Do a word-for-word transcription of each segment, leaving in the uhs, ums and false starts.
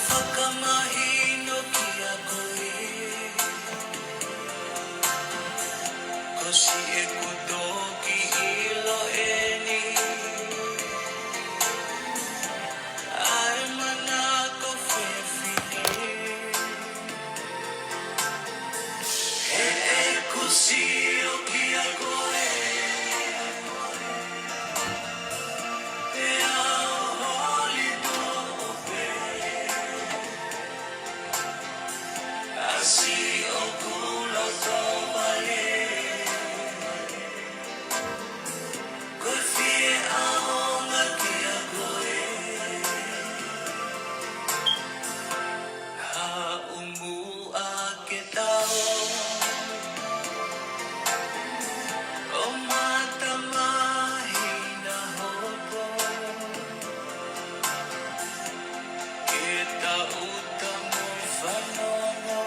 Fakamahino kiate koe, ko siʻeku toki ʻilo eni, ʻa e manako fefine. Heʻeku sio kiate koe, pea u holi noa pē, ʻa siʻoku loto vale. Ko e fie ʻaonga kiate koe, haʻu muʻa ke tau ō mata mahina hopo, ke tau ʻuta mo fanongo.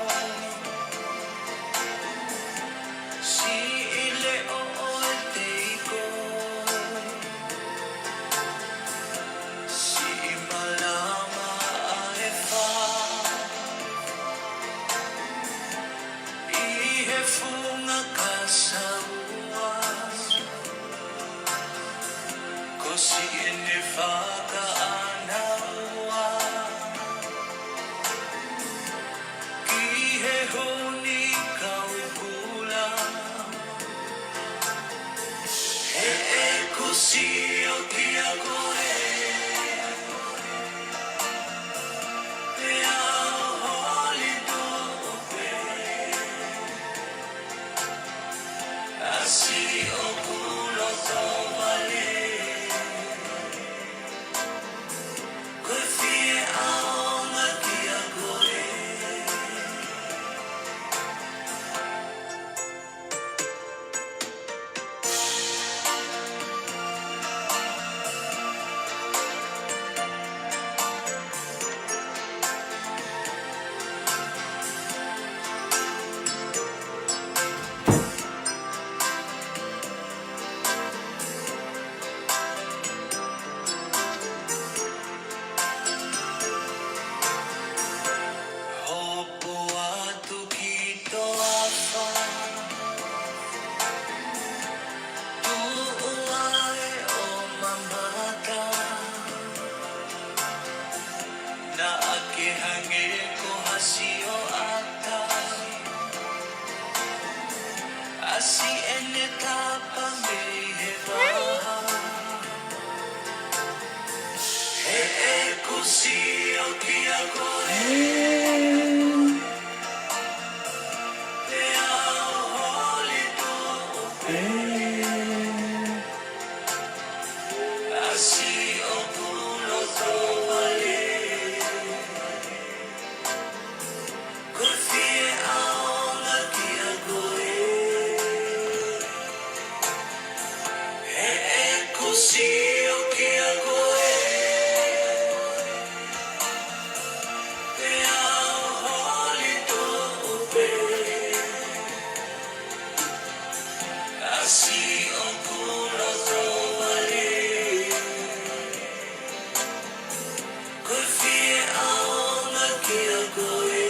Siʻi leʻo ʻo e teiko, siʻi malama ʻa e fā, ʻi he funga kasaua, ko siʻene fakaʻānaua. Ki he huni kaukula, heʻeku sio kiate koe, pea u holi noa pē, ʻa siʻoku loto vale. Ko e fie ʻaonga kiate koe. Hopo atu ki toafa, tuʻu ai ʻo mamata. Naʻa ke hangē ko ha sioʻata, ʻa siʻene tapa mei he vaha. Heʻeku sio kiate koe, pea u holi noa pē, ʻa siʻoku loto vale. Ko e fie ʻaonga kiate koe, heʻeku sio kiate koe, pea u holi noa pē, ʻa siʻoku loto vale. Ko e fie ʻaonga kiate koe,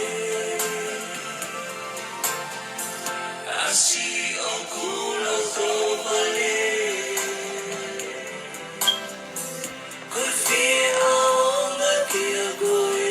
ʻa siʻoku loto vale. Ko e fie ʻaonga kiate koe.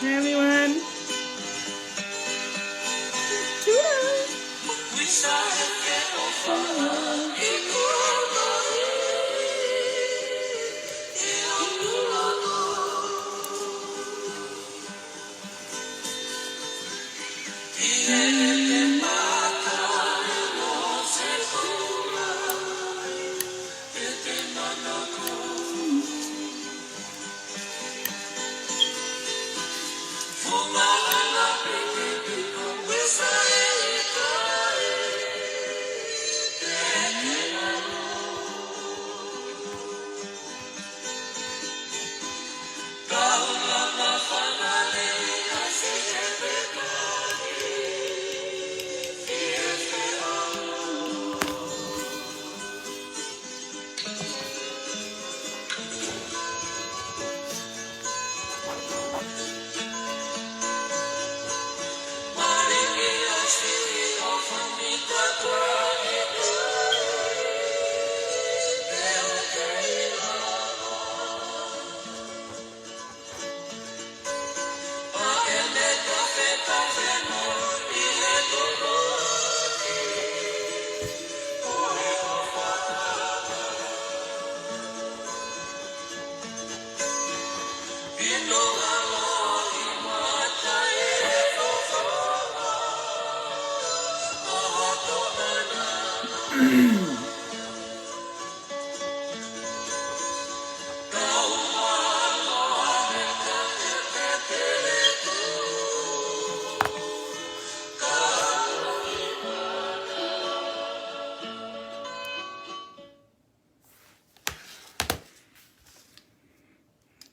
Hey, everyone.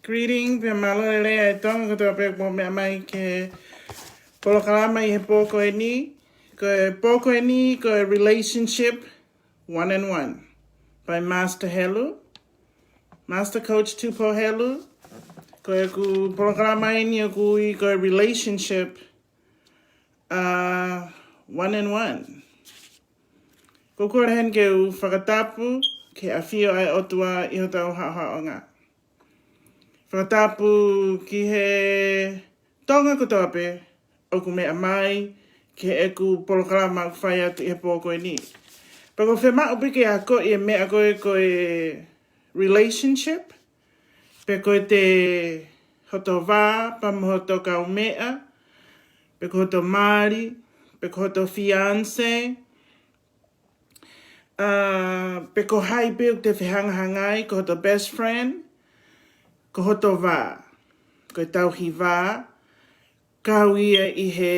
Greeting, pea mālō e lelei ʻa e Tonga kotoa pē kuo mou meʻa mai ki he polokalama ʻi he pō ko eni. Ko e pō ko eni, ko e Relationship One and One by Master Helu, Master Coach Tupou Helu. Ko ʻeku polokalama eni ʻoku ui ko e Relationship uh, One and One. Ko e kole heni ke u fakatapu ki he ʻafio ʻa e ʻOtua ʻi hotau haʻohaʻonga. Fakatapu ki he Tonga kotoa pē ʻoku meʻa mai ki heʻeku polokalama ʻoku fai atu ʻi he pō ko eni. Pea ʻoku ou fiemaʻu pē ke akoʻi e meʻa ko e, ko e relationship, pe ko e te hoto vā pea mo hoto kaumeʻa, pe ko hoto mali, pe ko hoto fiancé, uh, pe ko hai pē ʻoku te fehangahangai, ko hoto best friend, ko hoto vā, ko e tauhi vā, kau ia ʻi he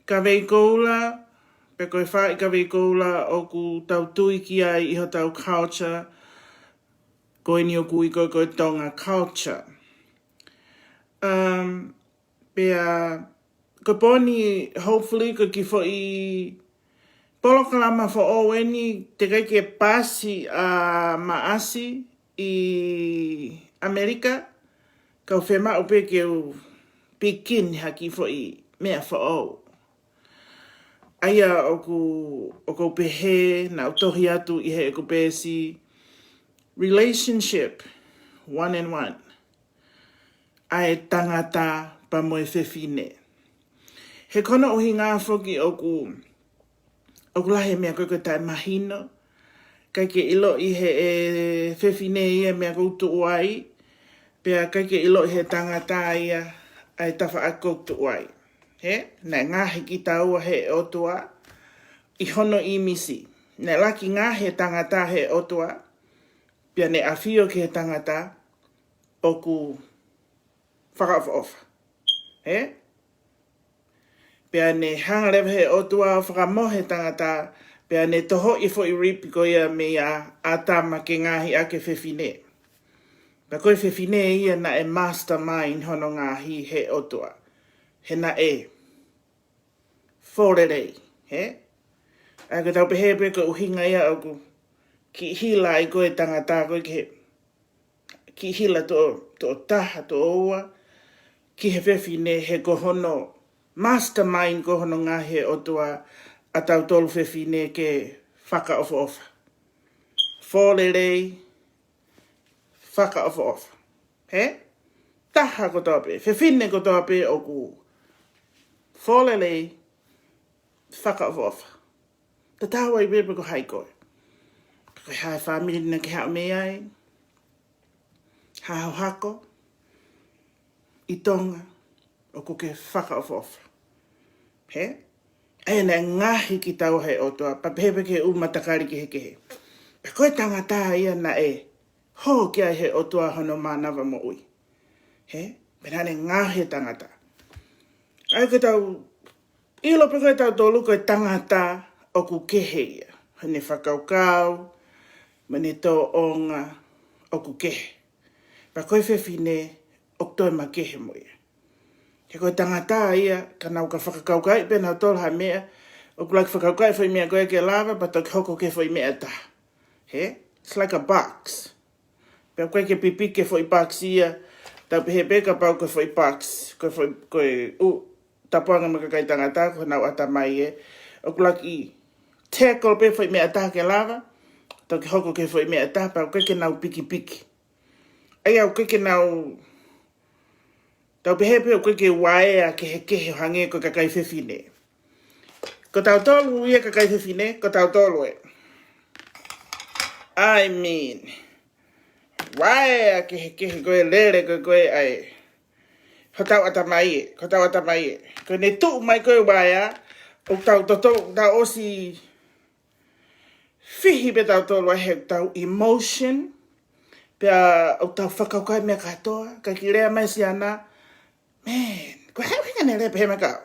kavei koula, pe ko e faʻahi kavei koula ʻoku tau tui ki ai ʻi hotau culture, ko eni ʻoku ui ko e, ko e Tonga culture. Um, pea, ko e pō ni, hopefully, ko e kiʻi foʻi polokalama foʻou eni, teʻeki ke pasi ʻa Maʻasi ʻi ʻAmelika, ka ʻoku ou fiemaʻu pē ke u pick in ha kiʻi foʻi meʻa foʻou. ʻA ia ʻoku, ʻoku ou pehē, naʻa ku tohi atu ʻi heʻeku peesi, relationship one and one. ʻA e tangata pea mo e fefine. He ko hono ʻuhinga foki ʻoku, ʻoku lahi e meʻa ko e, ko e taʻemahino. ʻIkai ke ʻiloʻi ʻe he fefine ia e meʻa ʻoku tuʻu ai, pea ʻikai ke ʻiloʻi ʻe he tangata ia ʻa e tafaʻaki ʻoku tuʻu ai. He? Naʻe ngaohi kitaua ʻe he ʻOtua ʻi hono ʻīmisi. Naʻe ʻuluaki ngaohi e tangata ʻe he ʻOtua, pea ne ʻafio ki he tangata ʻoku fakaʻofoʻofa. He? Pea ne hanga leva ʻe he ʻOtua ʻo fakamohe e tangata, pea ne tohoʻi e foʻi ripi ko ia meia ʻĀtama ke ngaohi ʻaki e fefine. Pea ko e fefine ia naʻe mastermind hono ngaohi ʻe he ʻOtua. He naʻe fōlelei, he? ʻA ia ʻoku tau pehē pē ko e ʻuhinga ia ʻoku kiʻi hila ai ko e tangata ko e ki he, kiʻi hila toʻo, toʻo taha, toʻo ua, ki he fefine he ko hono mastermind ko hono ngaohi ʻe he ʻOtua ʻa tautolu fefine ke fakaʻofoʻofa. Fōlelei, fakaʻofoʻofa. He? Taha kotoa pē, fefine kotoa pē ʻoku fōlelei, fakaʻofoʻofa. Tatau ai pē pe ko hai koe. Pe ko e hā e fāmili naʻa ke haʻu mei ai, hā ho hako, ʻi Tonga, ʻoku ke fakaʻofoʻofa. He? ʻA ia naʻe ngaohi kitaua ʻe he ʻOtua, pea pehē pē ki he ʻū matakali kehekehe. Pea ko e tangata ia naʻe hō ki ai ʻe he ʻOtua hono mānava moʻui. He? Pea naʻa ne ngaohi e tangata. ʻA ia ʻoku tau ʻilo pē ko e tautolu ko e tangata ʻoku kehe ia. Hono fakakaukau, mo ʻene tōʻonga ʻoku kehe. Pea ko e fefine ʻoku toe makehe mo ia. He ko e tangata ia, ka nau ka fakakaukauʻi pē nautolu ha meʻa, ʻoku ʻuluaki fakakaukauʻi e foʻi meʻa ko ē ke lava, pea toki hoko ki he foʻi meʻa ʻe taha. He? It's like a box. Pea ʻoku ʻikai ke pipiki e foʻi box ia, tau pehē pē kapau ko e foʻi box, ko e foʻi, ko e ʻū tāpuaki mo e kakai tangata, ko honau ʻatamai ē. ʻOku ʻuluaki tackle pē foʻi meʻa ʻe taha ke lava, toki hoko ki he foʻi meʻa ʻe taha, pea ʻoku ʻikai ke nau pikipiki. ʻA ia ʻoku ʻikai ke nau, tau pehē pē ʻoku ʻikai ke vaea kehekehe ʻo hangē ko e kakai fefine. Ko tautolu ia kakai fefine, ko tautolu ē. I mean, vaea kehekehe ko e lele ko e, ko e ʻa e hotau ʻatamai ē, ko hotau ʻatamai ē. Ko ʻene tuʻu mai ko e vaea, ʻoku tau toto, ʻoku tau ʻosi fihi pē tautolu ʻa e heʻetau emotion, pea ʻoku tau fakakaukauʻi meʻa kātoa, ka kiʻi lea mai siana, man, ko e hā e ʻuhinga ʻene lea pehē mai kau.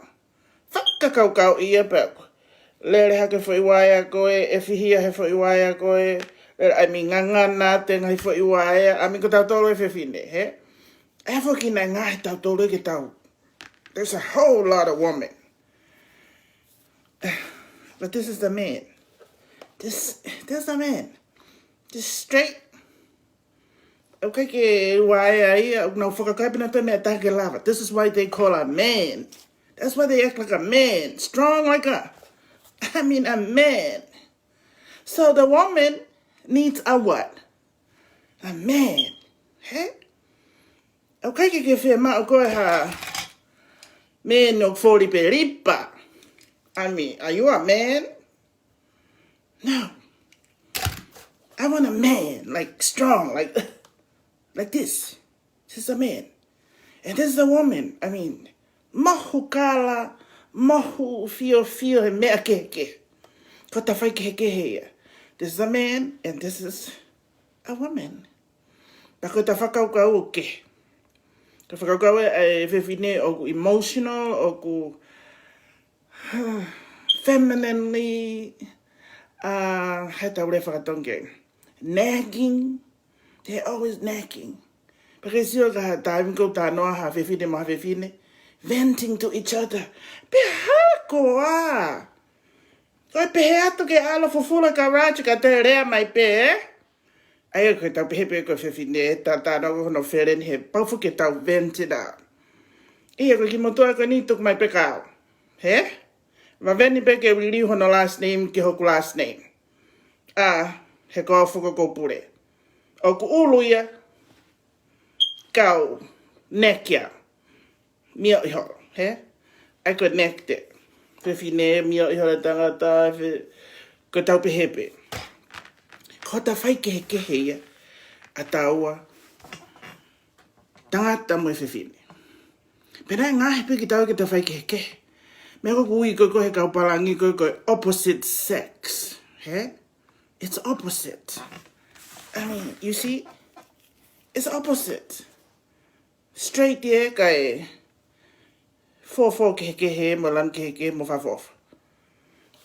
Fakakaukauʻi ia pea ʻoku lele hake foʻi vaea ko ē, ʻe fihia he foʻi vaea ko ē, lele, I mean, ngangana atu e ngaahi foʻi vaea, I mean, ko tautolu e fefine, he? ʻA ia foki naʻe ngaohi tautolu ke tau There's a whole lot of women. But this is the man. This, this is the man. This straight. Okay, ke wai ai, uh, no, fakakapi na te me atake lava. This is why they call a man. That's why they act like a man. Strong like a, I mean, a man. So the woman needs a what? A man. Hey? Okay, ke ke fiemaʻu koe ha man ʻoku fōlipelipa. I mean, are you a man? No. I want a man, like, strong, like, like this. This is a man. And this is a woman. I mean, mohu kala, mohu fiofio he meʻa kehekehe. Ko ʻeta faikehekehe ia. This is a man, and this is a woman. Pea ko ʻeta fakakaukau ʻoku kehe. Ko ʻeta fakakaukau ʻa e fefine ʻoku emotional, ʻoku femininely, uh, how do I fucking get nagging. They're always nagging. Pea ke sio ki ha taimi ʻoku talanoa ha fefine mo ha fefine, venting to each other. Pea hā koā? Ko e pehē atu ke ʻalu fufula garage ka te lea mai pē, eh? ʻA ia ko ʻetau pehē pē ko e fefine, ʻe ta, ta no hono feleni he pau foki ke tau vent it out. ʻA ia ko e kiʻi motuʻa ko eni tuku mai pē kau. He? Vaveni pē ke liliu hono last name ki hoku last name. ʻA, he ko au foki ʻoku ou pule. ʻOku ʻulu ia, kau, nekia. Mio iho, he? ʻA ia ko e neck te. Fefine, mio iho le tangata, fe, ko ʻetau pehē pē. Ko ʻeta faikehekehe ia, ʻa taua, tangata mo e fefine. Pea naʻe ngaahi pē kitaua ke ta faikehekehe. Meʻa ko ē ʻoku ui ko ē ko ē he kau pālangi ko ē ko e opposite sex, he? It's opposite. I mean, you see? It's opposite. Straight ia kae fofo kehekehe mo lanu kehekehe mo fafofa.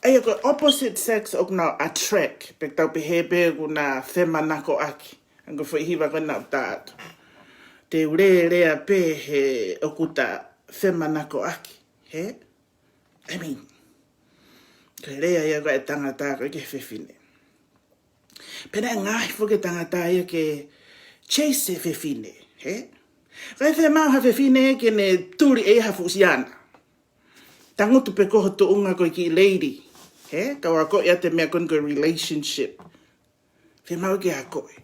ʻA ia ko e opposite sex ʻoku nau attract, pea tau pehē pē ʻoku na femanakoʻaki. ʻA ia ko e foʻi hiva ko ē naʻa ta atu. Te u lea pē he ʻoku ta femanakoʻaki. He? I mean, ko e lea ia ko ē ʻa e tangata ko ē ki he fefine. Pea naʻe ngaahi foki e tangata ia ke chase e fefine, he? Kae fiemaʻu ha fefine ke ne tuli ʻe ia ha fuʻu siana. Tangutu pē ko ho tuʻunga ko e kiʻi lady, he? Kau akoʻi atu e meʻa ko eni ko e relationship. Fiemaʻu ke akoʻi.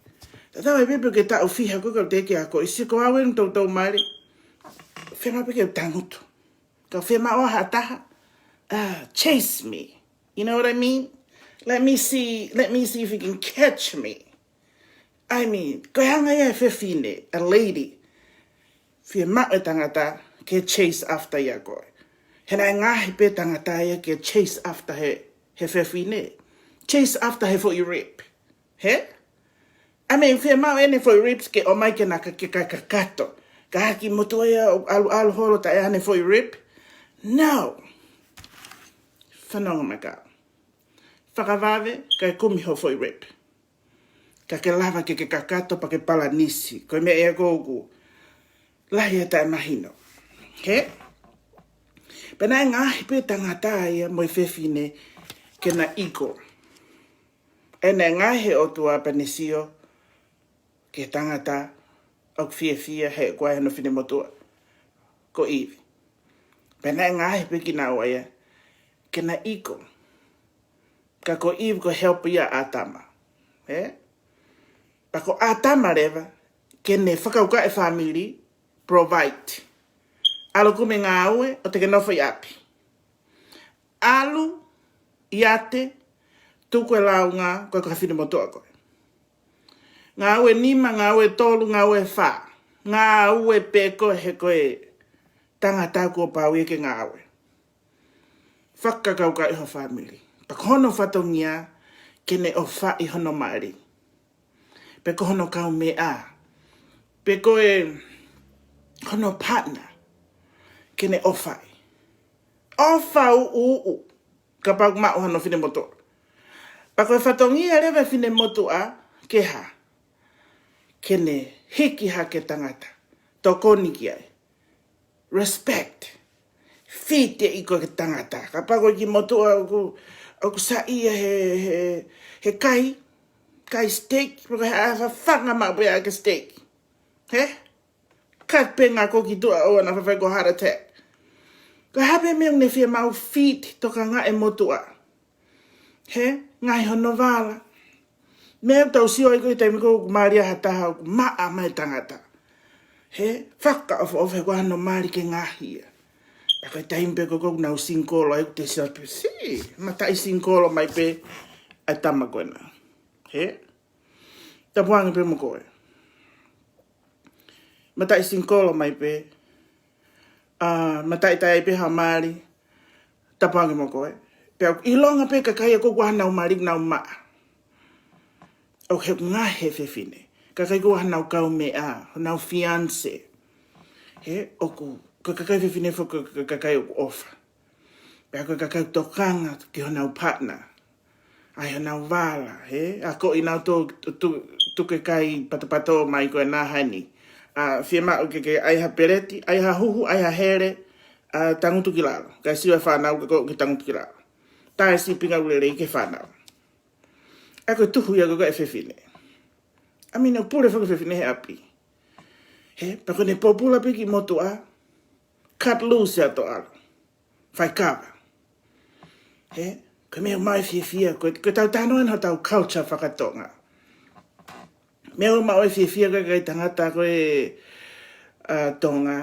Tatau ai pē pe ʻoku ke taʻu fiha koe ka te ke akoʻi. Sio ko au ʻeni toutou mali. Fiemaʻu pē ke tangutu. Ka fiemaʻu ha taha, uh, chase me. You know what I mean? Let me see, let me see if you can catch me. I mean, ko e anga ia e fefine, a lady. Fiemaʻu e tangata ke chase after ia koe. He naʻe ngaahi pē tangata ia ke chase after he, he fefine. Chase after he foʻi rep. He? I mean, fiemaʻu ʻene foʻi ribs ke ʻomai ke na ka, ke ka, kakato. Ka haki motu ia ʻo ʻalu, ʻalu holo taʻe ʻene foʻi rib. No. Fanongo mai kau. Fakavave, kae kumi ho foʻi rib. Ka ke lava ke ke kakato pea ke palanisi. Ko e meʻa ia ʻoku lahi e taʻemahino. He? Pea naʻe ngaahi pē tangata ia mo e fefine ke na ʻiko. ʻE naʻe ngaahi he ʻOtua pea ne sio ki he tangata ʻoku fiefia he ko e ʻai hono finemotuʻa ko ʻIvi. Pea naʻe ngaahi pē kinaua ia ke na ʻiko. Ka ko ʻIvi ko e help ia ʻa ʻĀtama. He? Pea ko ʻĀtama leva ke ne fakaukaʻi e fāmili, provide. ʻAlu kumi e ngāue ʻoua te ke nofo ʻi ʻapi. ʻAlu, ʻiate, tuku e lāunga, ko e ko ha finemotuʻa koe. Ngāue nima, ngāue tolu, ngāue fā. Ngāue pē koe he ko e tangata kuo pau ia ke ngāue. Fakakaukauʻi ho fāmili. Pea ko hono fatongia ke ne ʻofaʻi hono mali. Pe ko hono kaumeʻa. Pe ko e hono partner ke ne ʻofaʻi. ʻOfa uʻuuʻu. Kapau ʻoku maʻu hano finemotuʻa. Pea ko e fatongia leva e finemotuʻa ke hā? Ke ne hiki hake tangata. Tokoni ki ai. Respect. feed ʻe ʻi ko e tangata. Kapau ko e kiʻi motuʻa ʻoku, ʻoku saiʻia he, he, he kai, kai steak, pe ko e hā, fafanga maʻu pē ʻa e steak. He? Ka penga ko ki tuʻa ʻo na fafai ko heart attack. Ko e hā pē meʻa ʻoku ne fiemaʻu feed tokangaʻi e motuʻa. He? Ngaahi hono vala. Meʻa ʻoku tau sio ai ko e taimi ko ē ʻoku mali ai ha taha ʻoku maʻa mai tangata. He? Fakaʻofoʻofa he ko hano mali ke ngaahi ia. Pea ko e taimi pē ko ē ʻoku nau singikolo ai ʻoku te sio pē, sī, mataʻi singikolo mai pē ʻa e tama ko ena. He? Tapu ange pē mo koe. Mataʻi singikolo mai pē. ʻA, mataʻi taʻe pē ha mali. Tapu ange mo koe. Pea ʻoku ʻilonga pē kakai ia ko ē ʻoku ʻi ai hanau mali ʻoku nau maʻa. ʻO he ngaahi he fefine. Kakai ko ē ʻoku ʻi ai hanau kaumeʻa, hanau fiancé. He, ʻoku, ko e kakai fefine foki ko e kakai ʻoku ʻofa. Pea ko e kakai tokanga ki honau partner. ʻA e honau vala, he? ʻA ko ʻenau tō, tu, tu, tuku e kai patopato mai ko ena heni. ʻA fiemaʻu ke, ke ʻai ha peleti, ʻai ha huhu, ʻai ha hele, ʻa tangutu ki lalo. Kae sio e fānau ke ko e tangutu ki lalo. Tā e sīpinga ʻoku lelei ki he fānau. ʻA ko e tuhu ia ko ē ʻa e fefine. ʻA mine pule foki e fefine he ʻapi. He, pea ko ʻene pōpula pē kiʻi motuʻa. Cut loose ʻa e toʻalo. Faikava. He, ko e meʻa ʻoku maʻu e fiefia, ko, ko ʻetau talanoa ʻeni hotau culture fakatonga. Meʻa ʻoku maʻu e fiefia ko e kakai tangata ko ē, ʻa, Tonga,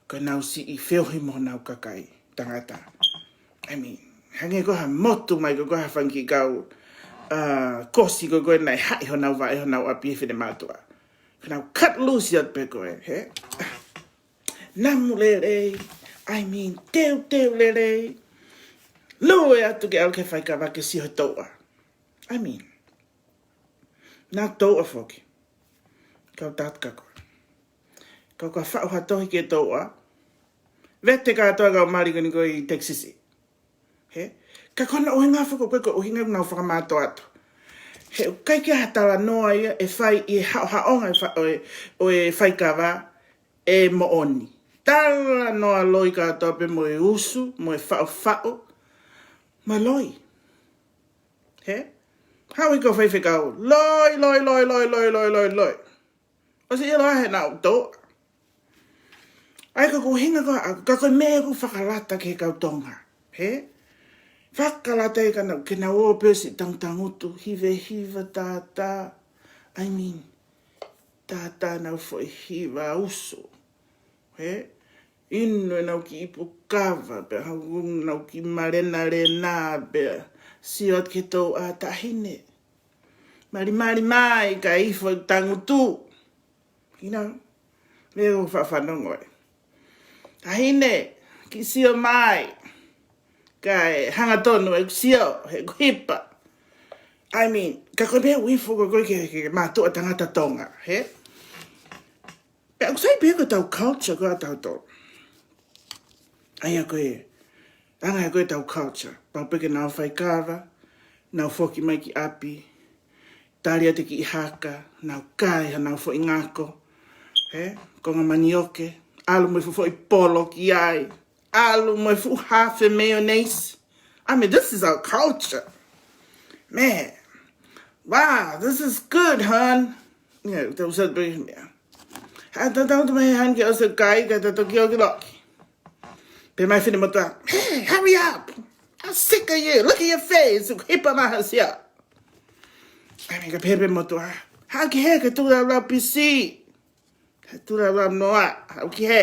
ko ʻenau siʻi feohi mo honau kakai tangata. I mean, hangē ko ha motu mai ko, ko ha fanga kiʻi kau, ʻa, kosi ko, ko ē naʻe haʻi honau vaʻe, honau ʻapi he finemātuʻa. Ko ʻenau cut loose atu pē ko ē, he? Namu lelei, I mean, teuteu lelei. Lue atu ke ʻalu ki he faikava ke sio he touʻa. I mean, naʻa touʻa foki. Kau tatu kako. Kau ka faʻu ha tohi ki he touʻa. Vete kātoa kau mali ko eni ko ē ʻi Texas. He? Ka ko hono ʻuhinga foki ko e, ko e ʻuhinga ʻoku nau fakamātoato. He ʻoku ʻikai ke ʻi ai ha talanoa ia ʻe fai ʻi he haʻohaʻonga ʻo e fa-, ʻo e, ʻo e faikava ʻe moʻoni. Talanoa loi kātoa pē mo e usu, mo e faʻofaʻo, mo e loi. He? Haʻu ʻi ko faifekau. Loi, loi, loi, loi. ʻOsi ʻilo ai he naʻa nau touʻa. ʻA ia ko e ʻuhinga ko ē, ka ko e meʻa ʻoku fakalata ki he kau Tonga. He? Fakalata ia ka nau, ke nau ō pē ʻo siʻi tangutangutu, hivehiva tātā. I mean, tātā ʻenau foʻi hiva usu. He? Inu ʻenau kiʻi ipu kava, pea haʻu ʻenau kiʻi malenalena, pea sio atu ki he touʻa, taʻahine. Malimali mai, kae ifo e tangutu. You know, meʻa ʻoku faʻa fanongo ē. Taʻahine, kiʻi sio mai. Kae hangatonu ʻeku sio, he ʻoku hipa. I mean, ka ko e meʻa ʻoku ifo ko ē ki he, ki he mātuʻa tangata Tonga, he? Pea ʻoku sai pē ko ʻetau culture ko ē ʻatautolu. ʻA ia ko e, anga ia ko ē ʻetau culture. Pau pē ke nau faikava, nau foki mai ki ʻapi, tali atu e kiʻi haka, nau kai hanau foʻi ngako, he, konga manioke, ʻalu mo e fuʻu foʻi polo ki ai, ʻalu mo e fuʻu hafe mayonnaise. I mean, this is our culture. Man, wow, this is good, hon. You know, that was a big, yeah. Haʻu ʻo tangutu mai heni ke ʻosi kai, kae ta toki ō ki loki. Pehē mai e finemotuʻa, "Hey, hurry up! I'm sick of you. Look at your face. Hipa mai ha sio." ʻA ia ka pehē pē e motuʻa, "Haʻu ki hē, ke tuku lau pisi. Ke tuku lau noa. Haʻu ki hē."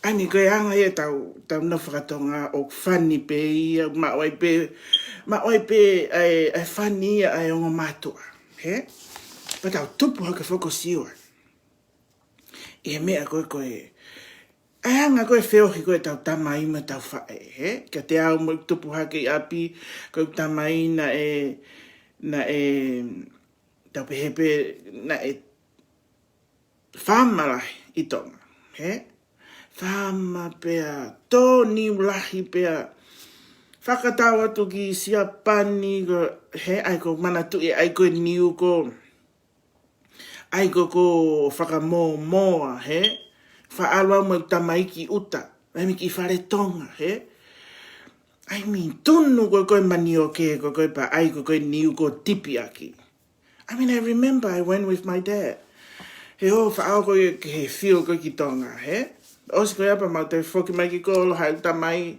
ʻA ia ko e anga ia ʻetau, ʻetau nofo fakatonga ʻoku fani pē ia, maʻu ai pē, maʻu ai pē ʻa e, ʻa e fani ia ʻa e ongo mātuʻa. He? Pea tau tupu hake foki ʻo sio ai. ʻI he meʻa ko ē, ko e, ʻa e anga ko ē e feohi ko ē ʻetau tamai mo ʻetau faʻē, he? Kiate au mo ʻeku tupu hake ʻi ʻapi, ko ʻeku tamai naʻe, naʻe, tau pehē pē, naʻe faama lahi ʻi Tonga, he? Faama pea, tō niu lahi pea, fakatau atu ki Siapani, ko, he, ʻa ia ko e manatuʻi, ʻa ia ko e niu ko, ʻa ia ko, ko e fakamōmoa, he? Faʻa ʻalu au mo e tamai ki ʻuta. Mai mei ki fale Tonga, hē? I mean, tunu ko e ko e manioke, ko e ko e paʻai, ko e ko e niu ko e tipi ʻaki. I mean, I remember I went with my dad. He ʻo faʻao ko e ke he fio ko e ki Tonga, hē? ʻOsi ko ia pea mau toe foki mai ki kolo, haʻu tamai,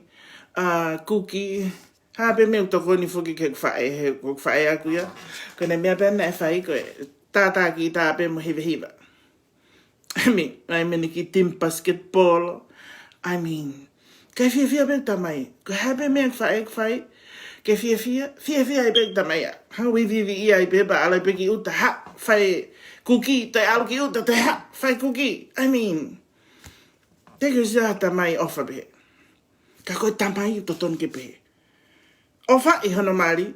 ʻa, kuki. Hā pē meʻa ʻoku tokoni foki ki he faʻē, he ko e faʻē ʻaku ia. Ko ʻene meʻa pē naʻe fai ko e tātākī tā pē mo hivahiva. I mean, ʻai mene ki team basketball. I mean, ke fiefia pē tamai. Ko e hā pē meʻa ʻoku faʻē ʻoku fai, ke fiefia, fiefia ai pē tamai ia. Hanga ʻo iviiviʻi ai pē pea ʻalu ai pē ki ʻuta, hā, fai kuki, toe ʻalu ki ʻuta, toe hā, fai kuki. I mean, te ke sia tamai ʻofa pē. Ka ko e tamai ʻoku totonu ke pehē. ʻOfaʻi hono mali,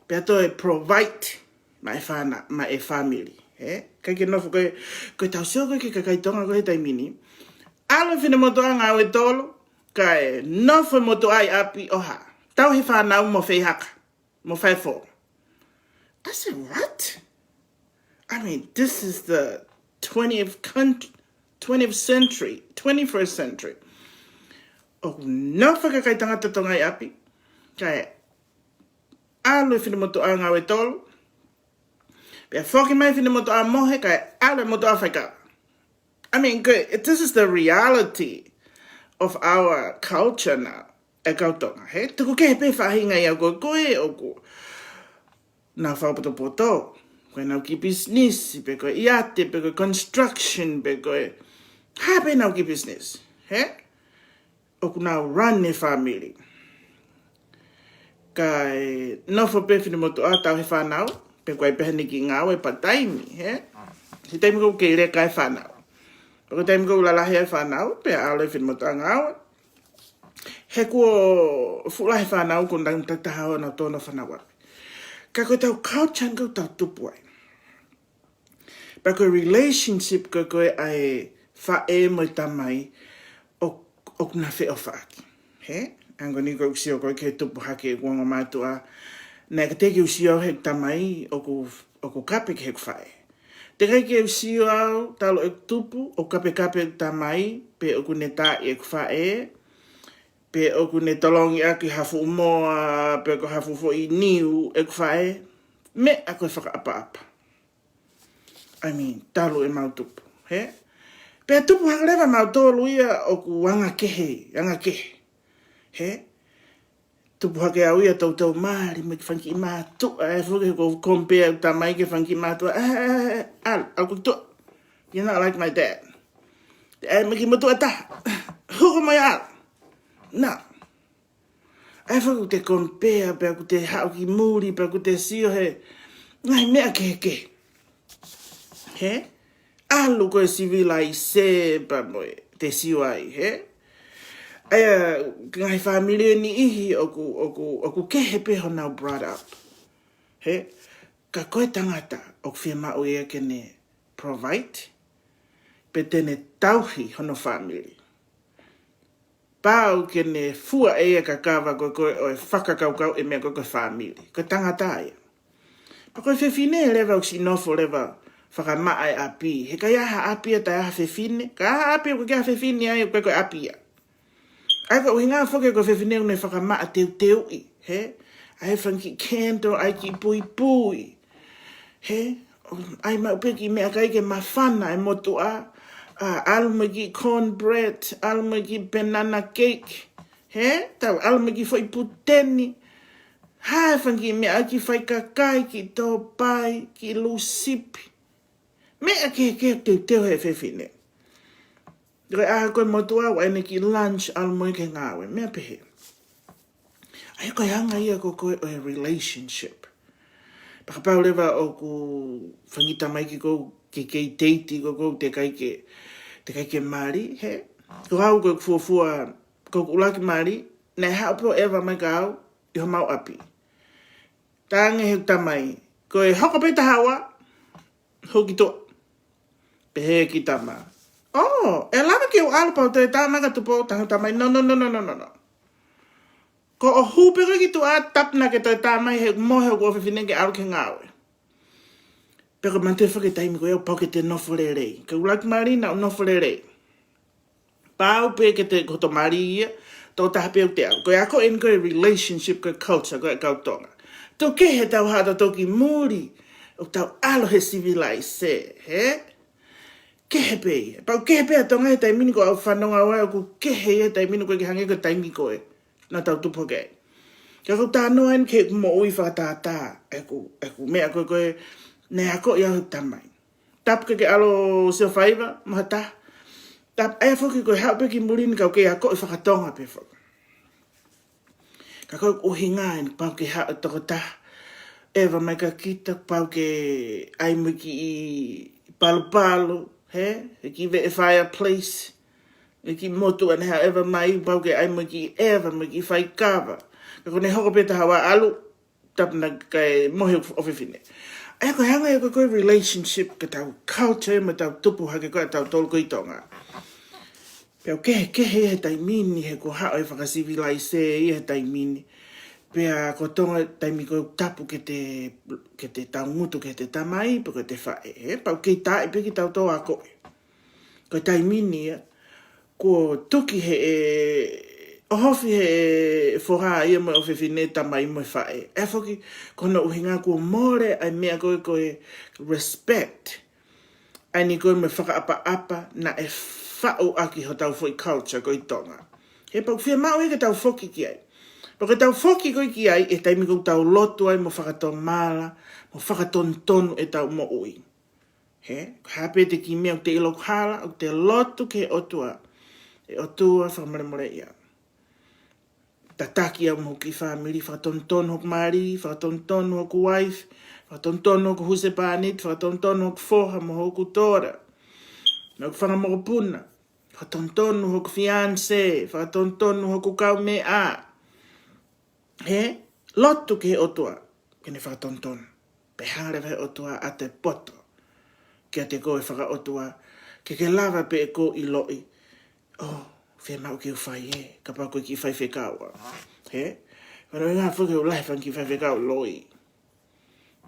pea toe provide maʻa e fānau, maʻa e family, hē? ʻIkai ke nofo ko e, ko e tau sio ko e ki he kakai Tonga ko e he taimi ni. ʻAlu e finemotuʻa ngāue tolu, kae nofo e motuʻa ʻi ʻapi ʻo hā. Tauhi fānau mo feihaka, mo fai fō. I said, "What?" I mean, this is the twentieth, con- twentieth century, twenty-first century. ʻOku nofo e kakai tangata Tonga ʻi ʻapi, kae ʻalu e finemotuʻa ngāue tolu, pea foki mai e finemotuʻa mohe, kae ʻalu e motuʻa faikava. I mean, ko e, this is the reality of our culture now. E kau Tonga, hē? Tuku kehe pē faʻahinga ia ko e ko e ʻoku nau fakapotopoto. Ko ʻenau kiʻi business, pe ko e ʻiate, pe ko e construction, pe ko e hā pē ʻenau kiʻi business, hē? ʻOku nau run e family. Kae nofo pē finemotuʻa tauhi fānau, pe ko e pehē ni ki ngāue part-time, hē? He taimi ko ē ʻoku kei leka e fānau. Pe ko e taimi ko ē ʻoku lalahi ai e fānau, pea ʻalu e finemotuʻa ngāue. He kuo fuʻu lahi e fānau, kuo nau takitaha ʻo nau tō honau fānau ʻapi. Ka ko e tau culture ko ē ʻoku tau tupu ai. Pea ko e relationship ko ē ko ē ʻa e faʻē mo e tamai ʻo, ʻoku na feʻofaʻaki. Hē? Hangē ko eni ko ʻeku sio ko ē ki he tupu hake ʻeku ongo mātuʻa. Naʻe ʻikai ke u sio au he tamai ʻoku, ʻoku kape ki he faʻē. Teʻeki ai ke u sio au talu ʻeku tupu ʻoku kapekape e tamai, pe ʻoku ne taaʻi e faʻē, pe ʻoku ne tolongi ʻaki ha fuʻu moa, pe ko ha fuʻu foʻi niu e faʻē. Meʻa ko e fakaʻapaʻapa. I mean, talu ʻemau tupu, hē? Pea tupu hake leva mautolu ia ʻoku anga kehe, anga kehe, hē? Tupu hake au ia toutou mali mo e kiʻi fanga kiʻi mātuʻa, ʻai foki ko e compare e tamai ki he fanga kiʻi mātuʻa. ʻAlu, ʻalu ki tuʻa. You're not like my dad. ʻAi mo e kiʻi motuʻa taha. Hoko mai ʻalu. No. ʻAi foki ʻoku te compare, pea ʻoku te haʻu ki muli, pea ʻoku te sio he ngaahi meʻa kehekehe. Hē? ʻAlu ko e sivilaise pea mo e te sio ai, hē? ʻAi ā, ngaahi fāmili ʻe niʻihi ʻoku, ʻoku, ʻoku kehe pē honau brought up. Hē? Ka ko e tangata ʻoku fiemaʻu ia ke ne provide, pe te ne tauhi hono fāmili. Pau ke ne fua ʻe ia e kakava ko ē ko ē ʻo e fakakaukau e meʻa ko ē ko e fāmili. Ko e tangata ia. Pea ko e fefine leva ʻoku siʻi nofo leva fakamaʻa e ʻapi. He ʻikai ha ʻapi ia taʻe ha fefine. Ka ha ʻapi ʻoku ʻikai ha fefine ai ʻoku ʻikai ko e ʻapi ia. ʻAi ko e ʻuhinga foki ko e fefine ʻoku ne fakamaʻa teuteuʻi, hē? ʻAi fanga kiʻi candle, ʻai kiʻi puipui. Hē? ʻAi maʻu pē kiʻi meʻakai ke mafana e motuʻa, ʻa, ʻalu mo e kiʻi cornbread, ʻalu mo e kiʻi banana cake. Hē? Tau ʻalu mo e kiʻi foʻi puteni. Hā e fanga kiʻi meʻa, kiʻi faikakai, kiʻi tōpai, kiʻi lūsipi. Meʻa kehekehe teuteu he fefine. Ko e ʻaho ko ē motuʻa ʻoku ʻai ʻene kiʻi lunch ʻalu mo ia ki he ngāue. Meʻa pehē. ʻAi ko e anga ia ko ē ko ē ʻo e relationship. Pea kapau leva ʻoku fanga kiʻi tamaiki ko ē ʻoku kei date ko ē ko ē teʻeki ai ke, teʻeki ai ke mali, hē? Ko au ko ʻeku fuofua, ko ʻeku ʻuluaki mali, naʻe haʻu pē ʻo ʻeva mai kia au ʻi homau ʻapi. Talaange ʻe heʻeku tamai, ko e hoko pē taha ua, hū ki tuʻa. Pehē ʻe he kiʻi tama, "ʻŌ, ʻe lava ke u ʻalu pea u toe tā mai kia Tupou?" Talaange ʻe heʻeku tamai, "No, no, no, no, no, no, no. Ko hoʻo hū pē koe ki tuʻa, tapu naʻa ke toe tā mai he mohe hoku ʻofefine ke ʻalu ki he ngāue." Pea ko e manatuʻi foki e taimi ko ia ʻoku pau ke te nofo lelei. Ko e ʻuluaki mali naʻa ku nofo lelei. Pau pē ke te ko hoto mali ia, tokotaha pē ʻoku te ʻalu. Ko e ako eni ko e relationship, ko e culture, ko e kau Tonga. Tau kehe ʻetau haʻa tautolu ki muli, ʻoku tau ʻalu he civilized, hē? Kehe pē ia. Pau kehe pē ʻa Tonga he taimi ni, ko au fanongo au ai ʻoku kehe ia he taimi ni, ʻoku ʻikai ke hangē ko e taimi ko ē naʻa tau tupu hake ai. Ka ko e talanoa eni ki heʻeku moʻui fakatātā, ʻeku, ʻeku meʻa ko ē, ko ē naʻe akoʻi au heʻeku tamai. Tapu ke ke ʻalu ʻo sio faiva mo ha taha. Tapu, ʻa ia foki ko e haʻu pē ki muli ni ka u kei akoʻi faka-Tonga pē foki. Ka ko e ʻuhinga eni, pau ke haʻu e tokotaha ʻeva mai kia kita, pau ke ʻai mo e kiʻi palupalu, hē? E kiʻi veʻe fireplace. E kiʻi motuʻa naʻe haʻu ʻeva mai, pau ke ʻai mo e kiʻi ʻeva, mo e kiʻi faikava. Ka ko ʻene hoko pē taha ua ʻalu, tapu naʻa ke mohe ʻofefine. ʻA ia ko e hanga ia ko e, ko e relationship, ko ʻetau culture mo ʻetau tupu hake ko ē ʻa tautolu ko ē ʻi Tonga. Pea ʻoku kehekehe he taimi ni, he kuo haʻu e faka-civilized ia he taimi ni. Pea ko Tonga taimi ko ē ʻoku tapu ke te, ke te taungutu ki heʻete tamai, pe ko ʻete faʻē, hē? Pau kei taaʻi pē kitautolu ʻo akoʻi. Ko e taimi ni ia, kuo tuki heʻe, ʻohofi heʻe foha ia mo e ʻofefine, tamai mo e faʻē. ʻA ia foki, ko hono ʻuhinga kuo mole ʻa e meʻa ko ē, ko e respect. ʻA eni ko ē mo e fakaʻapaʻapa naʻe faʻu ʻaki hotau foʻi culture ko ē ʻi Tonga. He pau fiemaʻu ia ke tau foki ki ai. Pau ke tau foki ko ē ki ai he taimi ko ē ʻoku tau lotu ai mo fakatomala, mo fakatonutonu ʻetau moʻui. Hē, ko e hā pē ʻete kiʻi meʻa ʻoku te ʻilo ʻoku hala, ʻoku te lotu ki he ʻOtua. ʻE ʻOtua, fakamolemoleʻi au. Tataki au mo hoku kiʻi fāmili, fakatonutonu hoku mali, fakatonutonu hoku wife, fakatonutonu hoku husepāniti, fakatonutonu hoku foha mo hoku tola, mo hoku fanga mokopuna, fakatonutonu hoku fiancé, fakatonutonu hoku kaumeʻa. Hē, lotu ki he ʻOtua ke ne fakatonutonu. Pea hanga leva ʻe he ʻOtua ʻo ʻoatu e poto kiate koe faka-ʻOtua, ke ke lava pē ʻe koe ʻo ʻiloʻi, ʻō, fiemaʻu ke u fai ē, kapau ko e kiʻi faifekau au. Hē? Ko hono ʻuhinga foki ʻoku lahi e fanga kiʻi faifekau loi.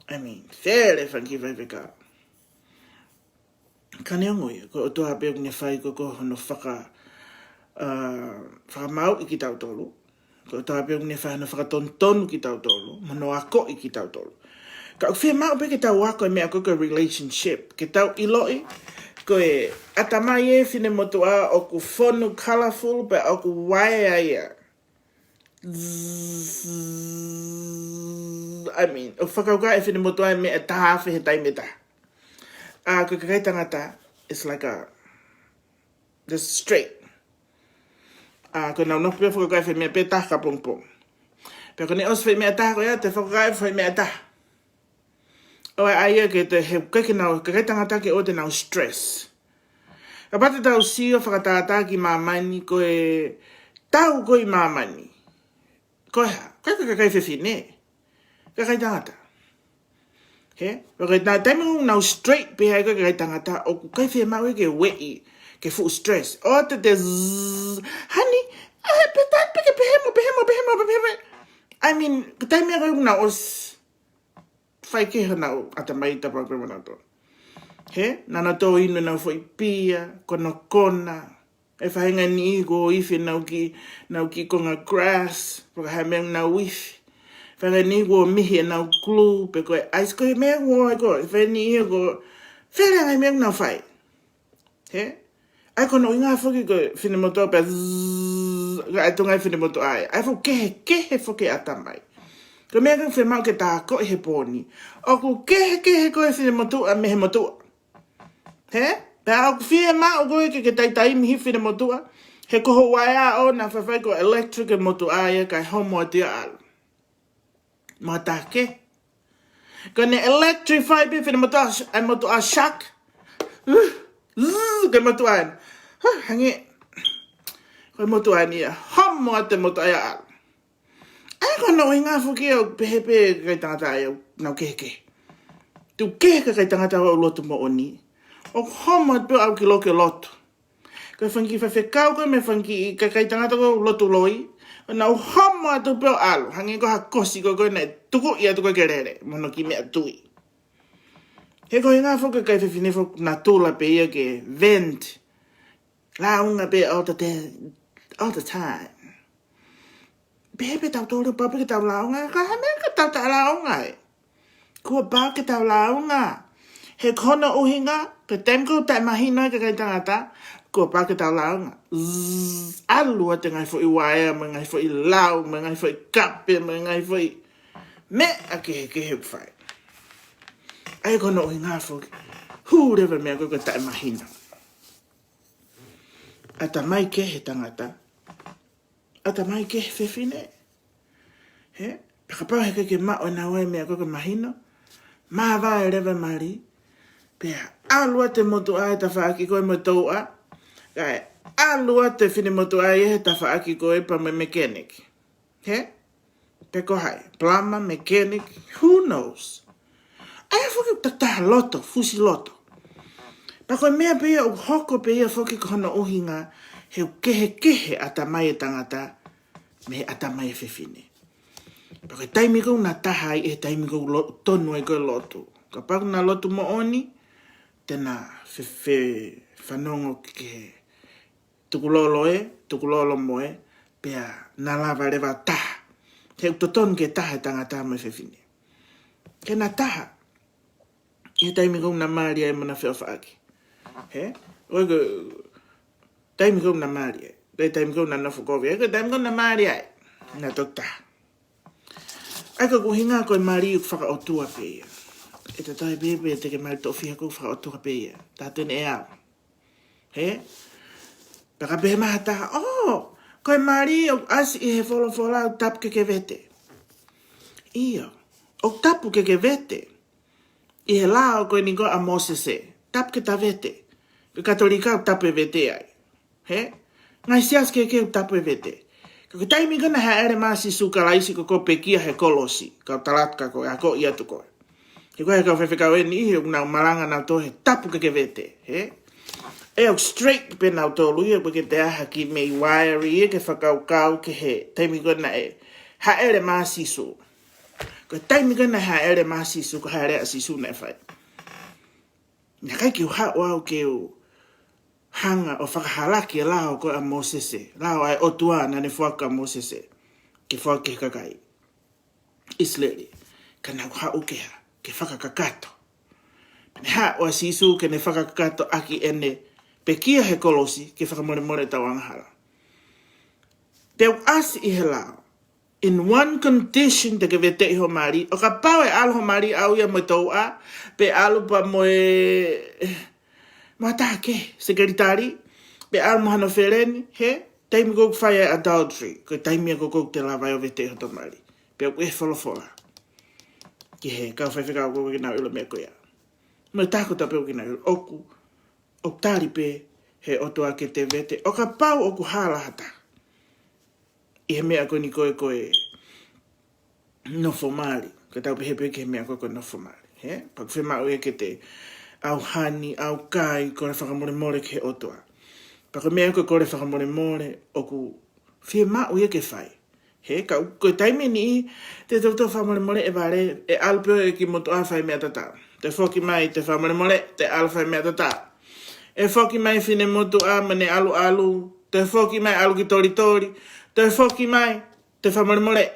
I mean, fele e fanga kiʻi faifekau. Ka neongo ia, ko e ʻOtua pē ʻoku ne fai ko ē ko hono faka, ā, fakamāuʻi kitautolu. Ko e ʻOtua pē ʻoku ne fai hono fakatonutonu kitautolu, mo hono akoʻi kitautolu. Ka ʻoku fiemaʻu pē ke tau ako e meʻa ko ē ko e relationship. Ke tau ʻiloʻi, ko e ʻatamai e finemotuʻa ʻoku fonu, colourful, pea ʻoku vaea ia. Zzz, I mean, ʻoku fakakaukau e finemotuʻa e meʻa ʻe taha afe he taimi ʻe taha. Ā, ko e kakai tangata, it's like a, just straight. Ā, ko ʻenau nofo pē ʻo fakakaukau e foʻi meʻa pē ʻe taha ka pongipongi. Pea ko ʻene ʻosi e foʻi meʻa ʻe taha ko ia, te fakakaukau e foʻi meʻa ʻe taha. ʻOua ʻe ʻai ia ke te, he ʻikai ke nau, kakai tangata ke ʻoua te nau stress. Kapau te tau sio fakatātā ki māmani, ko e tau ko ē ʻi māmani. Ko e hā? Ko e kakai fefine. Kakai tangata. Hē? Ko e taimi ʻoku nau straight pē ai ko e kakai tangata, ʻoku ʻikai fiemaʻu ia ke ueʻi, ke fuʻu stress. ʻOua te te zzz, honey, ʻa, he pē taimi pē ke pehē mo, pehē mo, pehē mo, pehē mo. I mean, ko e taimi ko ē ʻoku nau ʻosi fai ki honau ʻatamai, tapu pē mo nautolu. Hē? Naʻa nau toe inu ʻenau foʻi pia, konakona. E faʻahinga niʻihi kuo ifi ʻenau kiʻi, ʻenau kiʻi konga grass, pe ko e hā e meʻa ʻoku nau ifi. Faʻahinga niʻihi kuo mihi ʻenau glue, pe ko e ice, ko e meʻa kuo, ko e faʻahinga niʻihi kuo, fele e ngaahi meʻa ʻoku nau fai. Hē? ʻA ia ko hono ʻuhinga foki ko e finemotuʻa pea zzz, ka ʻai atu e ngaahi finemotuʻa ai. ʻA ia foki kehekehe foki e ʻatamai. Ko e meʻa ʻoku fiemaʻu ke tau akoʻi he pō ni. ʻOku kehekehe ko ē finemotuʻa mei he motuʻa. Hē? Pea ʻoku fiemaʻu ko ē ke, ke taitaimi hifo finemotuʻa. He ko hoʻo vaea ʻoʻona faifai ko e electric e motuʻa ia kae homo atu ia ʻo ʻalu. Mo ha taha kehe. Ko ʻene electrify pē finemotuʻa, e motuʻa shock. Zzz, ko e motuʻa eni. Huh, hangē. Ko e motuʻa eni ia. Homo atu e motuʻa ia ʻo ʻalu. ʻA ia ko hono ʻuhinga foki ia ʻoku pehē pē kakai tangata ia ʻoku nau kehekehe. Tuku kehe kakai tangata ʻoku lotu moʻoni. ʻOku homo atu pē ʻo ʻalu ki loki ʻo lotu. Ko e fanga kiʻi faifekau ko ē mo e fanga kiʻi kakai tangata ko ē ʻoku lotu loi, ʻoku nau homo atu pē ʻo ʻalu, hangē ko ha kosi ko ē ko ē naʻe tukuʻi atu ko ē ke lele, mo hono kiʻi meʻatui. He ko e ʻuhinga foki kakai fefine foki natula pē ia ke vent. Lāunga pē all the time, all the time. Pehē pē tautolu pau pē ke tau lāunga, ka hā e meʻa ka tau taʻelāunga ai? Kuo pau ke tau lāunga. He ko hono ʻuhinga, ko e taimi ʻoku taʻemahino ai e kakai tangata, kuo pau ke tau lāunga. Zzz, ʻalu atu e ngaahi foʻi uaea, mo e ngaahi foʻi lau, mo e ngaahi foʻi kape, mo e ngaahi foʻi meʻa kehekehe ʻoku fai. ʻA ia ko hono ʻuhinga foki, hū leva e meʻa ko ē ko e taʻemahino. ʻAtamai kehe e tangata, ʻatamai kehe e fefine. Hē? Pea kapau heʻikai ke maʻu ʻe naua e meʻa ko ē ke mahino, māvae leva e mali, pea ʻalu atu e motuʻa he tafaʻaki ko ē mo e touʻa, kae ʻalu atu e finemotuʻa ia he tafaʻaki ko ē pea mo e mechanic. Hē? Pe ko hai, plumber, mechanic, who knows? ʻA ia foki ʻoku takitaha loto, fusi loto. Pea ko e meʻa pē ia ʻoku hoko pē ia foki ko hono ʻuhinga he ʻoku kehekehe e ʻatamai e tangata mei he ʻatamai e fefine. Pea ko e taimi ʻoku na taha ai, ʻi he taimi ʻoku lo-, tonu ai ko ē e lotu. Kapau ʻoku na lotu moʻoni, te na fe-, fe-, fanongo ki he tukulolo ē, tukulolo mo ē, pea na lava leva ʻo taha. He ʻoku totonu ke taha e tangata mo e fefine. Ke na taha. ʻI he taimi ʻoku na mali ai mo na feʻofaʻaki. Hē? ʻOku, taimi ʻoku na mali ai. ʻI he taimi ʻoku na nofo kovi ai. Ko e taimi ʻoku na mali ai, na toki taha. ʻA ia ko e ʻuhinga ko e mali ʻoku fakaʻotua pē ia. ʻE tatau ai pē pe te ke mali toʻofiha, ʻoku fakaʻotua pē ia. Taha ʻe au. Hē? Pea ka pehē mai ha taha, ʻō, ko e mali ʻoku ʻasi ʻi he folofola ʻoku tapu ke ke vete. ʻIo, ʻoku tapu ke ke vete. ʻI he lao ko eni ko ē ʻa Mōsese, tapu ke ta vete. Ko e Katolika ʻoku tapu e vete ai. Hē? Ngaahi siasi kehekehe ʻoku tapu e vete. Ka ko e taimi ko ē naʻe hāʻele mai ai ʻa Sīsū Kalaisi ko ē ʻo pekia he kolosi, kau tala atu kia koe, akoʻi atu koe. He ko e kau faifekau eni ʻi he ʻoku nau malanga nautolu he tapu ke ke vete, hē? ʻE ʻoku straight pē nautolu ia, ʻoku ʻikai ke toe ʻi ai ha kiʻi mei waeri ia ke fakakaukau ki he taimi ko ē naʻe hāʻele mai ai ʻa Sīsū. Ko e taimi ko ē naʻe hāʻele mai ai ʻa Sīsū, ko e hā e lea ʻa Sīsū naʻe fai? Naʻe ʻikai ke u haʻu au ke u hanga ʻo fakahalaki e lao ko ē ʻa Mōsese, lao ʻa e ʻOtua naʻa ne foaki kia Mōsese ke foaki ki he kakai ʻIsileli. Ka naʻa ku haʻu ke hā? Ke fakakakato. Pea ne haʻu ʻa Sīsū ke ne fakakakato ʻaki ʻene pekia he kolosi ke fakamolemole ʻetau angahala. Te u ʻasi ʻi he lao. In one condition te ke veteʻi hoʻo mali, ʻo kapau ʻe ʻalu hoʻo mali ʻau ia mo e touʻa, pe ʻalu pea mo e, mo ha taha kehe, sekelitali, pe ʻalu mo hano feleni, hē, taimi ʻoku fai ai e adultery, ko e taimi ia ʻoku te lava ai ʻo veteʻi hoto mali. Pea ʻoku ʻi he folofola ki he kau faifekau ʻoku ʻikai ke nau ʻilo e meʻa ko ia. Mo e taha kotoa pē ʻoku ʻikai ke nau ʻilo, ʻoku, ʻoku tali pē he ʻOtua ke te vete, ʻo kapau ʻoku hala ha taha ʻi he meʻa ko eni ko e, ko e nofo mali. Ka tau pehē pē ki he meʻa ko e, ko e nofo mali. Hē? Pea ʻoku fiemaʻu ia ke te ʻauhani, ʻaukai, kole fakamolemole ki he ʻOtua. Pea ko e meʻa ko e kole fakamolemole, ʻoku fiemaʻu ia ke fai. Hē, ka ko e taimi ʻe niʻihi, te tau toe fakamolemoleʻi e vale, ʻe ʻalu pē e kiʻi motuʻa ʻo fai meʻa tatau. Toe foki mai, toe fakamolemoleʻi, toe ʻalu ʻo fai meʻa tatau. ʻE foki mai e finemotuʻa mo ʻene ʻaluʻalu, toe foki mai ʻalu ki tolitoli, toe foki mai, toe fakamolemoleʻi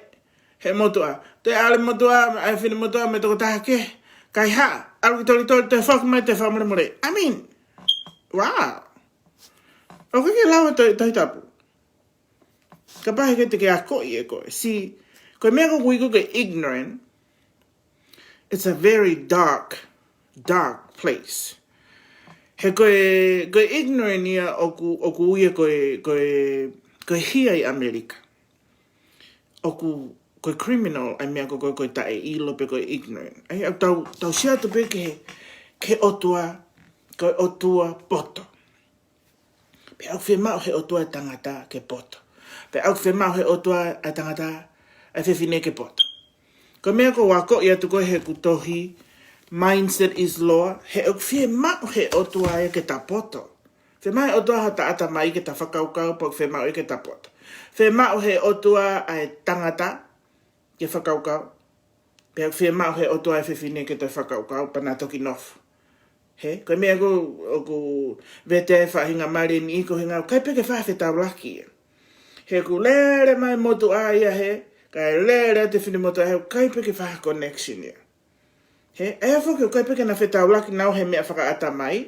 he motuʻa. Toe ʻalu e motuʻa, ʻa e finemotuʻa mo e tokotaha kehe, kaihaʻa, ʻalu ki tolitoli, toe foki mai, toe fakamolemoleʻi. I mean, wow. ʻOku ʻikai ke lau e Tohi, Tohi Tapu. Kapau heʻikai te ke akoʻi ʻe koe. See, ko e meʻa ʻoku ui ko e ignorant, it's a very dark, dark place. He ko e, ko e ignorant ia ʻoku, ʻoku ui ia ko e, ko e, ko e hia ʻi ʻAmelika. ʻOku, ko e criminal ʻa e meʻa ko e, ko e, ko e taʻeʻilo pe ko e ignorant. ʻA ia ʻoku tau, tau sio atu pē ki he, ki he ʻOtua, ko e ʻOtua poto. Pea ʻoku fiemaʻu he ʻOtua e tangata ke poto. Pea ʻoku fiemaʻu he ʻOtua e tangata, e fefine ke poto. Ko e meʻa ʻoku ou akoʻi atu ko ē heʻeku tohi, Mindset is Law, he ʻoku fiemaʻu he ʻOtua ia ke ta poto. Fiemaʻu he ʻOtua hota ʻatamai ke ta fakakaukau, pea ʻoku fiemaʻu ia ke ta poto. Fiemaʻu he ʻOtua ʻa e tangata ke fakakaukau. Pea ʻoku fiemaʻu he ʻOtua e fefine ke toe fakakaukau, pea na toki nofo. He, ko e meʻa ʻoku, ʻoku vete ai e faʻahinga mali ni ʻi ko hinga, ʻikai pē ke fai ha fetaulaki ia. He ʻoku lele mai motuʻa ia he, kae lele atu e finemotuʻa he, ʻikai pē ke fai ha connection ia. He, ʻa ia foki ʻoku ʻikai pē ke na fetaulaki naua he meʻa fakaʻatamai,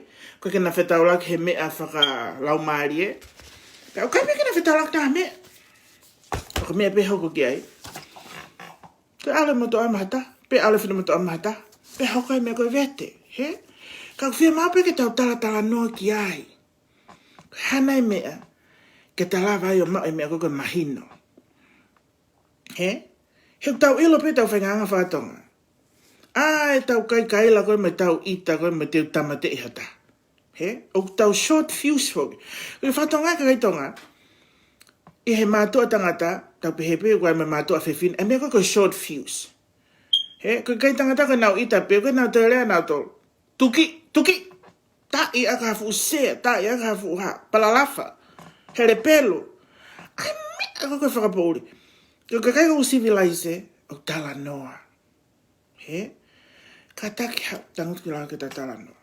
ʻikai ke na fetaulaki he meʻa fakalaumālie. Pea ʻoku ʻikai pē ke na fetaulaki naua he meʻa. Ko e meʻa pē hoko ki ai. Ko e ʻalu e motuʻa maʻa ha taha, pe ʻalu e finemotuʻa maʻa ha taha, pe hoko ai e meʻa ko e vete, he? Ka ʻoku fiemaʻu pē ke tau talatalanoa ki ai. Ko e hā nai e meʻa, ke ta lava ai ʻo maʻu e meʻa ko ē ko e mahino. He? He ʻoku tau ʻilo pē ʻetau faʻahinga anga faka-Tonga. ʻA ʻetau kaikaila ko ē mo ʻetau ʻita ko ē mo ʻetau tāmateʻi ha taha. He? ʻOku tau short fuse foki. Ko e faka-Tonga, kakai Tonga. ʻI he mātuʻa tangata, tau pehē pē, ʻoku ʻi ai mo e mātuʻa fefine, ʻa e meʻa ko ē ko e short fuse. He? Ko e kakai tangata ko ʻenau ʻita pē, ko ʻenau toe lea ʻanautolu. Tuki, tuki. Taʻi ʻaki ha fuʻu sea, taʻi ʻaki ha fuʻu hā, palalafa. Hele pelu. ʻA e meʻa ko ē ko e fakapoʻuli. Ko e kakai ʻoku civilized, ʻoku talanoa. He? Kātaki ha, tangutu ki lalo ke ta talanoa.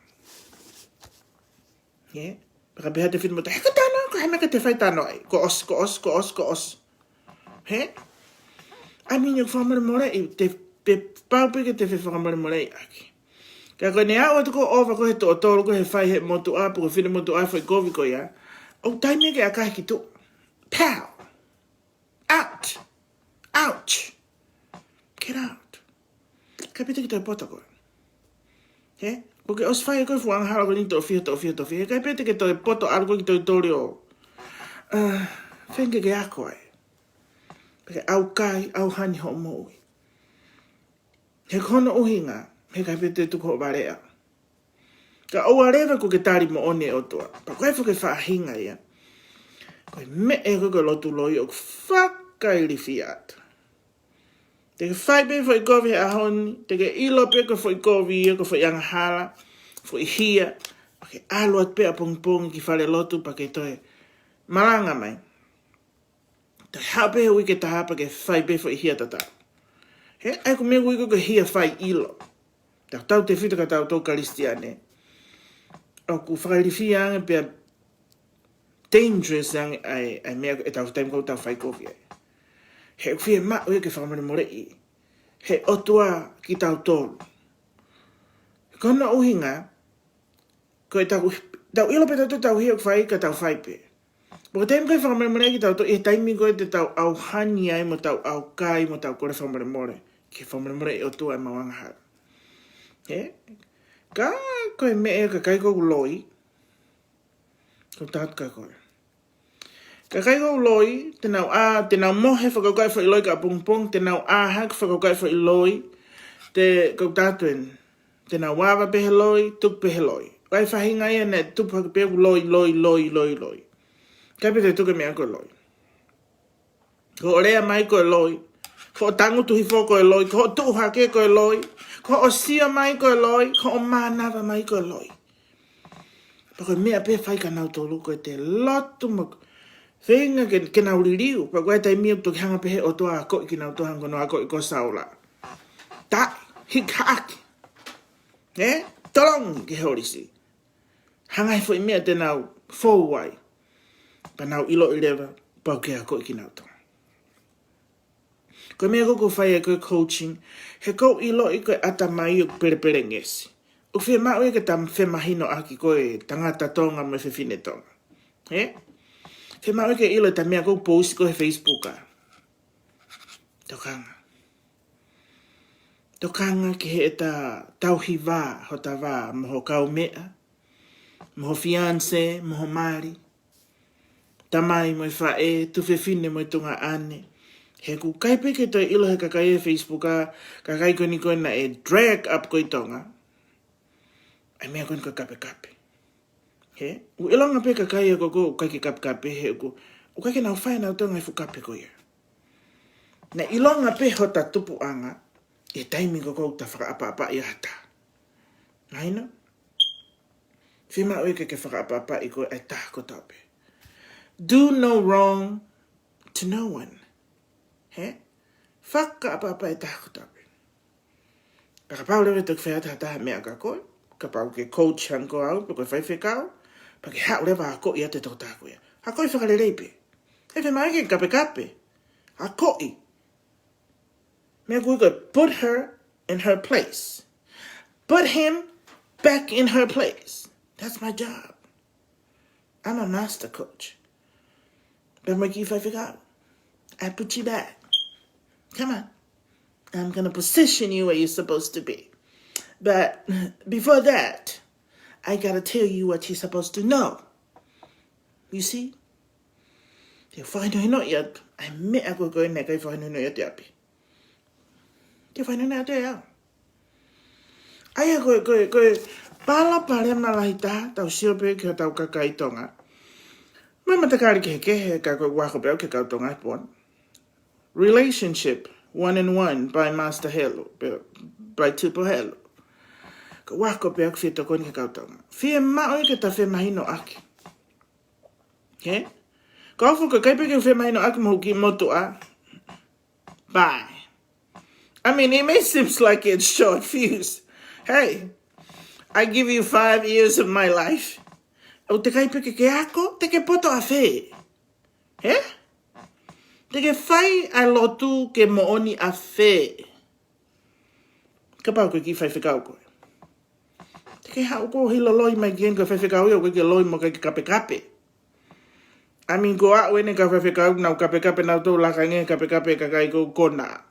He? Pea ka pehē atu e finemotuʻa, he ko e talanoa, ko e hā e meʻa ke te fai talanoa ai. Kuo ʻosi, kuo ʻosi, kuo ʻosi, kuo ʻosi. He? ʻA ia ʻoku fakamolemoleʻi, te, te pau pē ke te fefakamolemoleʻi ʻaki. Ka ko ʻene aʻu atu ko ē ʻo ʻova ko ē he toʻotolu ko ē he fai he motuʻa, pe ko e finemotuʻa e foʻi kovi ko ia. ʻOku taimi ke ʻakahi ki tuʻa. Pow! Out! Ouch! Get out! ʻIkai pē te ke toe poto koe. He? Kuo ke ʻosi fai ko ē e fuʻu angahala ko eni toʻofiha, toʻofiha, toʻofiha. ʻIkai pē te ke toe poto ʻalu koe ki toe toli ʻo. Ah, feinga ke ke ako ai. Pea ke ʻaukai, ʻauhani hoʻo moʻui. He ko hono ʻuhinga, he ʻikai pē te tuku hoʻo valeʻa. Ka ʻoua leva kuo ke tali moʻoni e ʻOtua. Pea ko e foʻi faʻahinga ia. Ko e meʻa ko ē ko e lotu loi ʻoku fakailifia atu. Te ke fai pē foʻi kovi he ʻaho ni, te ke ʻilo pē ko e foʻi kovi ia, ko e foʻi angahala, foʻi hia, pea ke ʻalu atu pē ʻapongipongi ki fale lotu pea ke toe malanga mai. Toe haʻu pē he uike taha pea ke fai pē foʻi hia tatau. He, ʻa ia ko e meʻa ʻoku ui ko e hia fai ʻilo. Tautautefito kia tautolu Kalisitiane. ʻOku fakailifia ange pea dangerous ange ʻa e, ʻa e meʻa ʻetau taimi ko ē ʻoku tau fai kovi ai. He ʻoku fiemaʻu ia ke fakamolemoleʻi he ʻOtua kitautolu. Ko hono ʻuhinga, ko ʻetau, tau ʻilo pē tautolu ʻetau hia ʻoku fai ka tau fai pē. Pea ko e taimi ko ē fakamolemoleʻi kitautolu, ʻi he taimi ko ē te tau ʻauhani ai mo tau ʻaukai mo tau kole fakamolemole. Ke fakamolemoleʻi e ʻOtua ʻemau angahala. He? Ka ko e meʻa ia kakai ʻoku loi. Ko tatu ka ko e. Kakai ʻoku loi, te nau ʻā, te nau mohe fakakaukaʻi foʻi loi ki ʻapongipongi, te nau ʻā hake fakakaukaʻi foʻi loi, te kau tatu eni. Te nau ava pē he loi, tuku pē he loi. ʻOku ʻi ai e faʻahinga ia naʻe tupu hake pē ʻoku loi, loi, loi, loi, loi. ʻIkai pē te tuku e meʻa ko e loi. Ko hoʻo lea mai ko e loi. Ko hoʻo tangutu hifo ko e loi. Ko hoʻo tuʻu hake ko e loi. Ko hoʻo sio mai ko e loi. Ko hoʻo mānava mai ko e loi. Pea ko e meʻa pē fai kia nautolu ko ʻete lotu mo feinga ke, ke nau liliu. Pea ko e taimi ʻoku toki hanga pē he ʻOtua ʻo akoʻi kinautolu hangē ko hono akoʻi ko Saula. Taʻi, hiki haʻaki. He? Tolongi ki he holisi. Hanga he foʻi meʻa te nau fou ai. Pea nau ʻiloʻi leva, pau ke akoʻi kinautolu. Ko e meʻa ko ē ʻoku ou fai ai ko e coaching, he ʻoku ou ʻiloʻi ko e ʻatamai ʻoku pelepelengesi. ʻOku fiemaʻu ia ke ta femahinoʻaki ko e tangata Tonga mo e fefine Tonga. He? Fiemaʻu ia ke ʻilo ʻeta meʻa ʻoku ou post ko ē he Facebook ā. Tokanga. Tokanga ki heʻeta tauhi vā, hota vā, mo ho kaumeʻa, mo ho fiancé, mo ho mali. Tamai mo e faʻē, tuofefine mo e tuongaʻane. He ʻoku ʻikai pē ke toe ʻilo he kakai he Facebook ā, kakai ko eni ko ē naʻe drag up ko ē ʻi Tonga. ʻA e meʻa ko eni ko e kapekape. He, ʻoku ʻilonga pē kakai ʻoku, ʻoku ʻikai ke kapekape, he ʻoku, ʻoku ʻikai ke nau fai ʻe nautolu e ngaahi fuʻu kape ko ia. Naʻe ʻilonga pē hota tupuʻanga, ʻi he taimi ko ē ʻoku ta fakaʻapaʻapaʻi ʻa ha taha. Mahino? Fiemaʻu ia ke ke fakaʻapaʻapaʻi koe ʻe he taha kotoa pē. Do no wrong to no one. He? Fakaʻapaʻapaʻi e taha kotoa pē. Ka kapau leva ʻe toki fai atu ha taha meʻa kia koe, kapau ke coach hangē ko au, pe ko e faifekau, pea ke haʻu leva ʻo akoʻi atu e tokotaha ko ia. Akoʻi fakalelei pē. He fiemaʻu ke kapekape. Akoʻi. Meʻa ko ē, put her in her place. Put him back in her place. That's my job. I'm a master coach. But mo e kiʻi faifekau, I put you back. Come on. I'm gonna position you where you're supposed to be. But before that, I gotta tell you what you're supposed to know. You see? Te u fakahinohinoʻi atu ʻa e meʻa ko ē naʻe ʻikai fakahinohinoʻi atu ʻi ʻapi. Te u fakahinohinoʻi atu ʻe au. ʻA ia ko e, ko e, ko e palopalema lahi taha, tau sio pē ki hotau kakai Tonga. Mo e matakali kehekehe, ka ko ʻeku ako pē au ki he kau Tonga he pooni. Relationship one and one by Master Helu, pe, by Tupou Helu. Ko ʻeku ako pē au ke fie tokoni ki he kau Tonga. Fiemaʻu ia ke ta femahinoʻaki. He? Ko au foki ʻikai pē ke u femahinoʻaki mo hoku kiʻi motuʻa. Bye. I mean, it may seems like it's short fuse. Hey, I give you five years of my life. ʻOku teʻeki ai pē ke ke ako, te ke poto ʻafē? He? Te ke fai ʻa e lotu ke moʻoni ʻafē? Kapau ko e kiʻi faifekau koe, te ke haʻu koe ʻo hilo loi mai ki heni, ko e faifekau ia ʻoku ʻikai ke loi mo ʻikai ke kapekape. I mean, ko au ʻeni, kau faifekau, nau kapekape, nau tau laka ange kapekape kakai ko kona.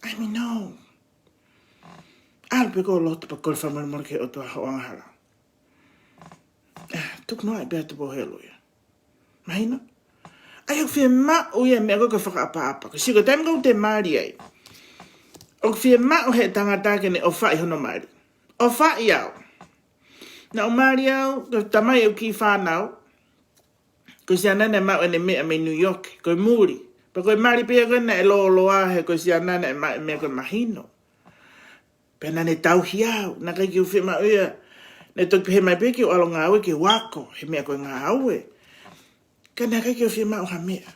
I mean, no. ʻAlu pē koe ʻo lotu pea kole fakamolemole ki he ʻOtua hoʻo angahala. Ah, tuku noa pē atu Tupou Helu ia. Mahino? ʻA ia ʻoku fiemaʻu ia meʻa ko ē ke fakaʻapaʻapa. Ko e sio ko e taimi ko ē te mali ai, ʻoku fiemaʻu he tangata ke ne ʻofaʻi hono mali. ʻOfaʻi au. Naʻa ku mali au, ko e tamai ʻeku kiʻi fānau, ko e siana naʻe maʻu ʻene meʻa mei New York, ko e muli. Pea ko e mali pē ia ko ē naʻe lōloa he ko e siana naʻe maʻu e meʻa ko e mahino. Pea naʻa ne tauhi au, naʻe ʻikai ke u fiemaʻu ia. Naʻe toki pehē mai pē ke u ʻalu ʻo ngāue ke u ako, he meʻa ko e ngāue. Ka naʻe ʻikai ke u fiemaʻu ha meʻa.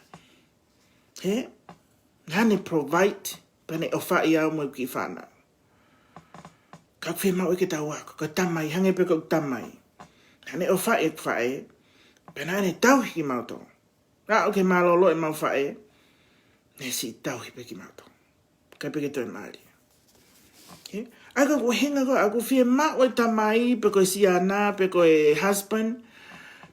He? Naʻa ne provide, pea ne ʻofaʻi au mo e kiʻi fānau. Ka ʻoku fiemaʻu ia ke tau ako, ko e tamai, hangē pē ko e tamai. Naʻa ne ʻofaʻi ʻeku faʻē, pea naʻa ne tauhi kimautolu. Naʻa ʻoku mālōlō ʻemau faʻē, ne siʻi tauhi pē kimautolu. ʻIkai pē ke toe mali. He? ʻA ia ko e ʻuhinga ko ē ʻoku fiemaʻu e tamai, pe ko e siana, pe ko e husband,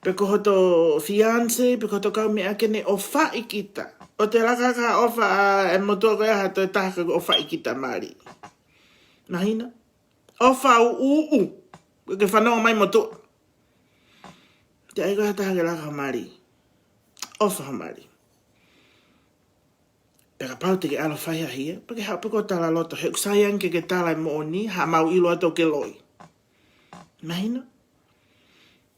pe ko hoto fiance, pe ko hoto kaumeʻa ke ne ʻofaʻi kita. ʻOua te laka ʻo ʻofa ʻa e motuʻa ko ē ha toe taha ka ʻofaʻi kita mali. Mahino? ʻOfa uʻuuʻu. Ke fanongo mai motuʻa. Te ai ko ha taha ke laka ʻo mali. ʻOfa ʻo mali. Pea kapau te ke ʻalu ʻo fai ha hia, pea ke haʻu pē koe ʻo tala loto, he ʻoku sai ange ke ke tala e moʻoni, haʻamau ʻilo atu ʻoku ke loi. Mahino?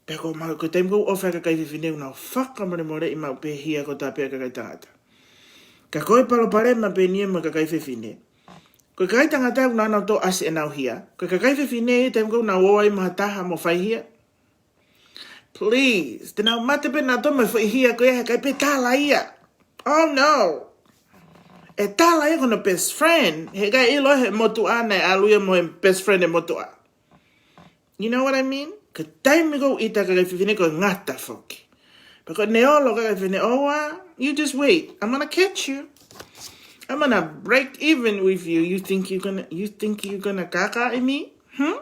Pea ko mau, ko e taimi ko ē ʻoku ʻofa e kakai fefine, ʻoku nau fakamolemoleʻi maʻu pē hia ko ē ʻa e kakai tangata. Ka ko e palopalema pē eni ia mo e kakai fefine. Ko e kakai tangata ʻoku nau nau tō ʻasi ʻenau hia. Ko e kakai fefine, taimi ko ē ʻoku nau ō ai mo ha taha mo fai hia, please, te nau mate pē nautolu mo e foʻi hia ko ia he ʻikai pē tala ia. Oh no. ʻE tala ia ko hono best friend. He ʻikai ʻilo he motuʻa naʻe ʻalu ia mo e best friend e motuʻa. You know what I mean? Ko e taimi ko ē ʻoku ʻita e kakai fefine ko e ngata foki. Pea ko e neolo e kakai fefine, oh, uh, you just wait. I'm gonna catch you. I'm gonna break even with you. You think you're gonna, you think you're gonna kaka in me? Hmm?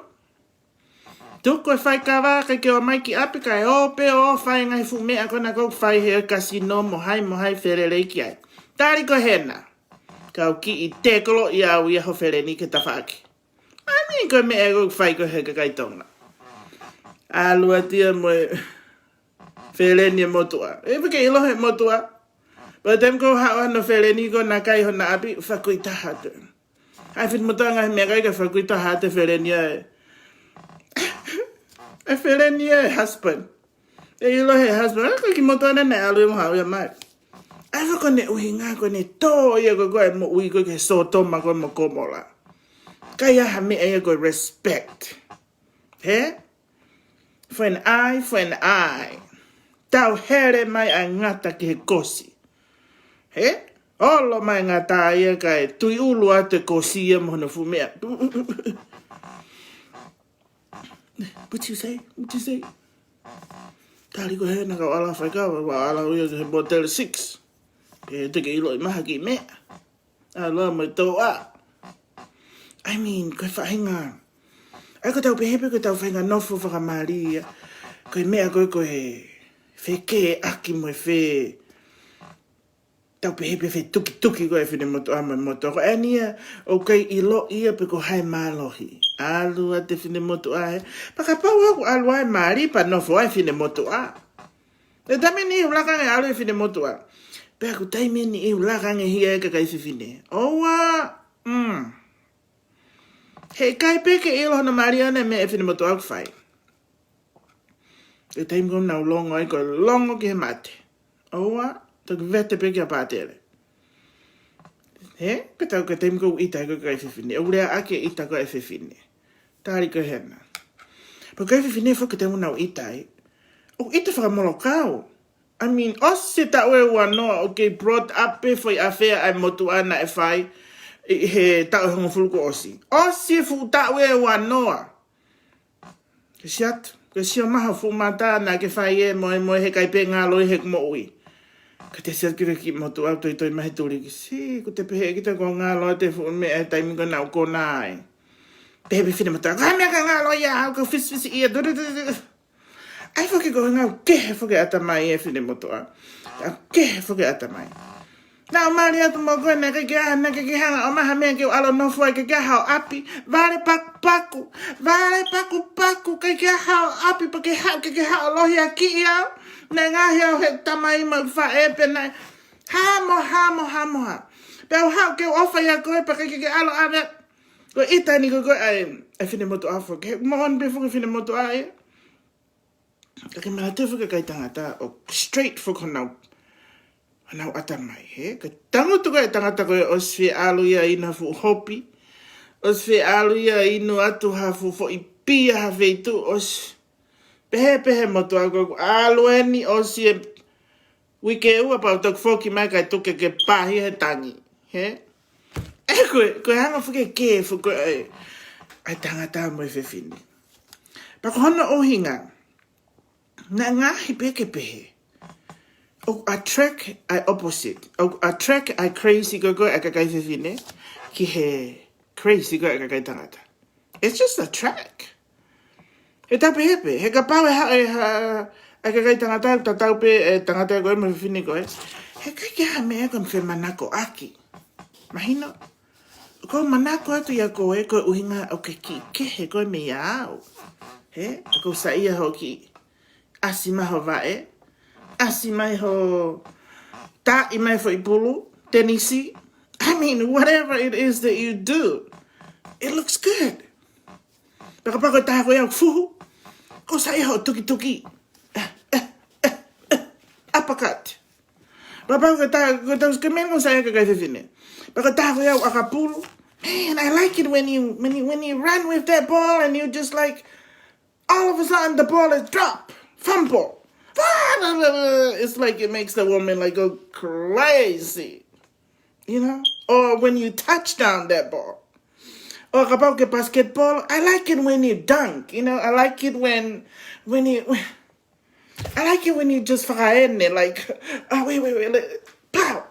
Tuku e faikava kae ke ō mai ki ʻapi kae ō pē ʻo fai e ngaahi fuʻu meʻa ko ena ʻoku fai he kasino mo hai mo hai, felelei ki ai. Tali ko ē hena. Kau kiʻi tēkolo ia au ia ho feleni ke tafaʻaki. I mean, ko e meʻa ʻoku fai ko ē he kakai Tonga. ʻAlu atu ia mo e feleni e motuʻa. ʻE pē ke ʻilo he motuʻa. Pea taimi ko ē haʻu ai hono feleni ko ē naʻe kai hona ʻapi, fakakū ʻi taha atu. ʻAi fiti motuʻa ngaahi meʻakai kae fakakū ʻi taha atu e feleni ia ē. E feleni ia e husband. ʻE ʻilo he husband, ʻa e kiʻi motuʻa naʻe ʻalu ia mo haʻu ia mai. ʻA ia ko ʻene ʻuhinga ko ʻene tō ia ko ē ko e moʻui ko ē ki he Sōtoma ko ē mo Komola. ʻIkai ha meʻa ia ko e respect. He? For an eye, for an eye. Tau hele mai ʻa e ngata ki he kosi. He? Olo mai e ngata ia kae tui ʻulu atu e kosi ia mo hono fuʻu meʻa. What you say? What you say? Tali ko ē naʻa ku ala faikava, ʻoku ala ʻo ia ki he motel six. ʻE te ke ʻiloʻi mai ha kiʻi meʻa. ʻAlu ā mo e tōʻā. I mean, ko e faʻahinga. ʻAi ko ʻetau pehē pē ko ʻetau faʻahinga nofo fakamālie ia. Ko e meʻa ko ē ko e fekēʻaki mo e fe tau pehē pē fetukituki ko ē finemotuʻa mo e motuʻa. Ko eni ia, ʻoku ʻikai ʻiloʻi ia pe ko hai mālohi. ʻAlu atu e finemotuʻa ē. Pea kapau ʻoku ʻalu ai mālie pea nofo ai finemotuʻa. ʻE taimi ʻe niʻihi ʻoku laka ange ʻalu e finemotuʻa. Pea ʻoku taimi ʻe niʻihi ʻoku laka ange hia e kakai fefine. ʻOua, mm. Heʻikai pē ke ʻilo hono mālie ʻana e meʻa e finemotuʻa ʻoku fai. ʻE taimi ko ē naʻa ku longo ai ko e longo ki he mate. ʻOua, toki vete pē kia pātele. He, ko ʻetau, ko e taimi ko ē ʻita ai ko e kakai fefine. ʻOku lea ʻaki e ʻita ko ē e fefine. Tali ko ē hena. Pea ko e fefine foki taimi naʻa ku ʻita ai. ʻOku ʻita fakamolokau. I mean, ʻosi e taʻu ʻe uanoa ʻoku kei brought up pē foʻi affair ʻa e motuʻa naʻe fai ʻi he taʻu ʻe hongofulu kuo ʻosi. ʻOsi e fuʻu taʻu ʻe uanoa. Ke siat, ke sio mai ho fuʻu mata naʻa ke fai ē mo e, mo e heʻikai pē ngalo ʻi heʻeku moʻui. Ka te siat ki he kiʻi motuʻa ʻo toitoi mai he tuliki. Sī, ʻoku te pehē ʻe kita ko e ngalo ʻa e fuʻu meʻa he taimi ko ē naʻa ku konā ai. Pehē pē finemotuʻa, ko e hā e meʻa ka ngalo ia au, ka fisifisiʻia, du, du, du, du. ʻAi foki ko e ngāue kehe foki ʻatamai e finemotuʻa. Ngāue kehe foki ʻatamai. Naʻa ku mali atu mo koe naʻe ʻikai ke ʻi ai, naʻe ʻikai ke hanga ʻo ʻomai ha meʻa ke u ʻalu ʻo nofo ai, ʻikai ke ʻi ai haʻo ʻapi. Vale pakupaku, vale pakupaku, ʻikai ke ʻi ai haʻo ʻapi, pea ke haʻu, ke ke haʻu ʻo lohiakiʻi au. Naʻe ngaohi au ʻe he tamai mo e faʻē pē naʻe. Hā mo hā mo hā mo hā. Pea u haʻu ke u ʻofa ʻia koe, pea ʻikai ke ke ʻalu ʻave. Ko e ʻita eni ko ē ko ē ʻa e, ʻa e finemotuʻa foki. He moʻoni pē foki finemotuʻa ia. Ka ke manatu foki kakai tangata ʻoku straight foki honau, honau ʻatamai, he? Ka tangutu ko ē tangata ko ē ʻosi fie ʻalu ia ʻo inu ha fuʻu hopi. ʻOsi fie ʻalu ia ʻo inu atu ha fuʻu foʻi pia ha feituʻu ʻosi. Pehē, pehē motuʻa ko ē ʻoku ʻalu eni ʻosi e uike ua pea u toki foki mai kae tuku ke pahi he tangi, he? ʻE ko e, ko e anga foki e kē foki ʻa e, ʻa e tangata mo e fefine. Pea ko hono ʻuhinga, naʻe ngaahi pē ke pehē. ʻOku attract ʻa e opposite. ʻOku attract ʻa e crazy ko ē ko ē ʻa e kakai fefine ki he crazy ko ē ʻa e kakai tangata. It's just a track. He tau pehē pē, he kapau ʻe ha, ʻe ha, ʻa e kakai tangata, tatau pē, ʻe tangata ko ē mo e fefine ko ē. Heʻikai ke ʻi ai ha meʻa ko ē ʻoku ou fie manakoʻaki. Mahino? ʻOku ou manako atu ʻia koe, ko e ʻuhinga ʻoku ke kiʻi kehe koe meiate au. He, ʻoku ou saiʻia hoʻo kiʻi ʻasi mai ho vaʻe, ʻasi mai ho, taʻi mai foʻi pulu tenisi. I mean, whatever it is that you do, it looks good. Pea kapau ko e taha ko ia ʻoku fuhu, ʻoku ou saiʻia hoʻo tukituki. Eh, eh, eh, eh. Uppercut. Pea kapau ko e taha, ko e taha, ko e meʻa ʻoku ou saiʻia kakai fefine. Pea ko e taha ko ia ʻoku ʻakapulu. Man, I like it when you, when you, when you run with that ball and you just like, all of a sudden the ball is drop, fumble. It's like it makes the woman like go crazy, you know? Or when you touch down that ball. Or kapau ko e basketball, I like it when you dunk, you know? I like it when, when you, I like it when you just fakaʻene, like, oh, wait, wait, wait, let, pow.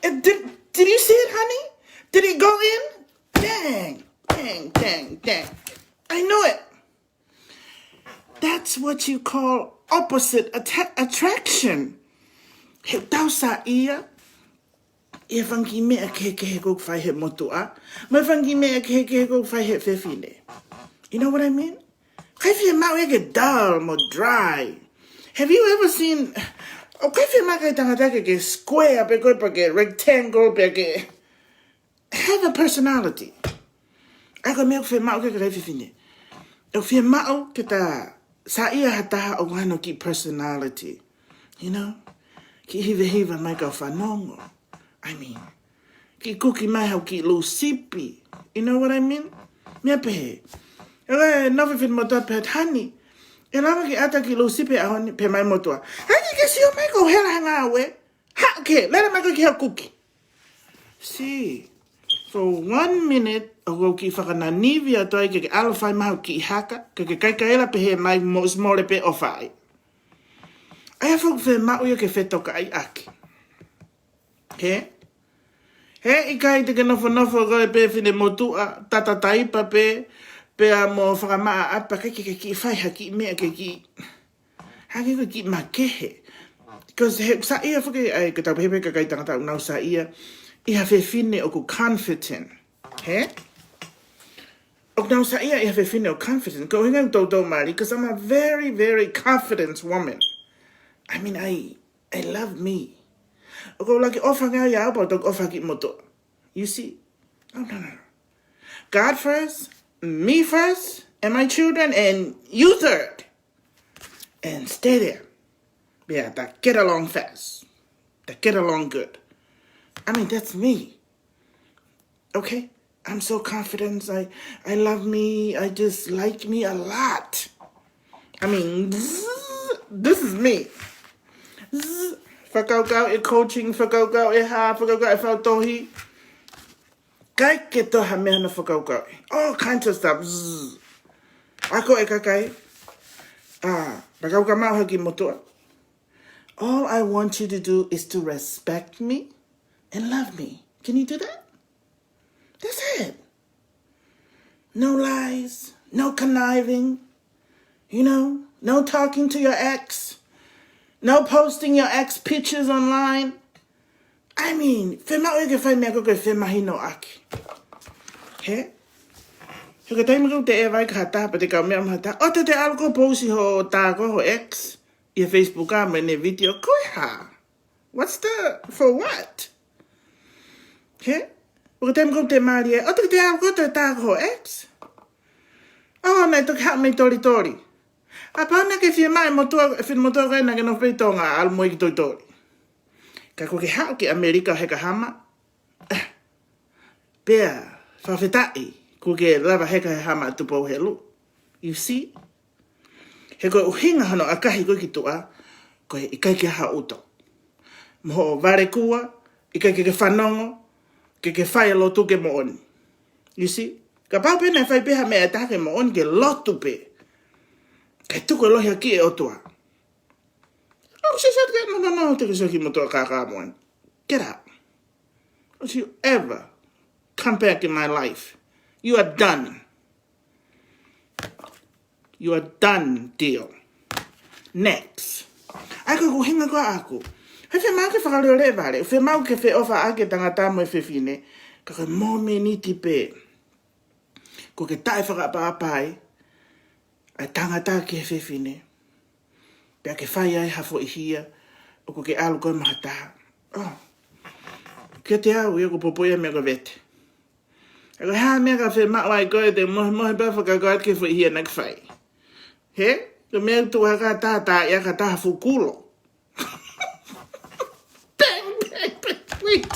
And did, did you see it, honey? Did it go in? Dang, dang, dang, dang. I knew it. That's what you call opposite atta-, attraction. He tau saiʻia ʻi he fanga kiʻi meʻa kehekehe ʻoku fai he motuʻa, mo e fanga kiʻi meʻa kehekehe ʻoku fai he fefine. You know what I mean? ʻIkai fiemaʻu ia ke dull mo dry. Have you ever seen, ʻoku ʻikai fiemaʻu ʻe he tangata ke, ke square pē koe pe ke rectangle pe ke have a personality. ʻA ia ko e meʻa ʻoku fiemaʻu ki he kakai fefine. ʻOku fiemaʻu ke ta saiʻia ha taha ʻoku ʻi ai hano kiʻi personality. You know? Kiʻi hivehiva mai kau fanongo. I mean, kiʻi kuki mai hau kiʻi lūsipi. You know what I mean? Meʻa pehē. ʻE nofo e finemotuʻa pehē, honey, ʻe lava ke ʻata kiʻi lūsipi he ʻaho ni, pehē mai e motuʻa, ʻai ke ke sio mai ʻoku ou hela he ngāue. Haʻu ke, lele mai koe ki he kuki. See, For one minute, ʻoku ou kiʻi fakananivi atu ai ke ke ʻalu fai mai haʻo kiʻi haka, ke ke kaikaila pehē mai mo small pē ʻofa ai. ʻA ia foki fiemaʻu ia ke fetokaʻiʻaki. Hē? He ʻikai te ke nofonofo koe pē finemotuʻa, tata taipa pē, pea mo fakamaʻa apa, ʻikai ke ke kiʻi fai ha kiʻi meʻa ke kiʻi. Hangē ko e kiʻi makehe. Because he saiʻia foki, ʻa ia, ko e tau pehē pē kakai tangata ʻoku nau saiʻia ʻi ha fefine ʻoku confident. Hē? ʻOku nau saiʻia ʻi ha fefine ʻoku confident. Ko e ʻuhinga ʻoku ou toutou mali, because I'm a very, very confident woman. I mean, I, I love me. ʻOku ou lava ke ʻofa ange au ia au pea u toki ʻofa ki motuʻa. You see? Oh, no, no, no. God first, me first, and my children, and you third. And stay there. Yeah, that get along fast. That get along good. I mean, that's me. Okay? I'm so confident. I, I love me. I just like me a lot. I mean, zzz, this is me. Zzz, fakakaukau e coaching, fakakaukau e hā, fakakaukau e fautohi. ʻIkai ke toe ha meʻa naʻa fakakaukau. All kinds of stuff. Zzz. Ako e kakai. Ah, fakakaukau maʻu haki motuʻa. All I want you to do is to respect me and love me. Can you do that? That's it. No lies, no conniving, you know, no talking to your ex, no posting your ex pictures online. I mean, fiemaʻu ia ke fai meʻa ko ē ke femahinoʻaki. Hē? He ko e taimi ko ē te ʻeva ai ki ha taha, pe te kaumeʻa mo ha taha, ʻoua te te ʻalu ʻo pousi ho tā ko ho ex ʻi he Facebook ʻa mo ʻene video, ko e hā? What's the, for what? Hē? Ko e taimi ko ē te mali ai, ʻoua te te ʻalu ʻo tā ko ho ex. Oh, naʻe toki haʻu mei Tolitoli. ʻA pau naʻa ke fiemaʻu e motuʻa, e finemotuʻa ko ē naʻa ke nofo pē ʻi Tonga, ʻalu mo ia ki Tolitoli. Ka kuo ke haʻu ki ʻAmelika ʻo heka hama. Eh, pea, fakafetaʻi, kuo ke lava heka he hama ʻa Tupou Helu. You see? He ko e ʻuhinga hono ʻakahi koe ki tuʻa, ko e ʻikai ke ʻi ai ha ʻuto. Mo hoʻo vale kua, ʻikai ke ke fanongo, ke ke fai e lotu ke moʻoni. You see? Kapau pē naʻe fai pē ha meʻa ʻe taha ke moʻoni ke lotu pē. Ke tuku e lohi ʻa e ʻOtua. Oh, she said, no, no, no, te ke sio ki motuʻa kākā moʻoni. Get out. Don't you ever come back in my life. You are done. You are done deal. Next. ʻA ia ko e ʻuhinga ko ē ʻaʻaku. He fiemaʻu ke fakaleʻoleʻo e vale. Fiemaʻu ke feʻofaʻaki e tangata mo e fefine. Ka ko e mōmeniti pē kuo ke taʻefakaʻapaʻapa ai ʻa e tangata ki he fefine. Pea ke fai ai ha foʻi hia, ʻoku ke ʻalu koe mo ha taha. Oh. Kiate au ia ʻoku poupou ia meʻa ko e vete. ʻA ia ko e hā e meʻa ka fiemaʻu ai koe te mohemohe pē fakakaukau atu ki he foʻi hia naʻa ke fai. Hē? Ko e meʻa tuʻu haka taha, tā ia ka taha fukulo. Bang, bang, bang, wait.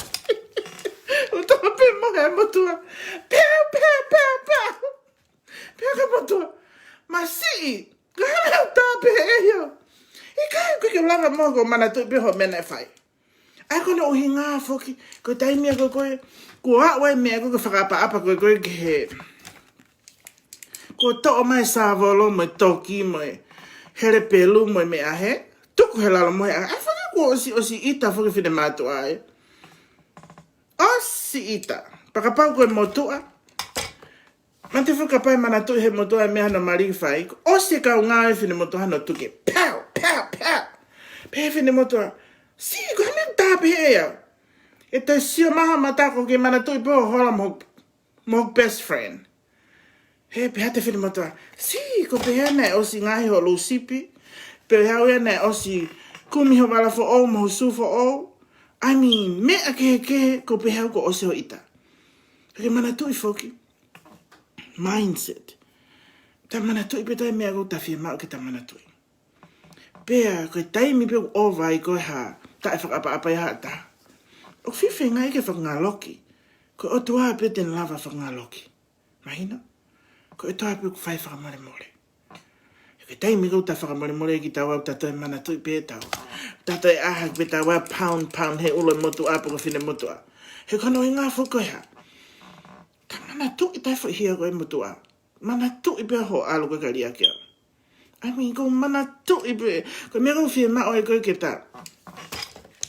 ʻOku tō pē mo e motuʻa. Peau, peau, peau, peau. Pea ka motuʻa. Masiʻi. Ka hana au tā pē ʻe ia. ʻIkai ke ke lava mo ko manatuʻi pē hoʻo meʻa naʻe fai. ʻA ia ko hono ʻuhinga foki, ko e taimi ko ē, ko e, kuo aʻu ai e meʻa ko ē ke fakaʻapaʻapa ko ē, ko ē ki he. Kuo toʻo mai e sāvolo mo e toki mo e hele pelu mo e meʻa hē. Tuku he lalo mo e ʻā. ʻA ia foki kuo ʻosi, ʻosi ʻita foki finemātuʻa ē. ʻOsi ʻita. Pea kapau ko e motuʻa. Mate foki kapau ʻe manatuʻi he motuʻa e meʻa hono mali ke fai. Kuo ʻosi e kaungā e finemotuʻa hono tuku e. Peau, peau, peau. Pehē finemotuʻa. Sī, ko e hā e meʻa tā pē ʻe ia. ʻE te sio mai ha mata ko ke manatuʻi pē hoʻo hola mo hoku, mo hoku best friend. He pehē atu e finemotuʻa. Sī, ko pehē naʻe ʻosi ngaohi hoʻo lūsipi. Pehē au ia naʻe ʻosi kumi ho vala foʻou mo ho sū foʻou. I mean, meʻa kehekehe ko pehē au kuo ʻosi hoʻo ʻita. Ke manatuʻi foki. Mindset. Ta manatuʻi pē ta e meʻa ko ē ta fiemaʻu ke ta manatuʻi. Pea, ko e taimi pē ʻoku ʻova ai ko ē ha taʻefakaʻapaʻapa ia ha taha. ʻOku fefengaʻi ke fakangaloki. Ko e ʻOtua pē te ne lava fakangaloki. Mahino? Ko e ʻOtua pē ʻoku fai fakamolemole. He ko e taimi ko ē ʻoku ta fakamolemole kitaua ʻoku ta toe manatuʻi pē taua. Ta toe ʻā hake pē taua pound, pound he ʻulu e motuʻa pe ko e finemotuʻa. He ko hono ʻuhinga foki ko e hā. Manatuʻi taifo hia ko e motuʻa. Manatuʻi pē hoʻo ʻalu ko e kaliake au. I mean, ʻoku ou manatuʻi pē. Ko e meʻa ʻoku ou fiemaʻu ai ko e ke ta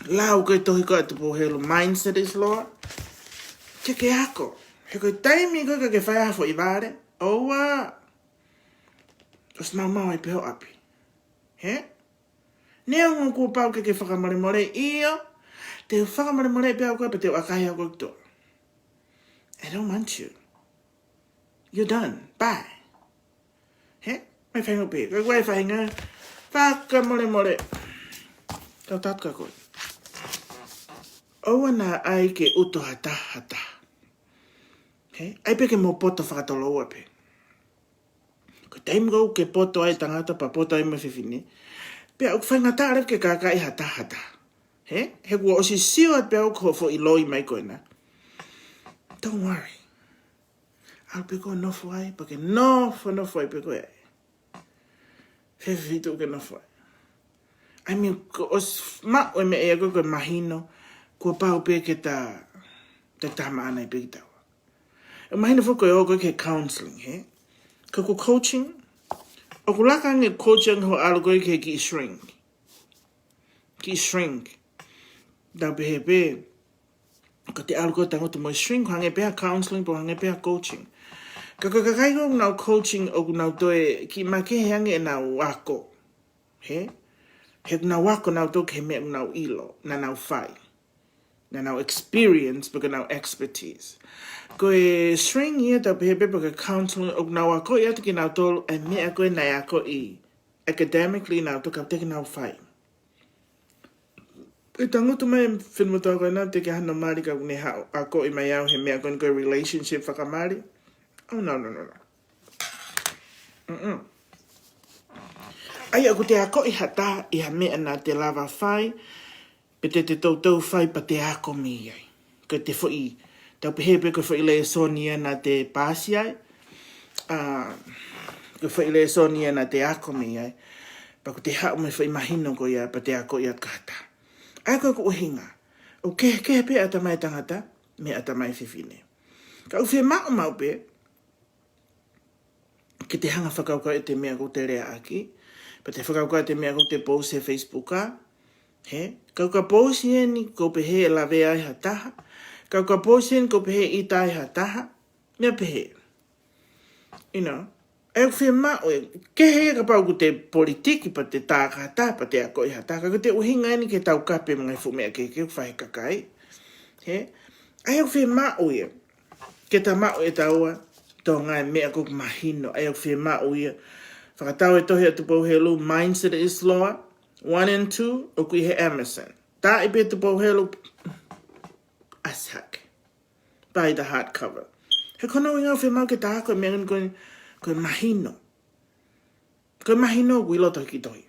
lau ko e tohi ko ē ʻa Tupou Helu, Mindset is Law. Ke ke ako. He ko e taimi ko ē ka ke fai ha foʻi vale, ʻoua, ʻosi maumau ai pē ho ʻapi. Hē? Neongo kuo pau ke ke fakamolemole, ʻio, te u fakamolemole pē au ko ē pea te u ʻakahi au ko ē ki tuʻa. I don't want you. You're done. Bye. Hē? Mai fainga pē. Ka kuo ʻai fainga. Fakamolemole. Kau tatu ka koe. ʻOua naʻa ʻai ke ʻuto ha taha ha taha. Hē? ʻAi pē ke mo poto fakatoloua pē. Ko e taimi ʻoku ke poto ai tangata pea poto ai mo e fefine, pea ʻoku faingataʻa leva ke kākaaʻi ha taha ha taha. Hē? He kuo ʻosi sio atu pē au ko hoʻo foʻi loi mai ko ena. Don't worry. ʻAlu pē koe ʻo nofo ai, pea ke nofo, nofo ai pē koe ai. Fēfē feituʻu ke nofo ai? I mean, kuo ʻosi maʻu e meʻa ia ko ē, ko e mahino, kuo pau pē ke ta, ta tamaʻana ai pē kitaua. ʻE mahino foki ko e ō ko ē ki he counseling, hē? Ka ko e coaching, ʻoku laka ange coaching hoʻo ʻalu ko ē ki he kiʻi shrink. Kiʻi shrink. Tau pehē pē, ka te ʻalu ko ē ʻo tangutu mo e shrink, hangē pē ha counseling, pe hangē pē ha coaching. Ka ko e kakai ko ē ʻoku nau coaching, ʻoku nau toe kiʻi makehe ange ʻenau ako. Hē? He ʻoku nau ako nautolu ki he meʻa ʻoku nau ʻilo, naʻa nau fai. Naʻa nau experience, pe ko ʻenau expertise. Ko e shrink ia tau pehē pē pe ko e counseling, ʻoku nau akoʻi atu kia nautolu e meʻa ko ē naʻe akoʻi academically nautolu ka teʻeki ke nau fai. Ko e tangutu mai e finemotuʻa ko ena, teʻeki ai hano mali ka ʻoku ne haʻu ʻo akoʻi mai au he meʻa ko eni ko e relationship fakamali. Oh, no, no, no, no. Mm-mm. ʻAi, ʻoku te akoʻi ha taha ʻi ha meʻa naʻa te lava fai, pe te te toutou fai pea te ako mei ai. Ko e foʻi, tau pehē pē ko e foʻi lēsoni ia naʻa te paasi ai. ʻA, ko e foʻi lēsoni ia naʻa te ako mei ai. Pea ʻoku te haʻu mo e foʻi mahino ko ia pea te akoʻi atu ki ha taha. ʻA ia ko ʻeku ʻuhinga, ʻoku kehekehe pē ʻatamai tangata mei he ʻatamai fefine. Ka ʻoku fiemaʻu maʻu pē ke te hanga ʻo fakakaukau ʻi he meʻa ʻoku te leaʻaki, pea te fakakaukau ʻi he meʻa ʻoku te post he Facebook, ā? Hē? Ka ʻoku ke post eni ʻoku pehē ʻe lavea ai ha taha. Ka ʻoku ke post eni ʻoku pehē ʻe ʻita ai ha taha. Meʻa pehē. You know, ʻoku fiemaʻu ē, kehe ia kapau ʻoku te politiki pea te tā ki ha taha, pea te akoʻi ha taha. Ka ko e ʻuhinga eni ke taukape mo e ngaahi fuʻu meʻa kehekehe ʻoku fai ʻe he kakai. Hē? ʻA ia ʻoku fiemaʻu ia ke ta maʻu ʻe taua Tonga e meʻa ʻoku mahino. ʻA ia ʻoku fiemaʻu ia. Fakatau e tohi ʻa Tupou Helu, Mindset is Law, one and two, ʻoku ʻi he Amazon. Taaʻi pē Tupou Helu, ʻasi hake. Buy the hardcover. He ko hono ʻuhinga ʻoku fiemaʻu ke ta ako e meʻa ko eni ko e, ko e mahino. Ko e mahino ʻoku ʻi loto he kiʻi tohi.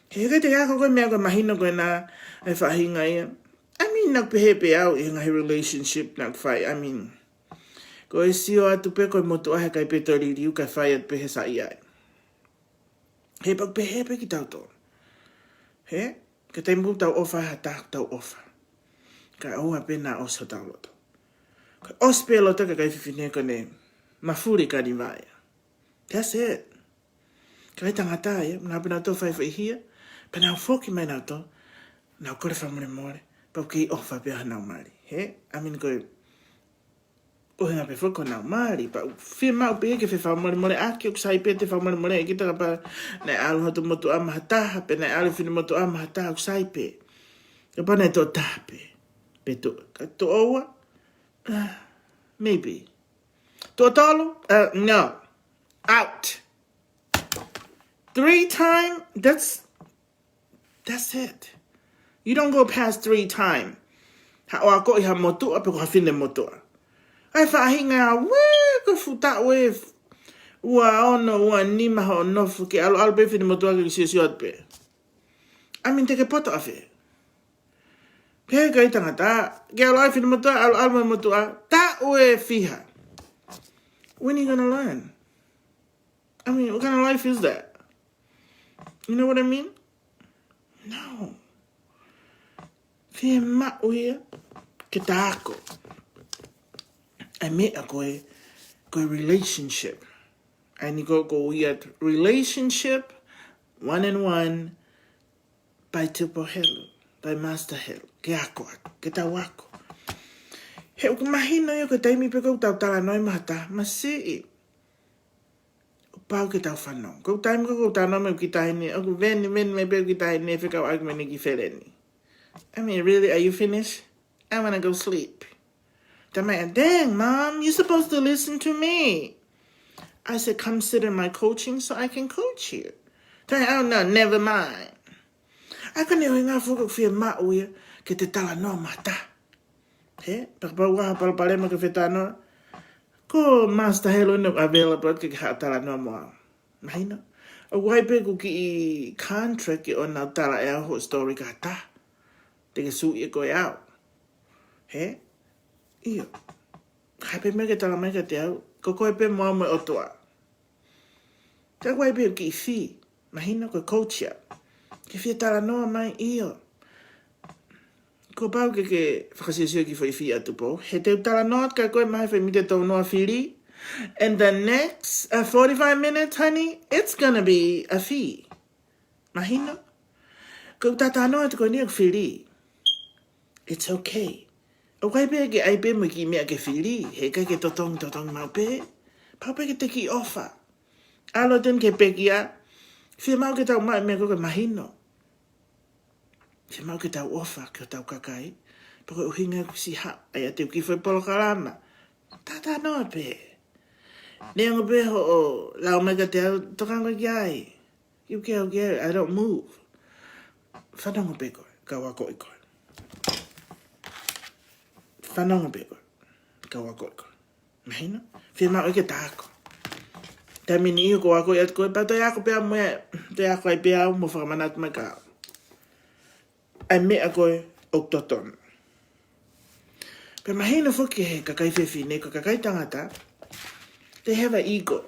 He ʻikai te ke ako ko e meʻa ko e mahino ko ena ʻa e faʻahinga ia. I mean, naʻa ku pehē pē au ʻi he ngaahi relationship naʻa ku fai. I mean, ko e sio atu pē ko e motuʻa he ʻikai pē toe liliu kae fai atu pē he saiʻia. He pea ʻoku pehē pē kitautolu. Hē? Ko e taimi ʻoku tau ʻofa ai ha taha ʻoku tau ʻofa. Kae ʻoua pē naʻa ʻosi hotau loto. Ko e ʻosi pē loto ʻa e kakai fefine ko eni, mafuli ka ni vaia. That's it. Kakai tangata ia, naʻa pē nautolu fai foʻi hia, pea nau foki mai nautolu, nau kole fakamolemole, pea ʻoku kei ʻofa pē ʻa honau mali. Hē? I mean, ko e ʻuhinga pē foki ko honau mali, pea ʻoku fiemaʻu pē ke fefakamolemoleʻaki, ʻoku sai pē te fakamolemoleʻi kita kapau naʻe ʻalu hoto motuʻa maʻa ha taha, pe naʻe ʻalu e finemotuʻa maʻa ha taha, ʻoku sai pē. Kapau naʻe tuʻo taha pē. Pe tuʻo, ka tuʻo ua? Uh, maybe. Tuʻo tolu? Uh, no. Out. Three time, that's, that's it. You don't go past three time. Haʻu ʻo akoʻi ha motuʻa pe ko ha finemotuʻa. ʻA e faʻahinga ē, ko e fuʻu taʻu ē, ua ono, ua nima hoʻo nofo ke ʻalu, ʻalu pē finemotuʻa ke siosio atu pē. I mean, te ke poto ʻafē? Pehē kakai tangata, ke ʻalu ai finemotuʻa, ʻalu, ʻalu mo e motuʻa, taʻu ʻe fiha. When you gonna learn? I mean, what kind of life is that? You know what I mean? No. Fiemaʻu ia ke ta ako. ʻA e meʻa ko e, ko e relationship. ʻA eni ko, ko ia relationship, one and one, by Tupou Helu, by Master Helu. Ke ako atu, ke tau ako. He ʻoku mahino ia ko e taimi pē ʻoku tau talanoa ai mata, masiʻi. ʻOku pau ke tau fanongo. Ko e taimi ko ʻoku tau talanoa mai ki tahi ni, ʻoku veni, veni mai pē ki tahi ni, fekauʻaki mo ʻene kiʻi feleni. I mean, really, are you finished? I wanna go sleep. Tamai, dang, Mom, you're supposed to listen to me. I said, come sit in my coaching so I can coach you. Tamai, oh no, never mind. ʻA ia ko e ʻuhinga foki ʻoku fiemaʻu ia ke te talanoa mata. He, pea kapau ʻoku ʻi ai ha palopalema ke fetalanoa, ko Master Helu ʻoku available ke ke haʻu ʻo talanoa mo au. Mahino? ʻOku ʻi ai pē ʻeku kiʻi contract ke ʻoua naʻa tala ʻe au hoʻo story ki ha taha. Te ke sue ʻe koe au. He? ʻIo. Ka ʻi ai pē meʻa ke tala mai kiate au, ko koe pē mo au mo e ʻOtua. Te u ʻai pē kiʻi fee. Mahino, ko e coach ia. Ke fie talanoa mai, ʻio. Kuo pau ke ke fakasiosio ki he foʻi fee ʻa Tupou. He te u talanoa atu kia koe ʻi he foʻi miniti ʻe tolu noa fili. And the next, uh, forty-five minutes, honey, it's gonna be a fee. Mahino? Ko e talanoa atu ko eni ʻoku fili. It's okay. ʻOku ʻi ai pē ke ʻai pē mo e kiʻi meʻa ke fili. He ʻikai ke totongi, totongi maʻu pē. Pau pē ke te kiʻi ʻofa. ʻAlu atu eni ki he pekia. Fiemaʻu ke tau maʻu e meʻa ko ē ke mahino. Fiemaʻu ke tau ʻofa ki hotau kakai. Pea ko e ʻuhinga ʻoku siʻi haʻu ai ʻa e kiʻi foʻi polokalama. Talanoa pē. Neongo pē hoʻo lau mai kiate au, tokanga ki ai. You care, you care, I don't move. Fanongo pē koe, kau akoʻi koe. Fanongo pē koe, kau akoʻi koe. Mahino? Fiemaʻu ke ta ako. Taimi ni ʻoku ou akoʻi atu koe, pea toe ako pē au mo e, toe ako ai pē au mo fakamanatu mai kia au ʻa e meʻa ko ē ʻoku totonu. Pea mahino foki he kakai fefine, ko e kakai tangata, they have an ego.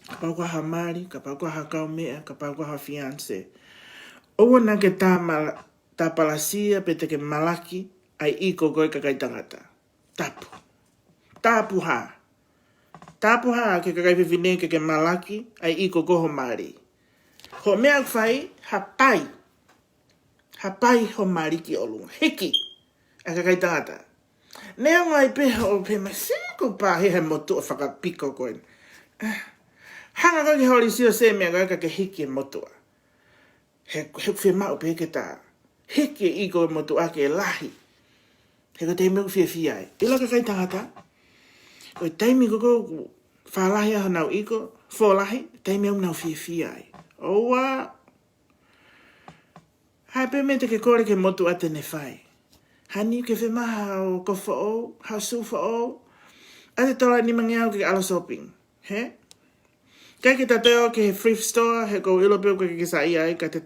Kapau ko ha mali, kapau ko ha kaumeʻa, kapau ko ha fiancé. ʻOua naʻa ke tāma-, tāpalasia pe te ke malaki ʻa e ego ko ē kakai tangata. Tapu. Tapu hā. Tapu hā ki he kakai fefine ke ke malaki ʻa e ego ko ho mali. Ko e meʻa ʻoku fai, hapai. Hapai ho mali ki ʻolunga. Hiki. ʻA e kakai tangata. Neongo ai pē hoʻo pehē mai, siko pā he he motuʻa fakapiko ko ē. Ah. Hanga koe ki he holisi ʻo sio he meʻa ko ē ka ke hiki e motuʻa. He, he fiemaʻu pē ke ta hiki e ego e motuʻa ke lahi. He ko e taimi ʻoku fiefia ai. ʻIlo kakai tangata. Ko e taimi ko ē ʻoku fālahi ai honau ego, fōlahi, taimi ʻoku nau fiefia ai. ʻOua. ʻI ai pē meʻa te ke kole ki he motuʻa te ne fai. Honey, ke fiemaʻu haʻo kofu foʻou, haʻo sū foʻou. ʻAi e tola ʻe nimangeau ke ʻalu shopping. He? ʻIkai ke ta toe ō ki he thrift store, he ʻoku ou ʻilo pē ʻoku ʻikai ke ke saiʻia ai, ka te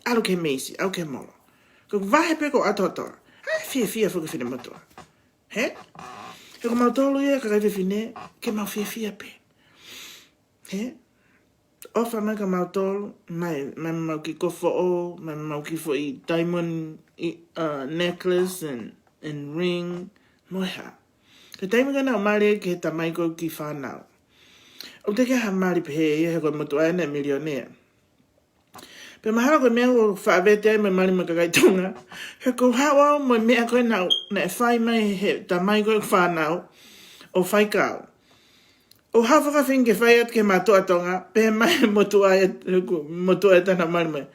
ʻalu ki he Macy's, ʻalu ki he molo. Ko e vahe pē ko ē ʻo e tola. ʻAi e fiefia foki e finemotuʻa. He? He ko mautolu ia kakai fefine, ke mau fiefia pē. He? ʻOfa mai kia mautolu, mai, mai maʻu kiʻi kofu foʻou, mai maʻu kiʻi foʻi diamond, uh, necklace and, and ring, mo e hā. Ko e taimi ko ē naʻa ku mali ai ki he tamai ko ē ʻoku kiʻi fānau. ʻOku teʻeki ai ha mali pehē ia he ko e motuʻa ʻeni ʻa e millionaire. Pea mahalo ko e meʻa ʻoku faʻa vete ai mo e mali mo e kakai Tonga. He ʻoku ou haʻu au mo e meʻa ko ē naʻa, naʻe fai mai he tamai ko ē ʻoku fānau, ʻo fai kau. ʻO haʻu fakafeʻiloaki ke fai atu ki he mātuʻa Tonga, pehē mai e motuʻa ē, motuʻa ē naʻa ku mali mai.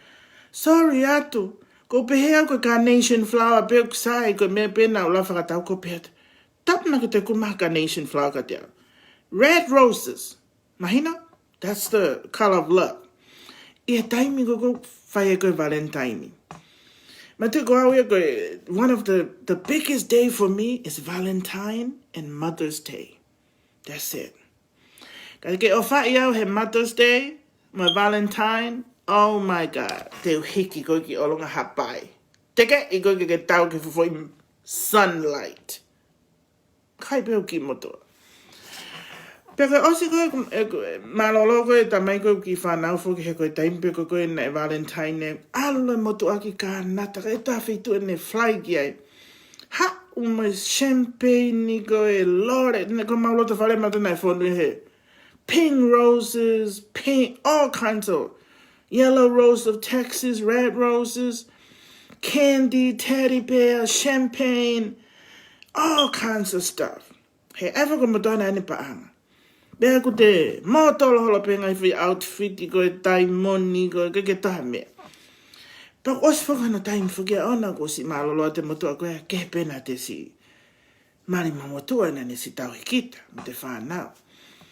Sorry atu, ʻoku ou pehē au ko e carnation flower pē ʻoku sai, ko e meʻa pē naʻa ku lava fakatau, ʻoku ou pehē atu. Tapu naʻa ke toe ʻomai ha carnation flower kiate au. Red roses. Mahino? That's the color of love. ʻI he taimi ko ē ʻoku fai ai ko ē Valentine. Mātuʻa ko au ia ko e, one of the, the biggest day for me is Valentine and Mother's Day. That's it. Ka ke ʻofaʻi au he Mother's Day, mo e Valentine, oh my God, te u hiki koe ki ʻolunga hapai. Tekeʻi koe ke ke tau ki he fuʻu foʻi sunlight. Kai pē ʻoku kiʻi motuʻa. Pea ko e ʻosi ko ē, e, ko e, mālōlō ko ē, tamai ko ē ʻoku kiʻi fānau foki he ko e taimi pē ko ē ko ē naʻe Valentine ē. ʻAlu e motuʻa ki Kānata, ka ʻi ai ha feituʻu ʻene fly ki ai. Ha, ʻUma champagne ni ko e lole, ne ko mau loto fale mata nai fonu he. Pink roses, pink, all kinds of yellow rose of Texas, red roses, candy, teddy bear, champagne, all kinds of stuff. He ever ko matana ni paʻanga. Pea ko te motolo holo pe ngai fai outfit ko e taimoni ko e ke taha meʻa. Pea ko ʻosi foki hana taimi foki ʻa ona ko si mālolo ʻa te motuʻa ko e ke pena te si. Mali ma motuʻa na ne si tau hikita, mo te whānau.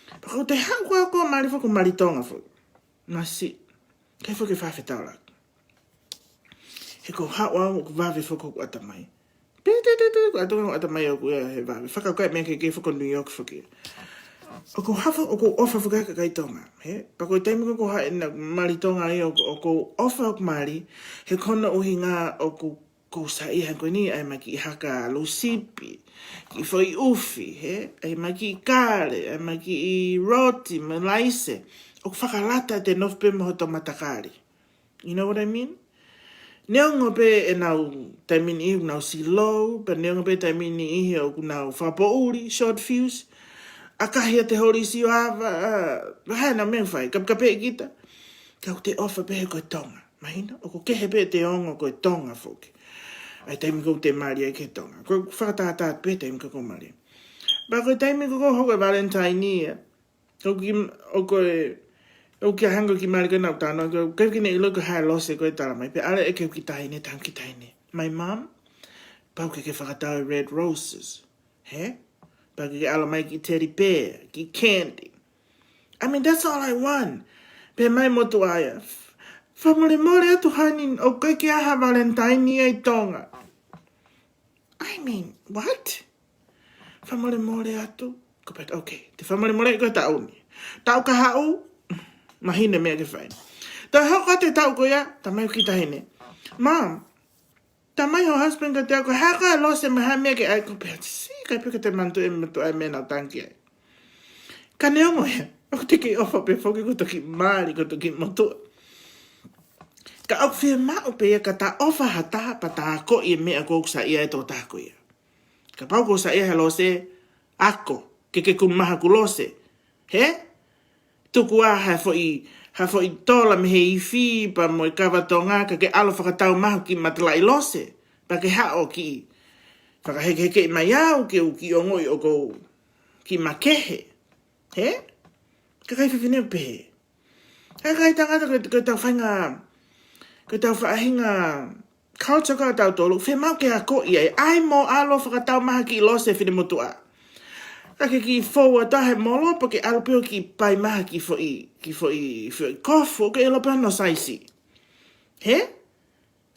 Pea ko te hau ko ko mali foki mali Tonga foki. Masi, kai foki fafetaulaki. He ko haʻu au ʻoku vave foki ʻoku ʻatamai. Pe te te te ʻoku ʻatamai ʻoku ia he vave. Fakaukai meʻa ke ke foki New York foki. ʻOku hafo ʻoku ʻofa foki ka kai Tonga. He, pea ko e taimi ko ko haʻe na mali Tonga ai ʻoku ʻoku ʻofa ʻoku mali. He kono uhinga ʻoku ko sa ia ko ni ai maki haka lusipi. Ki fai ufi, he, ai maki kale, ai maki i roti, malaise. ʻOku fakalata te nofu pe mo hoto matakali. You know what I mean? Neongo pe e nau taimi ni ʻoku nau si low, pe neongo pe taimi ni ʻi he ʻoku nau fapoʻuli, short fuse, ʻa kahi ʻa te holi si o ava, ʻa, hae na meʻa fai, kapekape kita. Kau te ʻofa pe he ko e Tonga, mahina, ʻoku kehe pe te ongo ko e Tonga foki. Ai taimi kou te mali ai ke Tonga. Ko fakatātā pe taimi kou mali. Ba ko e taimi kou hoko e Valentine ia. Kau ki, ʻoku e, ʻoku kia hango ki mali ko nau tano, kau kau ki ne ilo ko hae lose ko e tala mai, pe ale e kau ki tahi ne, tang ki tahi ne. My mom, pau ke ke fakatau e red roses. He? Pau ke ke alo mai ki teddy bear, ki candy. I mean, that's all I want. Pe mai motuʻa ia. Famolemole atu hani, ʻoku ke aha Valentine ia ʻi Tonga. I mean, what? Famolemole atu. Ko pet, okay. Te famolemole ko taʻu ni. Taʻu ka haʻu, mahina meʻa ke fai. Ta hoko te taʻu ko ia, ta mai ki tahi ne. Mom, ta mai ho husband ka te ako, hako a lose ma ha meʻa ke ai ko pet. Si, kai pe ke te mantu e mantu ai meʻa na tangi ai. Ka neongo ia, ʻoku te ke ʻofa pe foki ko toki mali, ko toki motuʻa. Ka ʻoku fie maʻu pe ia ka ta ʻofa ha taha pa ta ako i e meʻa ko ʻoku sa ia e tō ta ako ia. Ka pau ko sa ia he lose, ako, ke ke kumaha ku lose. He? Tuku a ha foʻi, ha foʻi tola me he ifi pa mo e kava Tonga, ka ke alo fakatau mahu ki matalaʻi lose. Pa ke haʻo ki, fakahekeheke mai au, ke u ki ongoʻi ʻoku ou ki makehe. He? Ka kai fefine pe he. Ka kai tangata ko, ko tau fainga, ko tau faʻahinga culture ka tau tolu, fe mau ke ako ia e, ai mo alo fakatau maha ki lose fine motuʻa. Ka ke ki fou ata he molo, pa ke alo peo ki pai maha ki foʻi, ki foʻi, foʻi kofu, ke alo peo no saisi. He?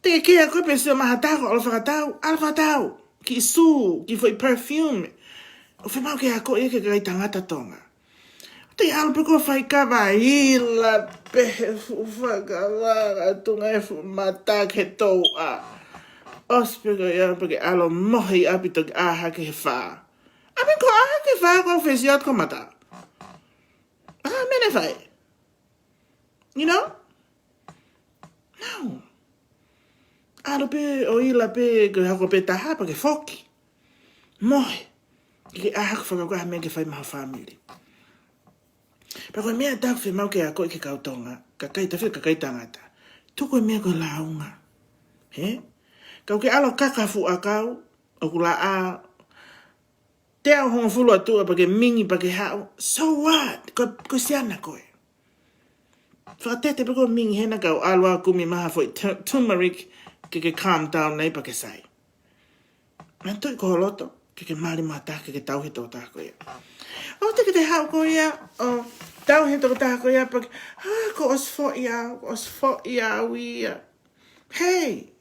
Te ke ako pe sio maha tako, alo fakatau, alo fakatau. Ki su, ki foʻi perfume. ʻO fe mau ke ako ia ke kai tangata Tonga. Te alo pe ko fai kava ila pe he fuʻu fakavara tunga e fuʻu mata ke tou a. ʻOsi pe ko ia pe ke alo mohi ʻapi toki aha ke he fa. ʻApi ko aha ke fa ko fesiot ko mata. Ah, mene fai. You know? No. Alo pe ʻo ila pe ko hako pe taha pa ke foki. Mohe. Ke aha ko fakako ha meʻa ke fai maha family. Pa ko e meʻa ta fe mau ke ako i ke kau Tonga, ka kai ta fe ka kai tangata. Tuku e meʻa ko launga. He? Kau ke alo kaka fuʻakau, ʻoku la a, te au hongo fulu atu pa ke mingi pa ke haʻu. So what? Ko, ko siana koe. Fakatete pe ko mingi hena kau alo a kumi maha foʻi tu-, turmeric ke ke calm down nei pa ke sai. Mantui ko loto, ke ke mali mata, ke ke tau he tō ta ko ia. ʻO te ke te hau ko ia, ʻo tau he tō ta ko ia, pa ke, ah, ko ʻosi foʻi au, ko ʻosi foʻi au ia. Hei,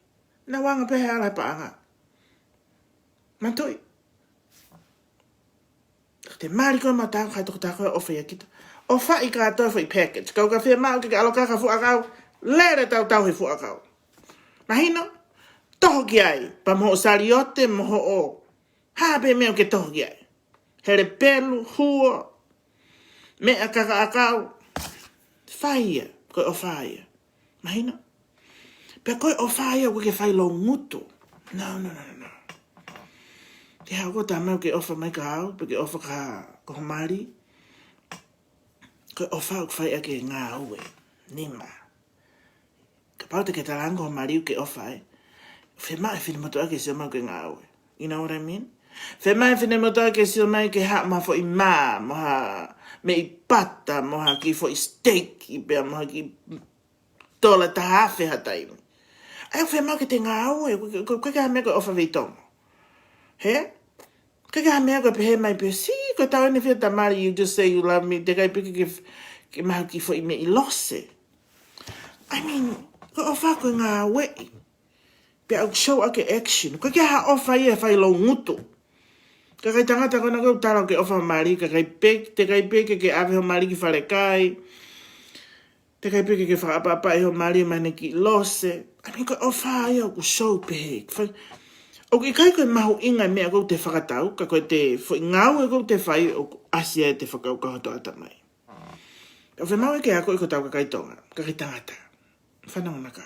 na wanga pe he ala paʻanga. Mantui. Te mali ko mata, kai tō ta ko ia ʻofa ia kita. ʻOfa i ka tō foʻi package. Kau ka fe mau ke ke alo kaka fuʻakau, lele tau tau he fuʻakau. Mahino, toho ki ai, pa mo hoʻo saliote, mo hoʻo, ha pe meʻa ke toho ki ai. Hele pelu, huo, meʻa kaka akau, fai ia, ko e ʻofa ia. Mahino? Pe ko e ʻofa ia, ko ke fai lo ngutu. No, no, no, no, no. Ke haʻu ʻo tala mai ʻoku ke ʻofa mai kia au, pe ke ʻofa kia, ko ho mali. Ko e ʻofa ʻoku fai ʻaki e ngāue. Nima. Kapau te ke talaange ko ho mali ʻoku ke ʻofa ai, fiemaʻu e finemotuʻa ke sio mai ʻoku ke ngāue. You know what I mean? Fiemaʻu e finemotuʻa ke sio mai ke haʻu mo ha foʻi mā, mo ha meʻi pata, mo ha kiʻi foʻi steak, pea mo ha kiʻi tola taha afe ha taimi. ʻA ia ʻoku fiemaʻu ke te ngāue, ʻoku, ʻoku, ʻoku ʻikai ke ha meʻa ko e ʻofa vei Tonga. Hē? ʻOku ʻikai ke ha meʻa ko e pehē mai pē, "See, ko e tau eni fia tamali, you just say you love me, teʻeki ai pē ke, ke, ke maʻu ha kiʻi foʻi meʻi lose." I mean, ko e ʻofa ko e ngāueʻi. Pea ʻoku show ʻaki e action. ʻOku ʻikai ke ha ʻofa ia ʻe fai ʻi loungutu. Kakai tangata ko ena ʻoku tala ʻoku ke ʻofa ho mali, kakai pē, teʻeki ai pē ke ke ʻave ho mali ki falekai. Teʻeki ai pē ke ke fakaʻapaʻapaʻi ho mali ʻomai ʻene kiʻi lose. I mean, ko e ʻofa ia ʻoku show pē. Fai, ʻoku ʻikai ko e mahuʻinga e meʻa ʻoku te fakatau, ka ko e te foʻi ngāue ʻoku te fai ʻoku ʻasi ai ʻete fakakaukau hoto ʻatamai. Pea ʻoku fiemaʻu ke akoʻi ko e tau kakai Tonga, kakai tangata. Fanongo na ka.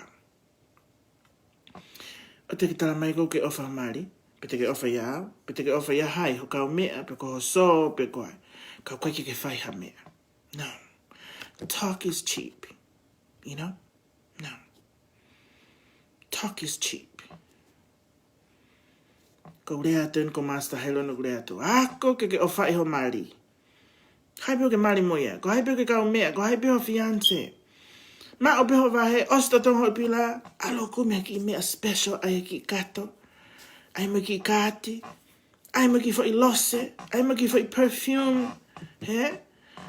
ʻOua te ke tala mai ʻoku ke ʻofa ho mali, pe te ke ʻofa ia au, pe te ke ʻofa ia hai, ho kaumeʻa, pe ko ho sō, pe ko hai. Ka ʻoku ʻikai ke ke fai ha meʻa. No. Talk is cheap. You know? No. Talk is cheap. Ko e lea atu eni ko Master Helen ʻoku lea atu. Ako ke ke ʻofaʻi ho mali. Ko hai pē ʻoku ke mali mo ia. Ko hai pē ʻoku ke kaumeʻa. Ko hai pē ho fiancé. Maʻu pē ho vahe, ʻosi totongi hoʻo pila, ʻalu ʻo kumi ha kiʻi meʻa special, ʻai ha kiʻi kato, ʻai mo e kiʻi kaati, ʻai mo e kiʻi foʻi lose, ʻai mo e kiʻi foʻi perfume. Hē?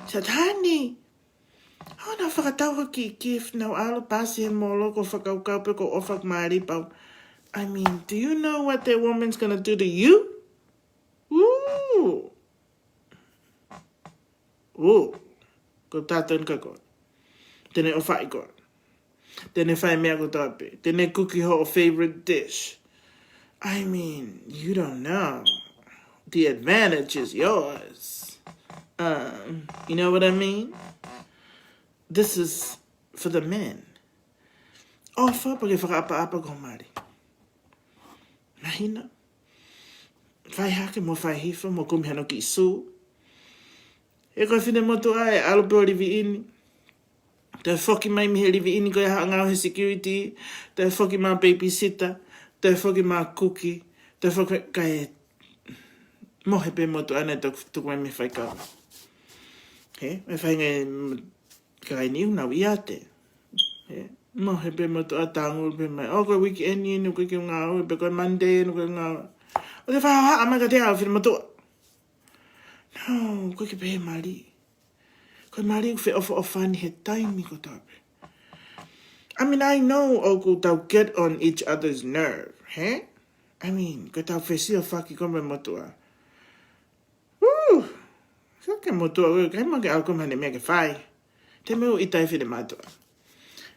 Satani. ʻOua naʻa fakatau ha kiʻi gift, naʻa ʻalu pasi he molo ʻo fakakaukau pē ʻoku ʻofa ho mali pau. I mean, do you know what that woman's gonna do to you? Ooh. Ooh. Ko e tau eni kia koe. Te ne ʻofaʻi koe. Te ne fai e meʻa kotoa pē. Te ne kuki hoʻo favorite dish. I mean, you don't know. The advantage is yours. Um, you know what I mean? This is for the men. ʻOfa pea ke fakaʻapaʻapa ki ho mali. Mahino. Fai hake mo fai hifo mo kumi hano kiʻi sū. He ko e finemotuʻa ʻe ʻalu pē ʻo live in. Toe foki mai mei he live in ko ia ʻo haʻu ʻo ngāue he security. Toe foki mai ʻo babysitter. Toe foki mai ʻo kuki. Toe foki kae mohe pē motuʻa naʻe tuku, tuku mai mei he faikava. Hē? Mei he faʻahinga kakai niu nau ʻiate. Hē? Mohe pē motuʻa, tangutu pē mai. ʻO ko e weekend eni ʻoku ʻikai ke ngāue, pe ko e Monday eni ʻoku ʻikai ngāue. ʻOku te fakahohaʻa mai kiate au finemotuʻa. No, ʻoku ʻikai ke pehē mali. Ko e mali ʻoku feʻofoʻofani he taimi kotoa pē. I mean, I know ʻoku tau get on each other's nerve, hē? I mean, ko e tau fesiofaki ko e meʻa motuʻa. Ooh, sio ki he motuʻa, ʻoku ʻikai ke maʻu ke ʻalu ko e maʻu ha meʻa ke fai. Te mou ʻita e finemotuʻa.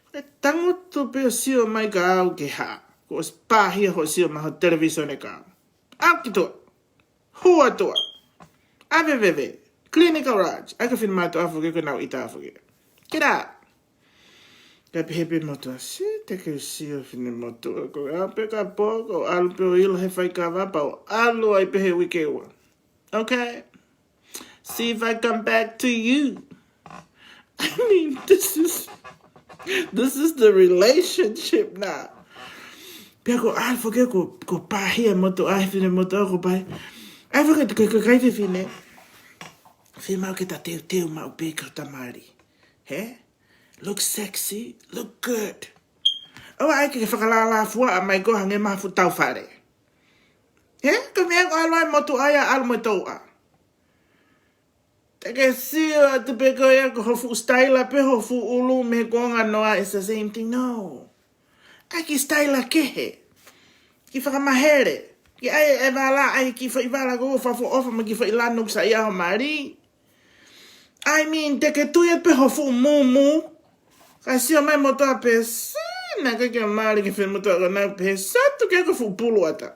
ʻE tangutu pē ʻo sio mai kia au ke hā. Kuo ʻosi pāhia hoʻo sio mai ho televīsone kia au. ʻAlu ki tuʻa. Hū atu ā. ʻAve veve. Clean e garage. ʻAi ko e finemotuʻa foki ko ʻenau ʻita foki. Kira. Kae pehē pē motuʻa, "See, te ke sio finemotuʻa, ko au pē ka pō, ko ʻalu pē ʻo ʻilo he faikava pea u ʻalu ai pē he uike ua. Okay? See if I come back to you." I mean, this is, this is the relationship now. Pea ko ʻalu foki ko, ko pāhia motuʻa, finemotuʻa ko pāhia. ʻAi foki ko, ko, ko e fefine. Fiemaʻu ke ta teuteu maʻu pē ki hota mali. Hē? Look sexy, look good. ʻOua ʻai ke fakalālāfuaʻa mai koe hangē ha fuʻu tau fale. Hē? Ko e meʻa ko e ʻalu ai motuʻa ia ʻalu mo e touʻa. Te ke sio atu pē ko ia ko ho fuʻu sitaila pē ho fuʻu ʻulu mei he kuonga noa, it's the same thing. No. ʻAi kiʻi sitaila kehe. Kiʻi fakamahele. Kiʻi ʻai e vala, ʻai kiʻi foʻi vala ko e fakaʻofoʻofa mo e kiʻi foʻi lanu ʻoku saiʻia ho mali. I mean, te ke tui atu pē ho fuʻu mūmū. Kae sio mai motuʻa pē, "See, naʻe ʻikai ke mali ki he finemotuʻa ko ena pē, sio atu ki he ko e fuʻu pulu ʻatā."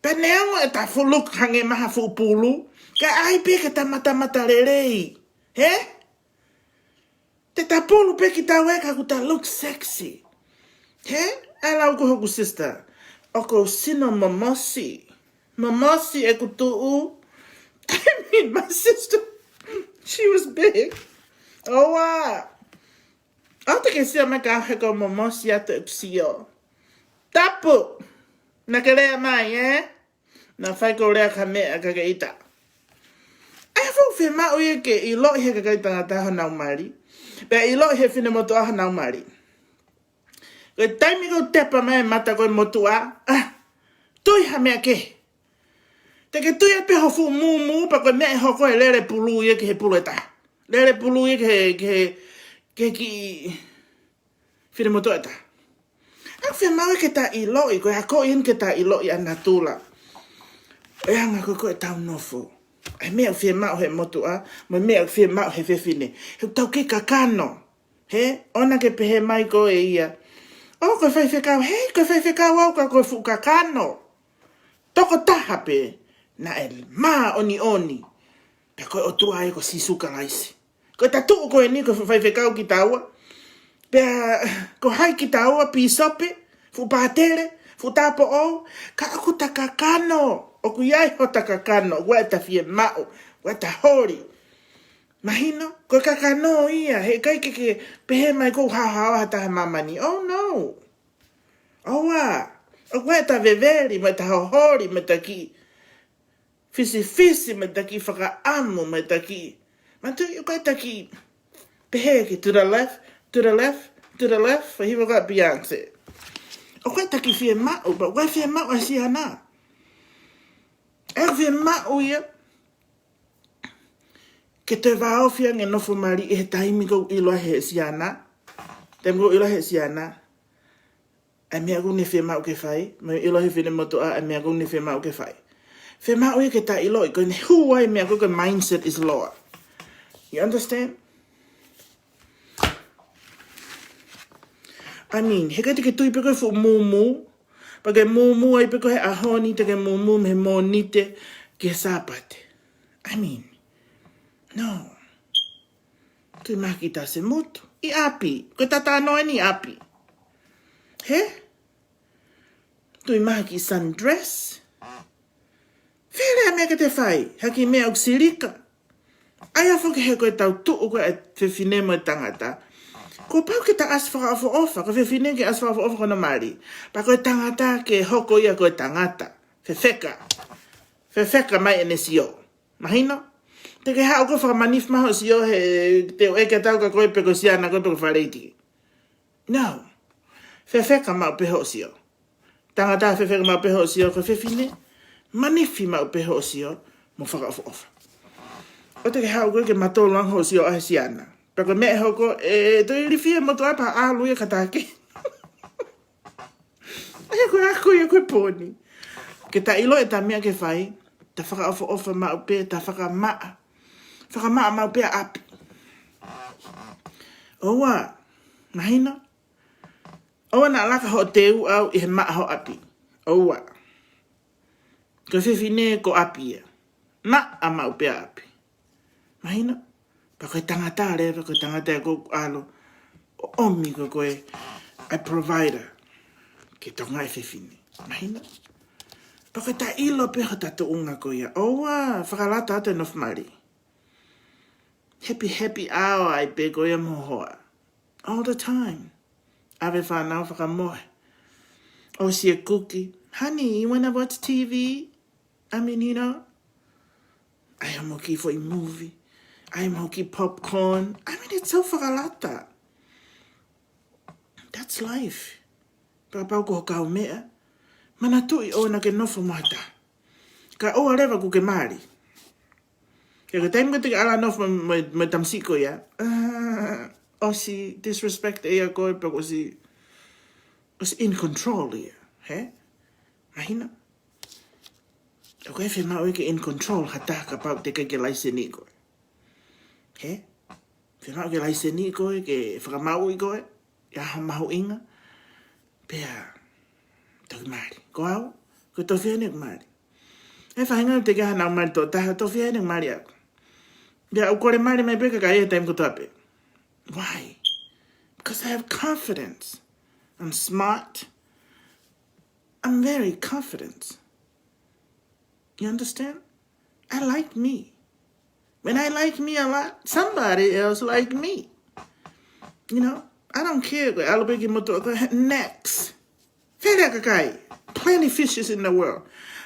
Pea neongo ʻeta fuʻu look hangē mai ha fuʻu pulu, kae ʻai pē ke ta matamata lelei. Hē? Te ta pulu pē kitaua ka kuo ta look sexy. Hē? ʻAi lau ko hoku sister. ʻOku ou sino momosi. Momosi ʻeku tuʻu. I mean, my sister, she was big. ʻOua. ʻOua te ke sio mai ka he ko Momosi atu ʻeku sio. Tapu. Naʻa ke lea mai, ē? Naʻa fai ko lea ka meʻa ka ke ʻita. ʻAi, ʻoku fiemaʻu ia ke ʻiloʻi he kakai tangata honau mali. Pea ʻiloʻi he finemotuʻa honau mali. Ko e taimi ʻoku tepa mai e mata ko e motuʻa, ah, tui ha meʻa kehe. Te ke tui atu pē ho fuʻu mūmū, pea ko e meʻa ʻe hoko ʻe lele pulu ia ki he pulu ʻe taha. Lele pulu ia ki he, ki he, ki he kiʻi finemotuʻa ʻe taha. ʻOku fiemaʻu ke ta ʻiloʻi, ko e akoʻi eni ke ta ʻiloʻi ʻa natula. ʻE anga ko ē ʻetau nofo. ʻA e meʻa ʻoku fiemaʻu he motuʻa, mo e meʻa ʻoku fiemaʻu he fefine. He ʻoku tau kei kakano. He, ʻoua naʻa ke pehē mai ko e ia. ʻŌ, ko e faifekau, he, ko e faifekau au ka ko e fuʻu kakano. Tokotaha pē, naʻe māʻoniʻoni. Pea ko e ʻOtua ia ko Sīsū Kalaisi. Ko e tatuʻu ko eni ko e fuʻu faifekau kitaua. Pea ko hai kitaua, pīsope, fuʻu pātele, fuʻu tāupoʻou. Ka ʻoku ta kakano, ʻoku ʻi ai hota kakano, ʻoku ʻi ai ʻeta fiemaʻu, ʻoku ʻi ai ʻeta holi. Mahino, ko e kakano ia, heʻikai ke ke pehē mai ʻoku ou haohaoa ha taha ʻi māmani. Oh no. ʻOua, ʻoku ʻi ai ʻeta veveli, mo ʻeta hoholi, mo ʻeta kiʻi fisifisi, mo ʻeta kiʻi fakaʻamu, mo ʻeta kiʻi, manatuʻi, ʻoku ʻi ai ʻeta kiʻi pehē ki to the left, to the left, to the left, ʻo hifo ko Beyonce. ʻOku ʻi ai ʻeta kiʻi fiemaʻu, but ʻoku ʻi ai e fiemaʻu ʻa e siana. ʻOku fiemaʻu ia ke toe vāofi ange e nofo mali ʻi he taimi ʻoku ʻilo ai he siana. Taimi ʻoku ʻilo ai he siana ʻa e meʻa ʻoku ne fiemaʻu ke fai, mo e ʻilo ai he finemotuʻa ʻa e meʻa ʻoku ne fiemaʻu ke fai. Fiemaʻu ia ke ta ʻiloʻi, ko ʻene hū ai e meʻa ko ē, ko e mindset is lower. You understand? I mean, heʻikai te ke tui pē ko e fuʻu mūmū, pea ke mūmū ai pē ko e he ʻaho ni, te ke mūmū mei he Mōnite ki he Sāpate. I mean, no. Tui mahaki ta se motu. ʻI ʻapi. Ko e tatano eni ʻi ʻapi. He? Tui mahaki sundress. Fele ʻa e meʻa ke te fai. Ha kiʻi meʻa ʻoku silika. ʻAi ā foki he ko e tau tuʻu ko e fefine mo e tangata. Kuo pau ke ta ʻasi fakaʻofoʻofa. Ko e fefine ke ʻasi fakaʻofoʻofa ko hono mali. Pea ko e tangata ke hoko ia ko e tangata. Fefeka. Fefeka mai ʻene sio. Mahino? Te ke haʻu ko e fakamanifi mai hoʻo sio he te u ʻeke atu ka ko e pe ko e siana ko e pe ko e faleitiki. No. Fefeka maʻu pē hoʻo sio. Tangata, fefeka maʻu pē hoʻo sio, ko e fefine. Manifi maʻu pē hoʻo sio, mo fakaʻofoʻofa. ʻOua te ke haʻu ko ē ke matolo ange hoʻo sio ʻa e siana. Pea ko e meʻa ʻe hoko, ʻe, ʻe toe ilifia mo toe pā ʻalu ia ka taki. ʻA ia ko e ako ia ko e pōni. Ke ta ʻilo ʻeta meʻa ke fai, ta fakaʻofoʻofa maʻu pē, ta fakamaʻa. Fakamaʻa maʻu pē ʻa ʻapi. ʻOua, mahino? ʻOua naʻa laka hoʻo teu ʻau ʻi he maʻa hoʻo ʻapi. ʻOua. Ko e fefine ko ʻapi ia. Maʻa maʻu pē ʻa ʻapi. Mahino? Pea ko e tangata leva, ko e tangata ʻoku ʻalu ʻo ʻomi ko ē ko e ʻa e provider. Ke tokangaʻi e fefine. Mahino? Pea ko e ta ʻilo pē hota tuʻunga ko ia. ʻOua, fakalata atu e nofo mali. Happy, happy hour ai pē ko ia mo hoa. All the time. ʻAve fānau fakamohe. ʻOsi e kuki. Honey, you wanna watch T V? I mean, you know. ʻAi mo e kiʻi foʻi movie. ʻAi mo e kiʻi popcorn. I mean, it's so fakalata. That's life. Kapau ko e kau meʻa. Manatuʻi ʻoua naʻa ke nofo mo ha taha. Kae ʻoua leva kuo ke mali. He ko e taimi ko ē te ke ʻalu ʻo nofo mo, mo, mo e tamasiʻi ko ia. Ah, ʻosi disrespect ʻe ia koe pea ʻosi, ʻosi in control ia. He? Mahino? ʻOku ʻikai fiemaʻu ia ke in control ha taha kapau te ke ke laiseni koe. He? Fiemaʻu ke laiseni koe, ke fakamaʻuʻi koe, ʻi ha mahuʻinga. Pea, toki mali. Ko au, ko e tofiʻa eni ʻeku mali. ʻE faʻahinga te ke hana mali tō taha, tofiʻa eni ʻeku mali ʻaʻaku. Pea ʻoku kole mali mai pē kakai he taimi kotoa pē. Why? Because I have confidence. I'm smart. I'm very confident. You understand? I like me. When I like me a lot, somebody else like me. You know, I don't care ko e ʻalu pē ki he motuʻa ko e next. Fele kakai. Plenty fishes in the world.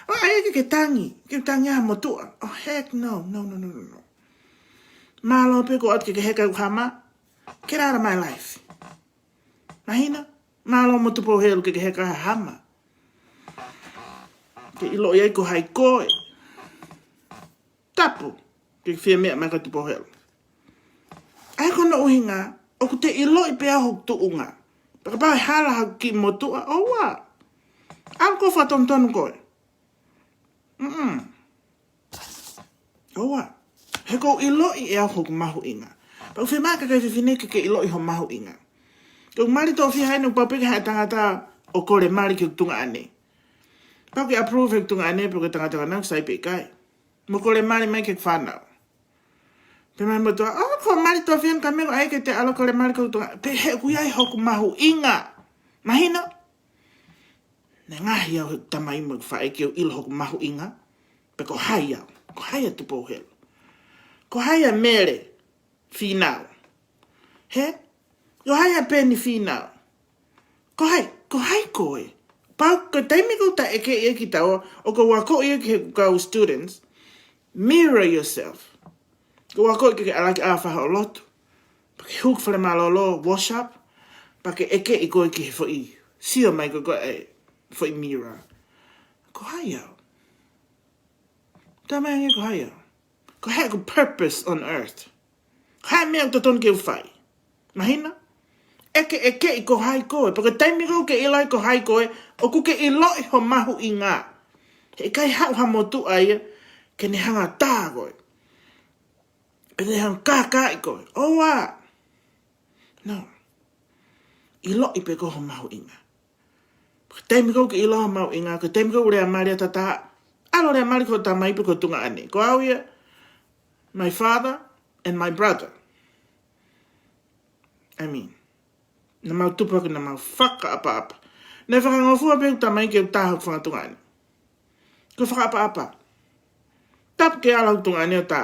ʻOua ʻe ʻai ke ke tangi. Ke tangi ʻa e motuʻa. Oh, heck no. No, no, no, no, no. Mālō pē ko ʻoatu ke ke heka ʻeku hama. Get out of my life. Mahino? Mālō mo Tupou Helu ke ke heka ha hama. Ke ʻiloʻi ai ko hai koe. Tapu. Ke fie meʻa mai ka Tupou Helu. ʻA ia ko hono ʻuhinga, ʻoku te ʻiloʻi pē ʻa hoku tuʻunga. Pea kapau ʻe hala haku kiʻi motuʻa, ʻoua. ʻAlu ko e fakatonutonu koe. Mm-mm. ʻOua. He ʻoku ou ʻiloʻi ʻe au hoku mahuʻinga. Pea ʻoku fiemaʻu ʻa e kakai fefine ke ke ʻiloʻi ho mahuʻinga. Ko e mali toʻo fiha ʻeni ʻoku pau pē ke haʻu e tangata ʻo kole mali ki hoku tuongaʻane. Pau ke approve he tuongaʻane pe ko e tangata ko ena ʻoku sai pe ʻikai. Mo kole mali mai ki he fānau. Pea mai motuʻa, ʻo, ko e mali toʻo fiha ʻeni ka meko ai ke te ʻalu kole mali ki hoku tuongaʻane. Pea he ʻoku ʻi ai hoku mahuʻinga. Mahino? Naʻe ngaohi au he tamai mo e faʻē ke u ʻilo hoku mahuʻinga. Pe ko hai au. Ko hai ʻa Tupou Helu. Ko hai ʻa Mele Fīnau. He? Ko hai ʻa Peni Fīnau. Ko hai, ko hai koe. Pau, ko e taimi ʻoku ta ʻeke ia ki taua, ʻoku ou akoʻi ia ki he kau students. Mirror yourself. ʻOku ou akoʻi ke ke ʻalu ki ʻafa ʻo lotu. Pea ke hū ki fale mālōlō, wash up. Pea ke ʻeke ʻi koe ki he foʻi. Sio mai ko koe ʻe foʻi mirror. Ko hai au. Tamai ange ko hai au. Ko hai ʻeku purpose on earth. Ko hai meʻa ʻoku totonu ke u fai. Mahino? ʻEke, ʻeke ʻi ko hai koe. Pea ko e taimi ʻoku ke ʻiloʻi ko hai koe, ʻoku ke ʻiloʻi ho mahuʻinga. He ʻikai haʻu ha motuʻa ia, ke ne hanga tā koe. Pe ne hanga kākaaʻi koe. ʻOua. No. ʻIloʻi pē ko ho mahuʻinga. Ko e taimi ʻoku ke ʻilo ho mahuʻinga, ko e taimi ʻoku lea mali ʻa tata, ʻalu lea mali ki ho tamai pe ko ho tuongaʻane. Ko au ia, my father and my brother. I mean, naʻa mau tupu hake naʻa mau fakaʻapaʻapa. Naʻe fakangofua pē hoku tamai ke u tā hoku fanga tuongaʻane. Ko e fakaʻapaʻapa. Tapu ke ala hoku tuongaʻane ʻo tā.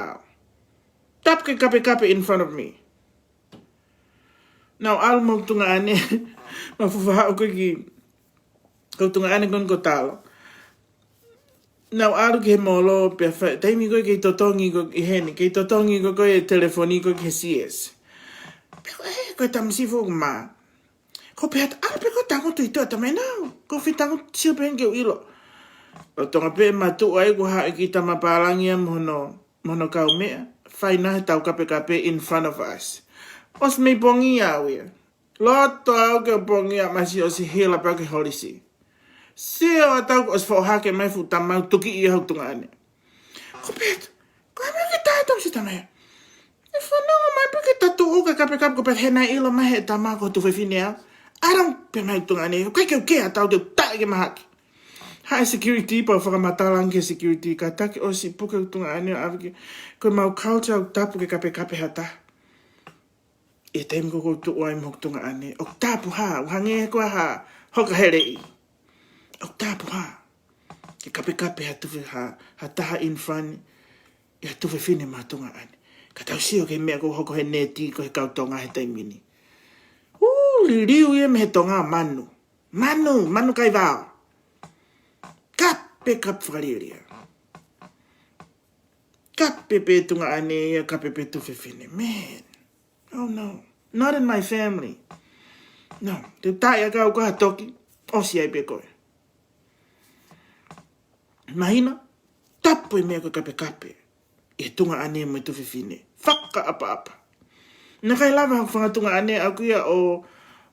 Tapu ke kapekape in front of me. Naʻa ku ʻalu mo hoku tuongaʻane, ma fufa haʻu ko ē ki, ko e tuongaʻane ko eni ko Talo. Naʻa ku ʻalu ki he molo, pea fai, taimi ko ē kei totongi ko ē ʻi heni, kei totongi ko ē ko e telefoni ko ē ki he C S. Pea ko e, ko e tamasiʻi foʻou mā. Ko pea ta, ʻalu pē ko e tangutu ʻi tuʻa tamai nau. Ko e fie tangutu sio pē ke u ʻilo. Lolotonga pē matuʻa ai ko hai ki tama pālangi ia mo hono, mo hono kaumeʻa. Fai naʻa he tau kapekape in front of us. ʻOsi mei pongia au ia. Loto au ke pongia masi ʻosi hila pea ke holisi. Sio atu kuo ʻosi foʻohake mai fuʻu tamau tuki ia hoku tuongaʻane. Ko pea ta, ko e meʻa ke tā tau si tamai. ʻE fanongo mai pē ke ta tuʻu ke kapekape ko pea hena ʻilo mai he tama ko e tuofefine au. ʻAlu pē mai tuongaʻane, ʻikai ke u kea tau te u taʻe ke mahaki. Haʻu e security pea u fakamatala ange ki he security kātaki ʻosi puke hoku tuongaʻane ʻo ʻave ki. Ko e mau culture ʻoku tapu ke kapekape ha taha. ʻI he taimi ko ē ʻoku ou tuʻu ai mo hoku tuongaʻane, ʻoku tapu hā, ʻoku hangē ko ha hoka heleʻi. ʻOku tapu hā. Ke kapekape ha tufe ha, ha taha in front, ʻi ha tuofefine mo ha tuongaʻane. Ka tau sio ki he meʻa ʻoku hoko he neti ko ē he kau Tonga he taimi ni. ʻŪ, liliu ia mei he Tonga manu. Manu, manu kaivao. Kapekape fakalielia. Kape pē tuongaʻane ia, kape pē tuofefine. Man. Oh no. Not in my family. No. Te u taʻe ʻa kau ko ha toki. ʻOsi ai pē koe. Mahino? Tapu e meʻa ko e kapekape. ʻI he tuongaʻane mo e tuofefine. Fakaʻapaʻapa. Naʻe ʻikai lava hoku fanga tuongaʻane ʻaʻaku ia ʻo,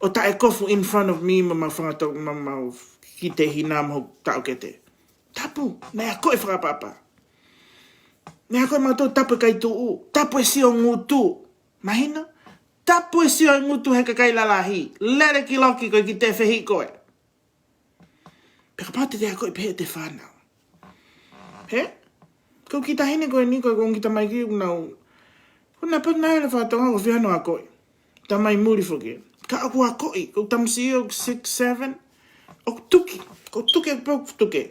ʻo taʻe kofu in front of me mo mau fanga to, mo mau kiʻi tehina mo hoku taʻokete. Tapu, naʻe akoʻi fakaʻapaʻapa. Naʻe akoʻi mautolu tapu e kaituʻu, tapu e sio ngutu. Mahino? Tapu e sio ngutu he kakai lalahi. Lele ki loki ko e kiʻi tefehi koe. Pea kapau te te akoʻi pehē ʻe he fānau. He? Ko e kiʻi taʻahine ko eni ko e ongo kiʻi tamai kiʻi ʻoku nau. Ko e naʻe pau naʻe ʻi he fanga Tonga ʻoku fiha hono akoʻi. Tamai muli foki. Ka ʻoku akoʻi, ko e tamasiʻi ʻoku six, seven. ʻOku tuki, ʻoku tuki, ʻoku pau ʻoku tuki.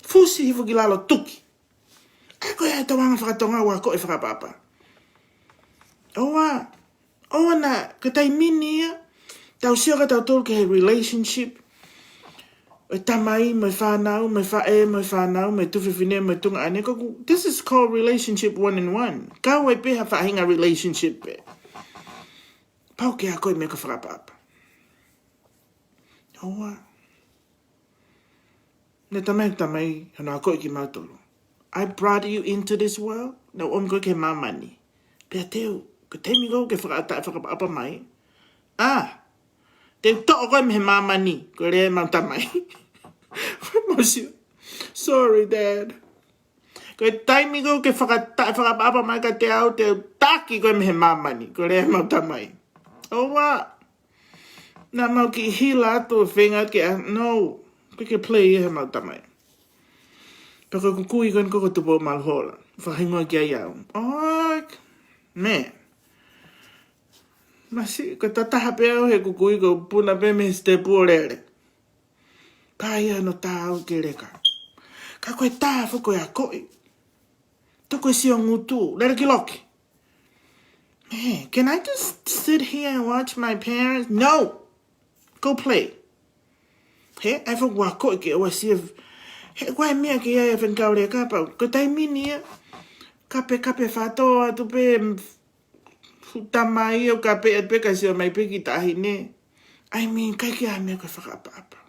Fusi hifo ki lalo tuki. ʻA ia ko e ʻai tau anga fakatonga ua ko e fakaʻapaʻapa. ʻOua, ʻoua naʻa, ko e taimi ni ia, tau sio ka tau tolu ki he relationship. ʻO e tamai, mo e fānau, mo e faʻē, mo e fānau, mo e tuofefine, mo e tuongaʻane. Ko ʻeku, this is called relationship one and one. Kau ai pē ha faʻahinga relationship pē. Pau ke akoʻi meʻa ko e fakaʻapaʻapa. ʻOua. Naʻe tamai, tamai, hono akoʻi kimautolu. I brought you into this world. Naʻa ku ʻomi koe ki he māmani. Pea te u, ko e taimi ko ē ke fakaʻata, fakaʻapaʻapa mai. ʻA, te u toʻo koe mei he māmani. Ko e lea ʻemau tamai. Mau sio. Sorry, Dad. Ko e taimi ko ē ke fakaʻata, fakaʻapaʻapa mai kiate au, te u taki koe mei he māmani. Ko e lea ʻemau tamai. ʻOua. Naʻa mau kiʻi hila atu ʻo feinga ke, ah, no. Ke ke play ia heʻemau tamai. Pea ko e kui ko eni ko ē ko Tupou Maluhola. Fakahingoa ki ai au. ʻOi, man. Masiʻi, ko e tataha pē au he kui ko ē puna pē mei he sitepu ʻo lele. Pea ʻai hono tā au ke leka. Ka ko e tā foki ko e akoʻi. Toko e sio ngutu, lele ki loki. Man, can I just sit here and watch my parents? No! Go play. He, ʻai foki ʻo akoʻi ke ʻoua ʻe sio. He, ko e meʻa ke ʻai ʻa e fengkau leka pau. Ko e taimi ni ia. Kape, kape fato atu pē, mm, fu tamai ʻo kape atu pē ka sio mai pē ki taʻahine. I mean, ʻikai ke ʻi ai ha meʻa ko e fakaʻapaʻapa.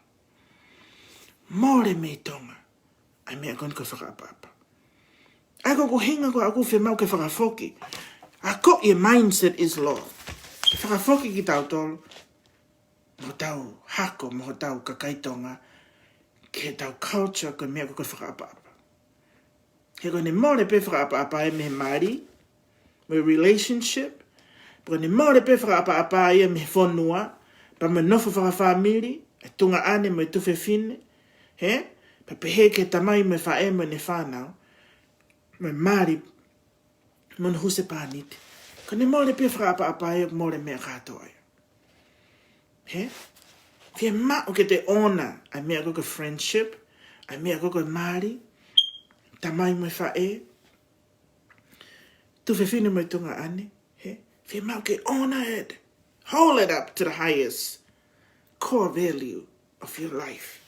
Mole mei Tonga. ʻA e meʻa ko eni ko e fakaʻapaʻapa. ʻA ia ko ʻeku ʻuhinga ko ē ʻoku fiemaʻu ke fakafoki. Akoʻi e mindset is law. Ke fakafoki kitautolu. Mo hotau hako, mo hotau kakai Tonga. Ke tau culture ko e meʻa ko ē ko e fakaʻapaʻapa. He ko ʻene mole pē fakaʻapaʻapa ia mei he mali, mo e relationship, pea ko ʻene mole pē fakaʻapaʻapa ia mei he fonua, pea mo e nofo fakafāmili, e tuongaʻane mo e tuofefine, he, pea pehē ki he tamai mo e faʻē mo ʻene fānau, mo e mali, mo hono husepāniti. Ko ʻene mole pē fakaʻapaʻapa ia, mole meʻa kātoa ia. He? Fiemaʻu ke te ʻona ʻa e meʻa ko ē ko e friendship, ʻa e meʻa ko ē ko e mali, tamai mo e faʻē, tuofefine mo e tuongaʻane. He? Fiemaʻu ke ʻona it. Hold it up to the highest core value of your life.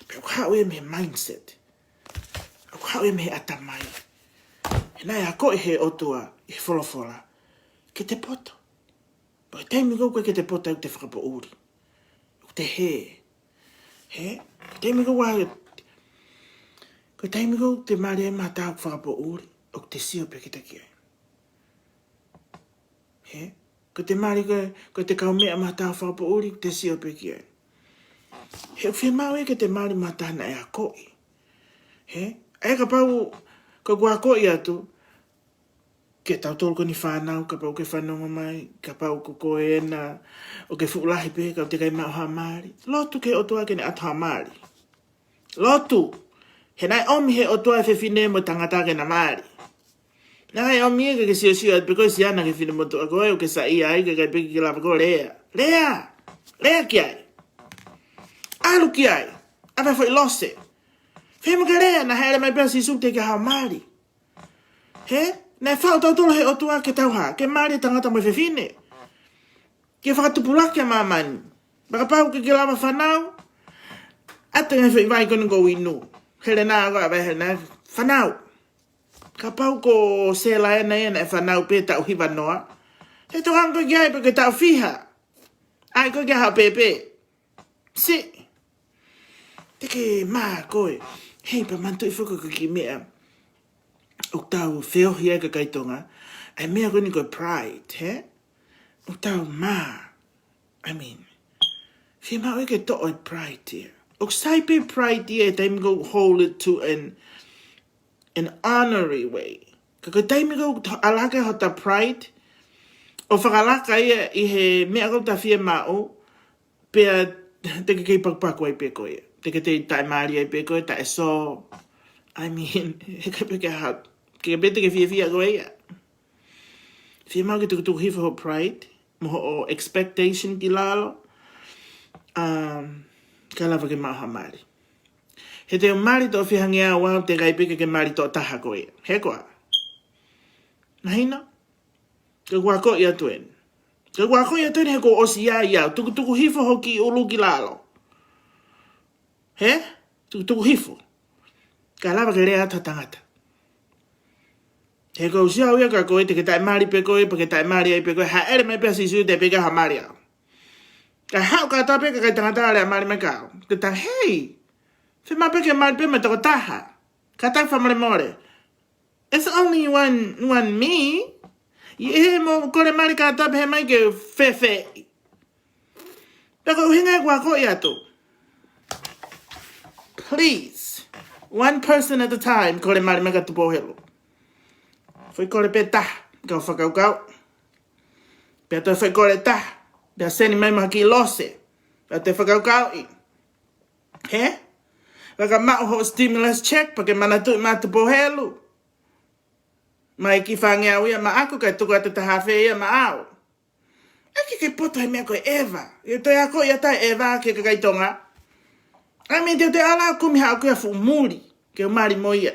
Pea ʻoku haʻu ia mei he mindset. ʻOku haʻu ia mei he ʻatamai. He naʻe akoʻi he ʻOtua, he folofola. Ke te poto. Ko e taimi ko ē ʻoku ʻikai ke te poto ʻoku te fakapoʻuli. ʻOku te hē. He? Ko e taimi ko ē ʻoku, ko e taimi ko ē ʻoku te mali ai mo ha taha ʻoku fakapoʻuli. ʻOku te sio pē kita ki ai. He? Ko e te mali ko ē, ko e te kaumeʻa mo ha taha ʻoku fakapoʻuli, ʻoku te sio pē ki ai. He ʻoku fiemaʻu ia ke te mali mo ha taha naʻe akoʻi. He? ʻA ia kapau, ko ʻeku akoʻi atu, kia tautolu ko eni fānau, kapau ʻoku ke fanongo mai, kapau ko koe ena, ʻoku ke fuʻu lahi pē, ka ʻoku teʻeki ai maʻu ha mali. Lotu ki he ʻOtua ke ne ʻoatu ha mali. Lotu. He naʻe ʻomi he ʻOtua e fefine mo e tangata ke na mali. Naʻe ʻomi ia ke ke siosio atu pē ko e siana ki he finemotuʻa ko ē ʻoku ke saiʻia ai, ʻikai pē ke ke lava ʻo lea. Lea! Lea ki ai. ʻAlu ki ai. ʻAve foʻi lose. Fiemaʻu ke lea, naʻe hēʻele mai pē ʻa Sīsū teʻeki ha mali. He? Naʻe faʻu tautolu he ʻOtua ke tau hā, ke mali e tangata mo e fefine. Ke fakatupulaki ʻa māmani. Pea kapau ʻoku ke lava fanau. ʻAtu e ngaahi foʻi vai ko eni ʻoku ou inu. Helena ko ʻave Helena fanau. Kapau ko Sela ena ia naʻe fanau pē taʻu hiva noa. Te tokanga koe ki ai pē ki he taʻu fiha. ʻAi koe ki ai haʻo pēpē. Siʻi. Te ke mā koe. Hei, pea manatuʻi foki ko e kiʻi meʻa ʻoku tau feohi ai kakai Tonga. ʻA e meʻa ko eni ko e pride, he? ʻOku tau mā. I mean, fiemaʻu ia ke toʻo e pride ia. ʻOku sai pē pride ia he taimi ʻoku hold it to an, an honorary way. Ka ko e taimi ʻoku ʻalu hake hota pride, ʻo fakalaka ia ʻi he meʻa ʻoku ta fiemaʻu, pea te ke kei pakupaku ai pē koe ia. Te ke kei taʻemali ai pē koe ia, taʻesō. I mean, he ka pē ke ha-, ke pē te ke fiefia koe ia. Fiemaʻu ke tukutuku hifo hoʻo pride, mo hoʻo expectation ki lalo, um, kae lava ke maʻu ha mali. He te u mali toʻo fiha ngeau au, teʻeki ai pē ke ke mali toʻo taha koe. He koā? Mahino? Ke u akoʻi atu eni. Ke u akoʻi atu eni he kuo ʻosi ʻi ai au. Tukutuku hifo hoʻo kiʻi ʻulu ki lalo. He? Tukutuku hifo. Ka lava ke lea atu ha tangata. He ko u sio au ia kia koe, te ke taʻe mali pē koe, pea ke taʻe mali ai pē koe, hāʻele mai pē ʻa Sīsū, te pē ke ha mali au. Ka haʻu kātoa pē kakai tangata ʻo lea mali mai kia au. Ke tau, hei, fiemaʻu pē ke mali pē mo e tokotaha. Kātaki fakamolemole. It's only one, one me. ʻI he mo kole mali kātoa pē he mai ke fēfē. Pea ko e ʻuhinga ia ʻeku akoʻi atu. Please. One person at a time, kole mali mai kia Tupou Helu. Foʻi kole pē taha, kau fakakaukau. Pea toe foʻi kole taha, pea seni mai mo ha kiʻi lose. Pea toe fakakaukauʻi. He? Pea ka maʻu hoʻo stimulus check, pea ke manatuʻi mai Tupou Helu. Mai ki fangeau ia maʻaku, kae tuku atu taha fē ia maʻau. ʻAi ke ke poto he meʻa ko e ʻeva. ʻE toe akoʻi atu e ʻeva ki he kakai Tonga. I mean, te u toe ala kumi haʻaku ia fuʻu muli, ke u mali mo ia.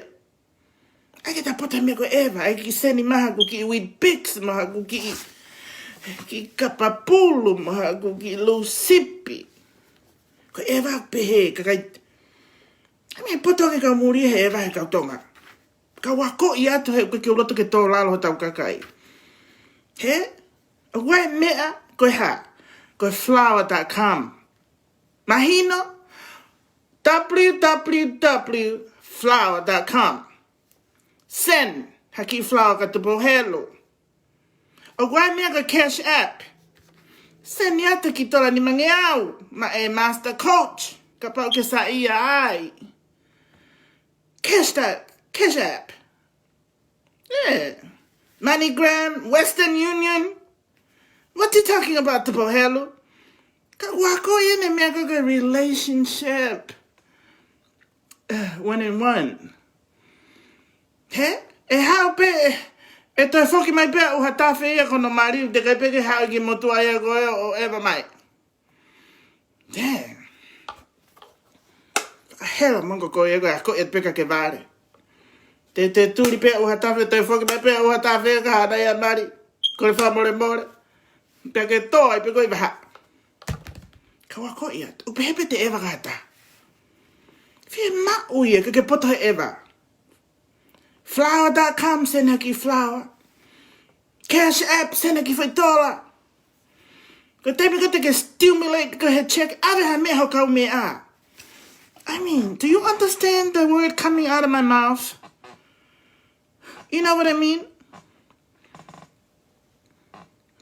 ʻAi ke ta poto he meʻa ko e ʻeva, ʻai ke seni mai haʻaku kiʻi Weet-Bix, mo haʻaku kiʻi, kiʻi kapa pulu, mo haʻaku kiʻi lūsipi. Ko e ʻeva pē he kakai. I mean, poto ange kau muli he ʻeva he kau Tonga. Kau akoʻi atu he ʻoku ʻikai ke u loto ke tō lalo hotau kakai. He? ʻOku ʻi ai e meʻa, ko e hā? Ko e flower dot com. Mahino? W W W flower dot com. Send ha kiʻi flower kia Tupou Helu. ʻOku ʻi ai e meʻa ko e Cash App. Seni atu ha kiʻi tola nimangeau maʻa e Master Coach, kapau ʻoku ke saiʻia ai. Cash App, Cash App. Yeah. MoneyGram, Western Union. What you talking about, Tupou Helu? Ka u akoʻi eni e meʻa ko e relationship. Uh, one and one. He? ʻE haʻu pē, ʻe toe foki mai pē ʻa ʻUhatafe ia ko hono mali, teʻeki ai pē ke haʻu ki he motuʻa ia ko ē ʻo ʻeva mai. Damn. Hela mongo ko ia ko e akoʻi atu pē ka ke vale. Te, te tuli pē ʻa ʻUhatafe, toe foki mai pē ʻa ʻUhatafe ka hana ia mali. Kole fakamolemole. Pea ke tō ai pē ko e vaha. Kau akoʻi atu. ʻOku pehē pē te ʻeva kātoa. Fiemaʻu ia ke ke poto he ʻeva. Flower dot com, seni ha kiʻi flower. Cash App, seni ha kiʻi foʻi tola. Ko e taimi ko ē te ke stimulate ko ē he check, ʻave ha meʻa ho kaumeʻa. I mean, do you understand the word coming out of my mouth? You know what I mean?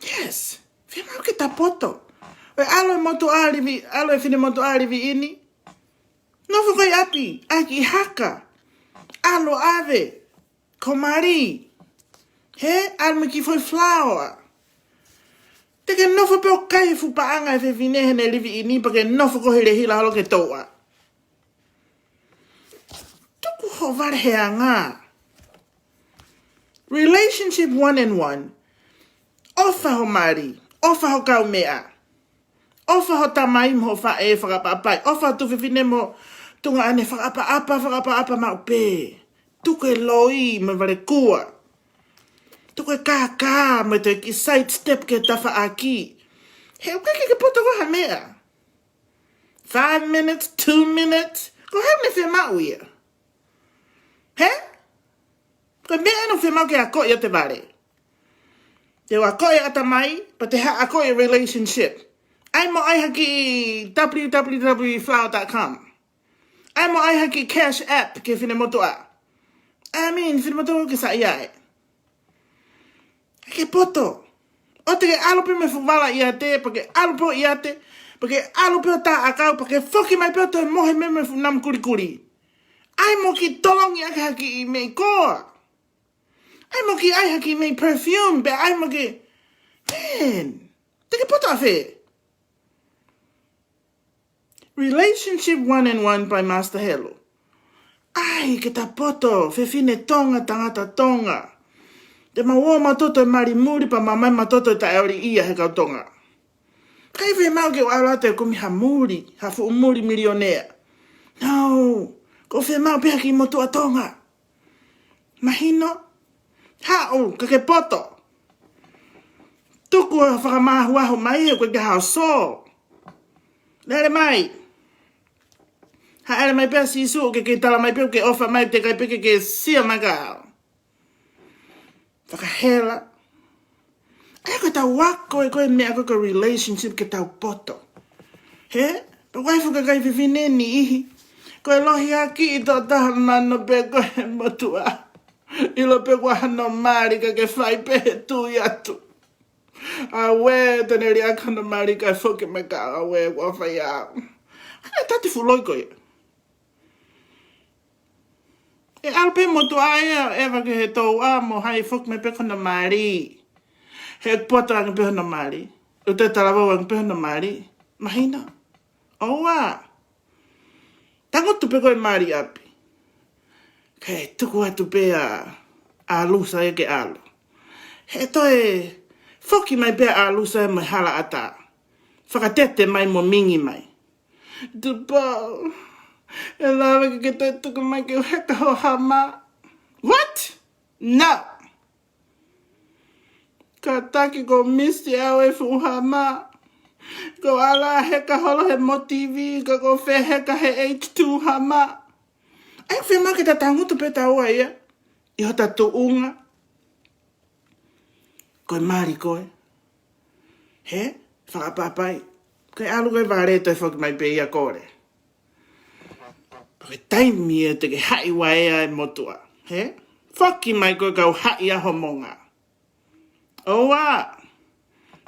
Yes. Fiemaʻu ke ta poto. ʻOi, ʻalu e motuʻa livi, ʻalu e finemotuʻa livi ini. Nofo ko ē ʻi ʻapi, ʻai kiʻi haka. ʻAlu ʻave. Ko mali. He, ʻalu mo e kiʻi foʻi flower. Te ke nofo pē ʻo kai e fuʻu paʻanga e fefine heʻene livi ini pea ke nofo ko ē he lehila holo ke touʻa. Tuku ho vale he anga. Relationship one and one. ʻOfa ho mali. ʻOfa ho kaumeʻa. ʻOfa ho tamai mo ho faʻē fakaʻapaʻapai. ʻOfa ho tuofefine mo ho tuongaʻane fakaʻapaʻapa, fakaʻapaʻapa maʻu pē. Tuku e loi mo e valekua. Tuku e kākā mo e toe kiʻi side step ki he tafaʻaki. He ʻoku ʻikai ke ke poto koe ha meʻa. Five minutes, two minutes. Ko e hā naʻe fiemaʻu ia? He? Ko e meʻa ena ʻoku fiemaʻu ke akoʻi ʻa e vale. Te u akoʻi ʻatamai, pea te haʻu akoʻi e relationship. ʻAi mo ʻai ha kiʻi W W W flower dot com. ʻAi mo ʻai ha kiʻi Cash App ki he finemotuʻa. I mean, finemotuʻa ke saiʻia ai. Ke poto. ʻOua te ke ʻalu pē mo e fuʻu vala ʻiate, pea ke ʻalu pē ʻiate, pea ke ʻalu pē ʻo tā ʻakau, pea ke foki mai pē ʻo toe mohe mai mo e fuʻu namu kulikuli. ʻAi mo kiʻi tolongi ʻaki ha kiʻi meʻi koa. ʻAi mo kiʻi ʻai ha kiʻi meʻi perfume, pea ʻai mo kiʻi, man, te ke poto ʻafē? Relationship one and one by Master Helu. ʻAi, ke ta poto, fefine Tonga, tangata Tonga. Te mau ō mautolu ʻo mali muli pea mau ō mai mautolu ʻo taʻeoliʻia he kau Tonga. ʻIkai fiemaʻu ke u ʻalu atu ʻo kumi ha muli, ha fuʻu muli milionea. No, ʻoku ʻOku fiemaʻu pē ha kiʻi motuʻa Tonga. Mahino? Haʻu, ka ke poto. Tuku ʻa e fakamāhuahu mai he ko e ke hao sō. Lele mai. Haʻele mai pē ʻa Sīsū, ke ke tala mai pē, ke ʻofa mai, teʻeki ai pē ke ke sio mai kia au. Fakahela. ʻA ia ko ʻetau ako ē ko e meʻa ko e ko e relationship ke tau poto. He? Pea ko e fuʻu kakai fefine niʻihi. Ko e lohiakiʻi tokotaha mano pē ko e motuʻa. ʻIlo pē ko hano mali ka ke fai pē he tui atu. Auē, te ne liʻaki hano mali kae foki mai kia au, auē, ʻoku ou fai au. Hana tati fuloi ko ia. ʻE ʻalu pē motuʻa ia, ʻeva ki he touʻa mo hai foki mai pē ko hono mali. He poto ange pē hono mali. ʻOku te talavou ange pē hono mali. Mahino. ʻOua. Tangutu pē ko e mali ʻapi. Kae tuku atu pē ʻa, ʻa Lusa ia ke ʻalu. He toe foki mai pē ʻa Lusa ia mo e hala ʻatā. Fakatete mai mo mingi mai. Tupou, ʻe lava ke ke toe tuku mai ke u heka ho hama. What? No. Kātaki ʻoku ou misi au e fuʻu hama. ʻOku ou ala heka holo he Mo TV, ka ʻoku ou feheka he H two hama. ʻA ia ʻoku fiemaʻu ke ta tangutu pē taua ia. ʻI hota tuʻunga. Ko e mali ko ē. He? Fakapapai. Ko e ʻalu ko e vale toe foki mai pē ia kole. Ko e taimi ē te ke haʻi uaea e motuʻa. He? Foki mai ko e kau haʻi ʻa ho monga. ʻOua.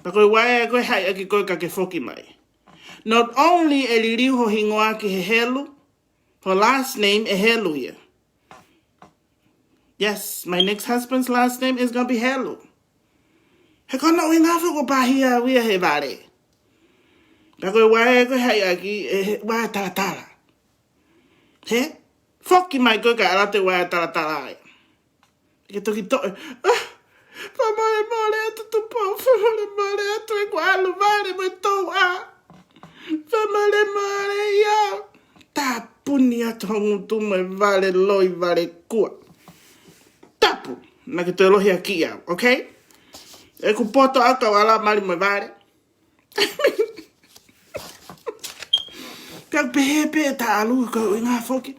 Pea ko e uaea ko e haʻi ʻaki ko e ka ke foki mai. Not only ʻe liliu ho hingoa ki he helu, her last name ʻe Helu ia. Yes, my next husband's last name is gonna be Helu. He ko hono ʻuhinga foki ʻoku pāhia au ia he vale. Pea ko e uaea ko e haʻi ʻaki, ʻe he uaea talatala. He? Foki mai ko e ka ʻalu atu e uaea talatala ai. Ke toki toʻe. Ah, fakamolemole atu Tupou, fakamolemole atu ʻeku ʻalu vale mo e touʻa. Fakamolemole ia. Tāpuni atu ho ngutu mo e vale loi vale kua. Tapu, naʻa ke toe lohiakiʻi au, okay? ʻEku poto ʻa kau ʻalu mali mo e vale. Ka pehē pē ta ʻalu ko e ʻuhinga foki.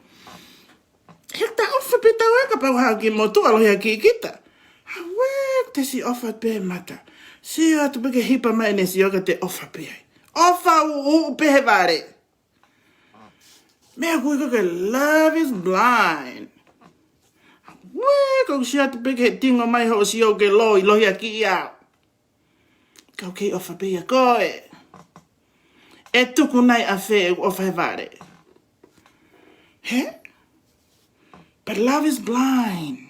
He ta ʻofa pē taua kapau ha kiʻi motuʻa lohiakiʻi kita. Auē, te si ʻofa pē mata. Sio atu pē ke hipa mai ʻene sio ka te ʻofa pē ai. ʻOfa ʻuʻu pē he vale. Meʻa ko e ko e love is blind. Auē, ko e sio atu pē ke tingo mai hoʻo sio ke loi, lohiakiʻi au. Kau kei ʻofa pē ia koe. ʻE tuku nai ʻafē ʻeku ʻofa he vale? He? But love is blind.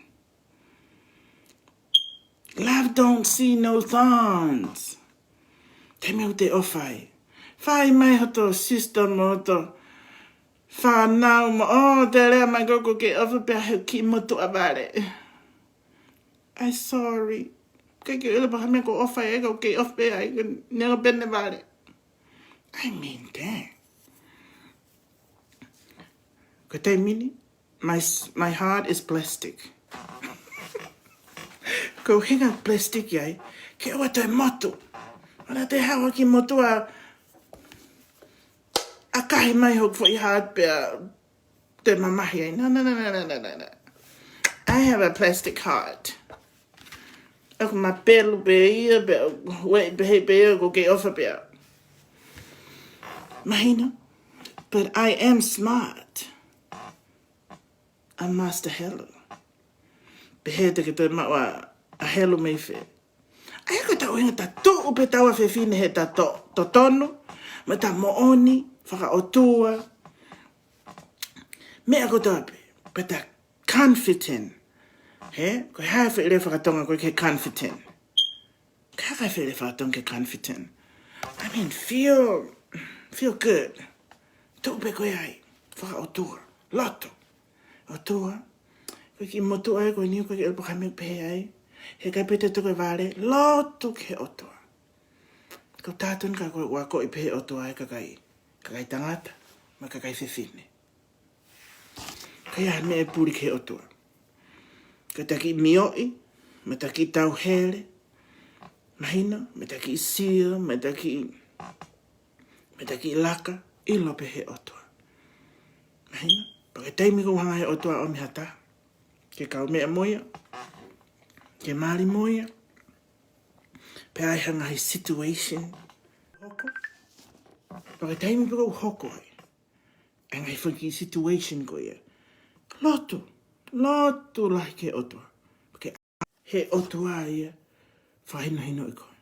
Love don't see no thorns. Te mea u te ʻofa ai. Fai mai hoto sister mo hoto fānau mo, oh, te lea mai ko e ko e kei ʻofa pē he kiʻi motuʻa vale. I sorry. Ke ke ʻilo pē ha meʻa ʻoku ou ʻofa ai, ʻoku ou kei ʻofa pē ai, ko e neongo pē ʻene vale. I mean, damn. Ko e taimi ni, my, s- my heart is plastic. Ko e ʻuhinga plastic ai, ke ʻoua toe motu. ʻOua te haʻu ha kiʻi motuʻa ʻakahi mai hoku foʻi heart pea te mamahi ai. No, no, no, no, no, no, no, no. I have a plastic heart. ʻOku mapelu pē ia, pea ueʻi pē hei pē ia, ʻoku ou kei ʻofa pē au. Mahino? But I am smart. I'm Master Helu. Pehē te ke toe maʻu ʻa, ʻa Helu mei fē? ʻA ia ko e ta ʻuhinga ta tuʻu pē taua fefine he ta to, totonu, mo ta moʻoni, fakaʻotua. Meʻa kotoa pē, pea ta confident. He, ko e hā e foʻi lea fakatonga ko e ke confident? Ka ka fele fakatonga ke confident. I mean, feel, feel good. Tuʻu pē koe ai, fakaʻotua, lotu. ʻOtua, ko e kiʻi motuʻa ē ko eni ʻoku ʻikai ke ʻilo pe ko e hā e meʻa ʻoku pehē ai. He ʻikai pē te u tuku e vale, lotu ki he ʻOtua. Ko e tautonu ka ko e ʻoua ko e pehē ʻOtua ʻe kakai, kakai tangata, mo e kakai fefine. ʻE ʻi ai ha meʻa ʻe puli ki he ʻOtua. Ka ta kiʻi mioʻi, mo ta kiʻi tauhele, mahino, mo ta kiʻi sio, mo ta kiʻi, mo ta kiʻi laka, ʻilo pē he ʻOtua. Mahino, pea ko e taimi ʻoku hanga he ʻOtua ʻo ʻomi ha taha ke kaumeʻa mo ia, ke mali mo ia, pea ʻi ai ha ngaahi situation hoko. Pea ko e taimi pē ʻoku hoko ai ʻa e ngaahi foʻi kiʻi situation ko ia, lotu, lotu lahi ki he ʻOtua. Ke he ʻOtua ia fakahinohinoʻi koe.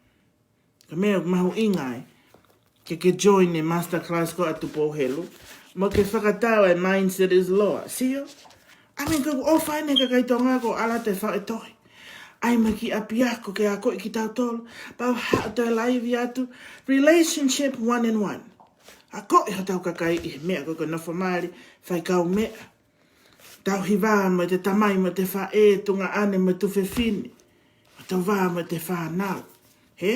Ko e meʻa mahuʻinga ai ke ke join e masterclass ko ē ʻa Tupou Helu, mo ke fakatau e mindset is lower. Sio? I mean, ko e ʻofa eni he kakai Tonga ko e ʻalu atu e faʻu e tohi, ʻai mai ki ʻapiako ke akoʻi kitautolu, pea haʻu atu e live atu, relationship one and one. Akoʻi hotau kakai ʻi he meʻa ko ē ko e nofo mali, fai kaumeʻa, tauhi vā mo e tamai mo e faʻē, tuongaʻane mo e tuofefine, mo tauhi vā mo e fānau. He?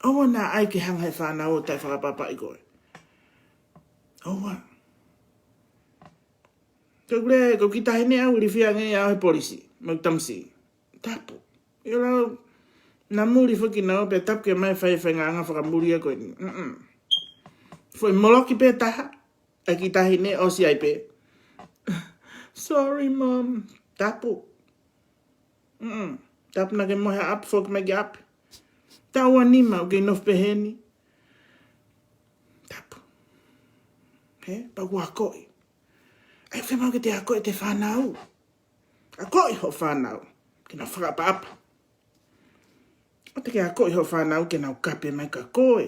ʻOua naʻa ʻai ke hanga he fānau ʻo taʻe fakaʻapaʻapaʻi koe. ʻOua. Ko e kule, ko e kiʻi taʻahine ʻoku ilifia ange ia he polisi, mo e tamasiʻi. Tapu. ʻIo lau, na muli foki nau, pea tapu ke mai fai, fai nganga fakamuli ia ko eni. Mm-mm. Foʻi moloki pē taha, ʻa e kiʻi taʻahine ʻosi ai pē. Sorry, Mom. Tapu. Mm-mm. Tapu naʻa ke mohe ʻapi, foki mai ki ʻapi. Taʻu ʻe nima ʻoku ke nofo pehē ni. Tapu. He, pea ʻoku akoʻi. ʻAi, fiemaʻu ke te akoʻi e fānau. Akoʻi hoʻo fānau ke nau fakaʻapaʻapa. ʻOua te ke akoʻi hoʻo fānau ke nau kape mai kia koe.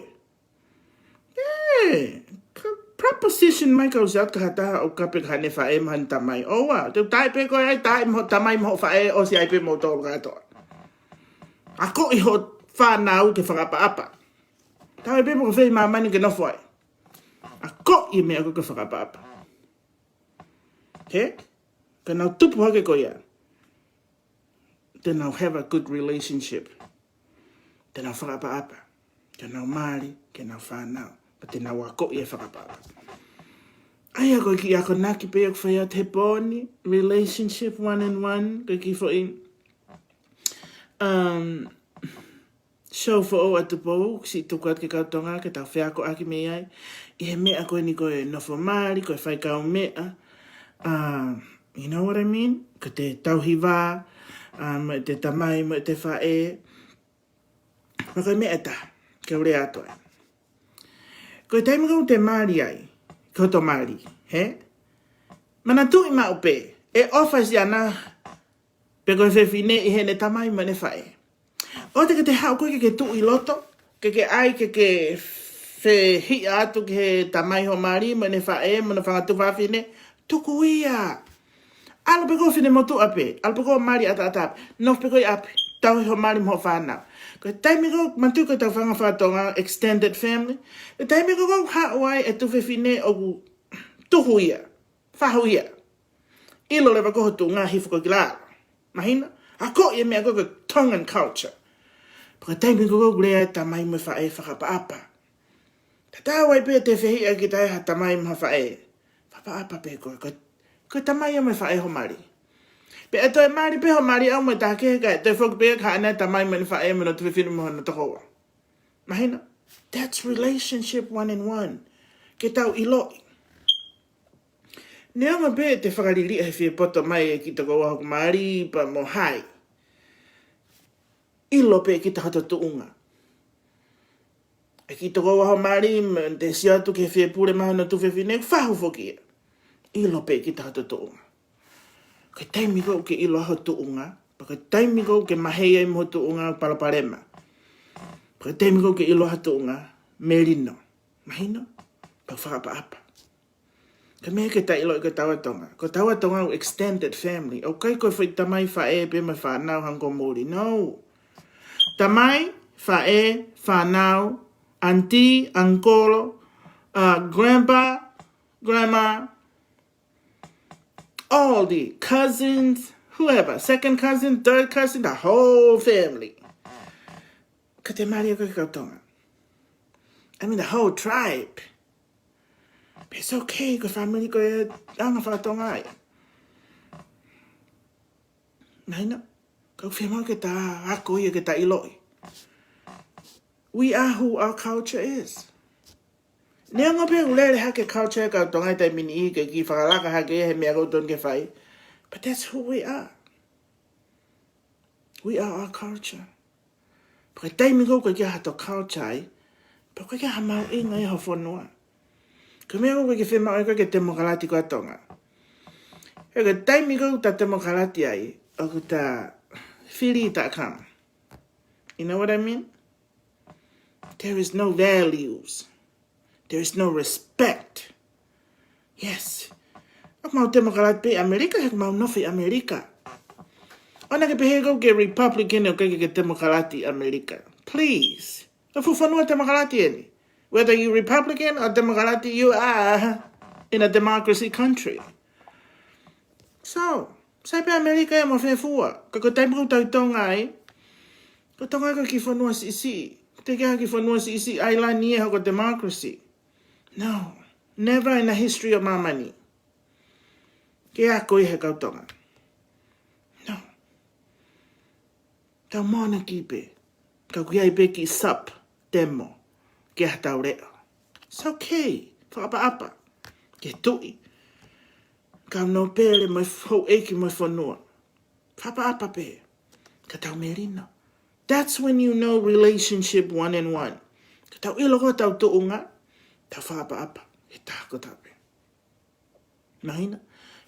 ʻE, ka preposition mai ka ʻosi atu ka ha taha ʻoku kape kia haʻane faʻē mo haʻane tamai. ʻOua, te u taaʻi pē koe ai, taaʻi mo hoʻo tamai mo hoʻo faʻē, ʻosi ai pē moutolu kātoa. Akoʻi hoʻo fānau ke fakaʻapaʻapa. Tau ʻai pē pe ko fē ʻi māmani ke nofo ai. Akoʻi e meʻa ko ē ke fakaʻapaʻapa. He? Ka nau tupu hake ko ia, te nau have a good relationship. Te nau fakaʻapaʻapa. Te nau mali, ke nau fānau. Pea te nau akoʻi e fakaʻapaʻapa. ʻA ia ko e kiʻi akonaki pē ʻoku fai atu he pō ni, relationship one and one, ko e kiʻi foʻi, um, show foʻou ʻa Tupou, siʻi tuku atu ki he kau Tonga, ke tau feakoʻaki mei ai. ʻI he meʻa ko eni ko e nofo mali, ko e fai kaumeʻa. Uh, you know what I mean? Ko e tauhi vā, uh, mo e tamai, mo e faʻē. Pea ko e meʻa ʻe taha, ke u lea atu ai. Ko e taimi ʻoku te mali ai, ko hoto mali, he? Manatuʻi maʻu pē, ʻe ʻofa siʻana, pe ko e fefine ʻi heʻene tamai mo ʻene faʻē. ʻOua te ke te haʻu koe ke ke tuʻu ʻi loto, ke ke ʻai, ke ke fehiʻa atu ki he tamai hoʻo mali, mo ʻene faʻē, mo hono fanga tuofefine, tuku ia. ʻAlu pē koe finemotuʻa pē, ʻalu pē koe mali ʻataʻatā pē, nofo pē koe ʻi ʻapi, tauhi hoʻo mali mo hoʻo fānau. Ko e taimi ʻoku, manatuʻi ko ʻetau fanga faka-Tonga extended family, ko e taimi ʻoku haʻu ai e tuofefine ʻoku tuhu ia, fahu ia. ʻIlo leva ko ho tuʻunga hifo ko ē ki lalo. Mahino? Akoʻi e meʻa ko ē ko e Tongan culture. Pea ko e taimi ko ē ʻoku lea e tamai mo e faʻē fakaʻapaʻapa. Tatau ai pē te fehiʻa kita ai ha tamai mo ha faʻē. Fakaʻapaʻapa pē koe, ko e, ko e tamai mo e faʻē hoʻo mali. Pea ʻe toe mali pē hoʻo mali ʻaʻau mo e taha kehe kae toe foki pē kia haʻane tamai mo ʻene faʻē mo hono tuofefine mo hono tokoua. Mahino? That's relationship one and one. Ke tau ʻiloʻi. Neongo pē te fakaliliʻa he fie poto mai e kiʻi tokoua hoku mali pea mo hai, ʻilo pē kita hoto tuʻunga. E kiʻi tokoua hoʻo mali, mo te sio atu ki he fie pule mai hono tuofefine, fahu foki ia. ʻIlo pē kita hoto tuʻunga. Ko e taimi ʻoku ke ʻilo ai ho tuʻunga, pea ko e taimi ʻoku ke mahei ai mo ho tuʻunga, palopalema. Pea ko e taimi ʻoku ke ʻilo ai ho tuʻunga, melino. Mahino? Pea fakaʻapaʻapa. Ko e meʻa ke ta ʻiloʻi ko taua Tonga. Ko taua Tonga ʻoku extended family. ʻOku ʻikai ko e foʻi tamai, faʻē pē mo e fānau hangē ko muli. No. Tamai, faʻē, fānau, auntie, uncle, uh, grandpa, grandma, all the cousins, whoever, second cousin, third cousin, the whole family. Ka te mali ko e kau Tonga. I mean, the whole tribe. But it's okay, ko e family ko e anga faka-Tonga ia. Mahino? Ka ʻoku fiemaʻu ke ta ako ia, ke ta ʻiloʻi. We are who our culture is. Neongo pē ʻoku lele hake culture ʻa e kau Tonga he taimi ni ke kiʻi fakalaka hake he meʻa ʻoku totonu ke fai. But that's who we are. We are our culture. Pea ko e taimi ʻoku ʻikai ke ʻi ai hato culture ai, pea ʻoku ʻikai ke ʻi ai ha mahuʻinga ia ho fonua. Ko e meʻa ʻoku ʻikai ke fiemaʻu ai ke temokalati ko ē ʻa Tonga. He ko e taimi ʻoku ta temokalati ai, ʻoku ta fili ʻi taʻakama. You know what I mean? There is no values. There is no respect. Yes. ʻOku mau temokalati pē ʻi ʻAmelika, he ʻoku mau nofo ʻi ʻAmelika. ʻOua naʻa ke pehē ʻoku ke Republican ʻoku ʻikai ke temokalati ʻi ʻAmelika. Please. Ko e fuʻu fonua temokalati eni. Whether you Republican or Democrat, you are in a democracy country. So, sai pē ʻAmelika ia mo fefua. Ka ko e taimi ʻoku tau ʻi Tonga ai, ko Tonga ko e kiʻi fonua siʻisiʻi. Teʻeki ai ha kiʻi fonua siʻisiʻi island ia ʻe hoko democracy. No. Never in the history of māmani. Ke ako ia he kau Tonga. No. Tau monarchy pē. Ka ʻoku ʻi ai pē kiʻi sub demo ki ha tau leʻo. It's okay. Fakaʻapaʻapa. Ke tuʻi. Kau nōpele mo e houʻeiki mo e fonua. Fakaʻapaʻapa pē. Ka tau melino. That's when you know relationship one and one. Ka tau ʻilo ko ē ʻetau tuʻunga, tau fakaʻapaʻapa he taha kotoa pē. Mahino?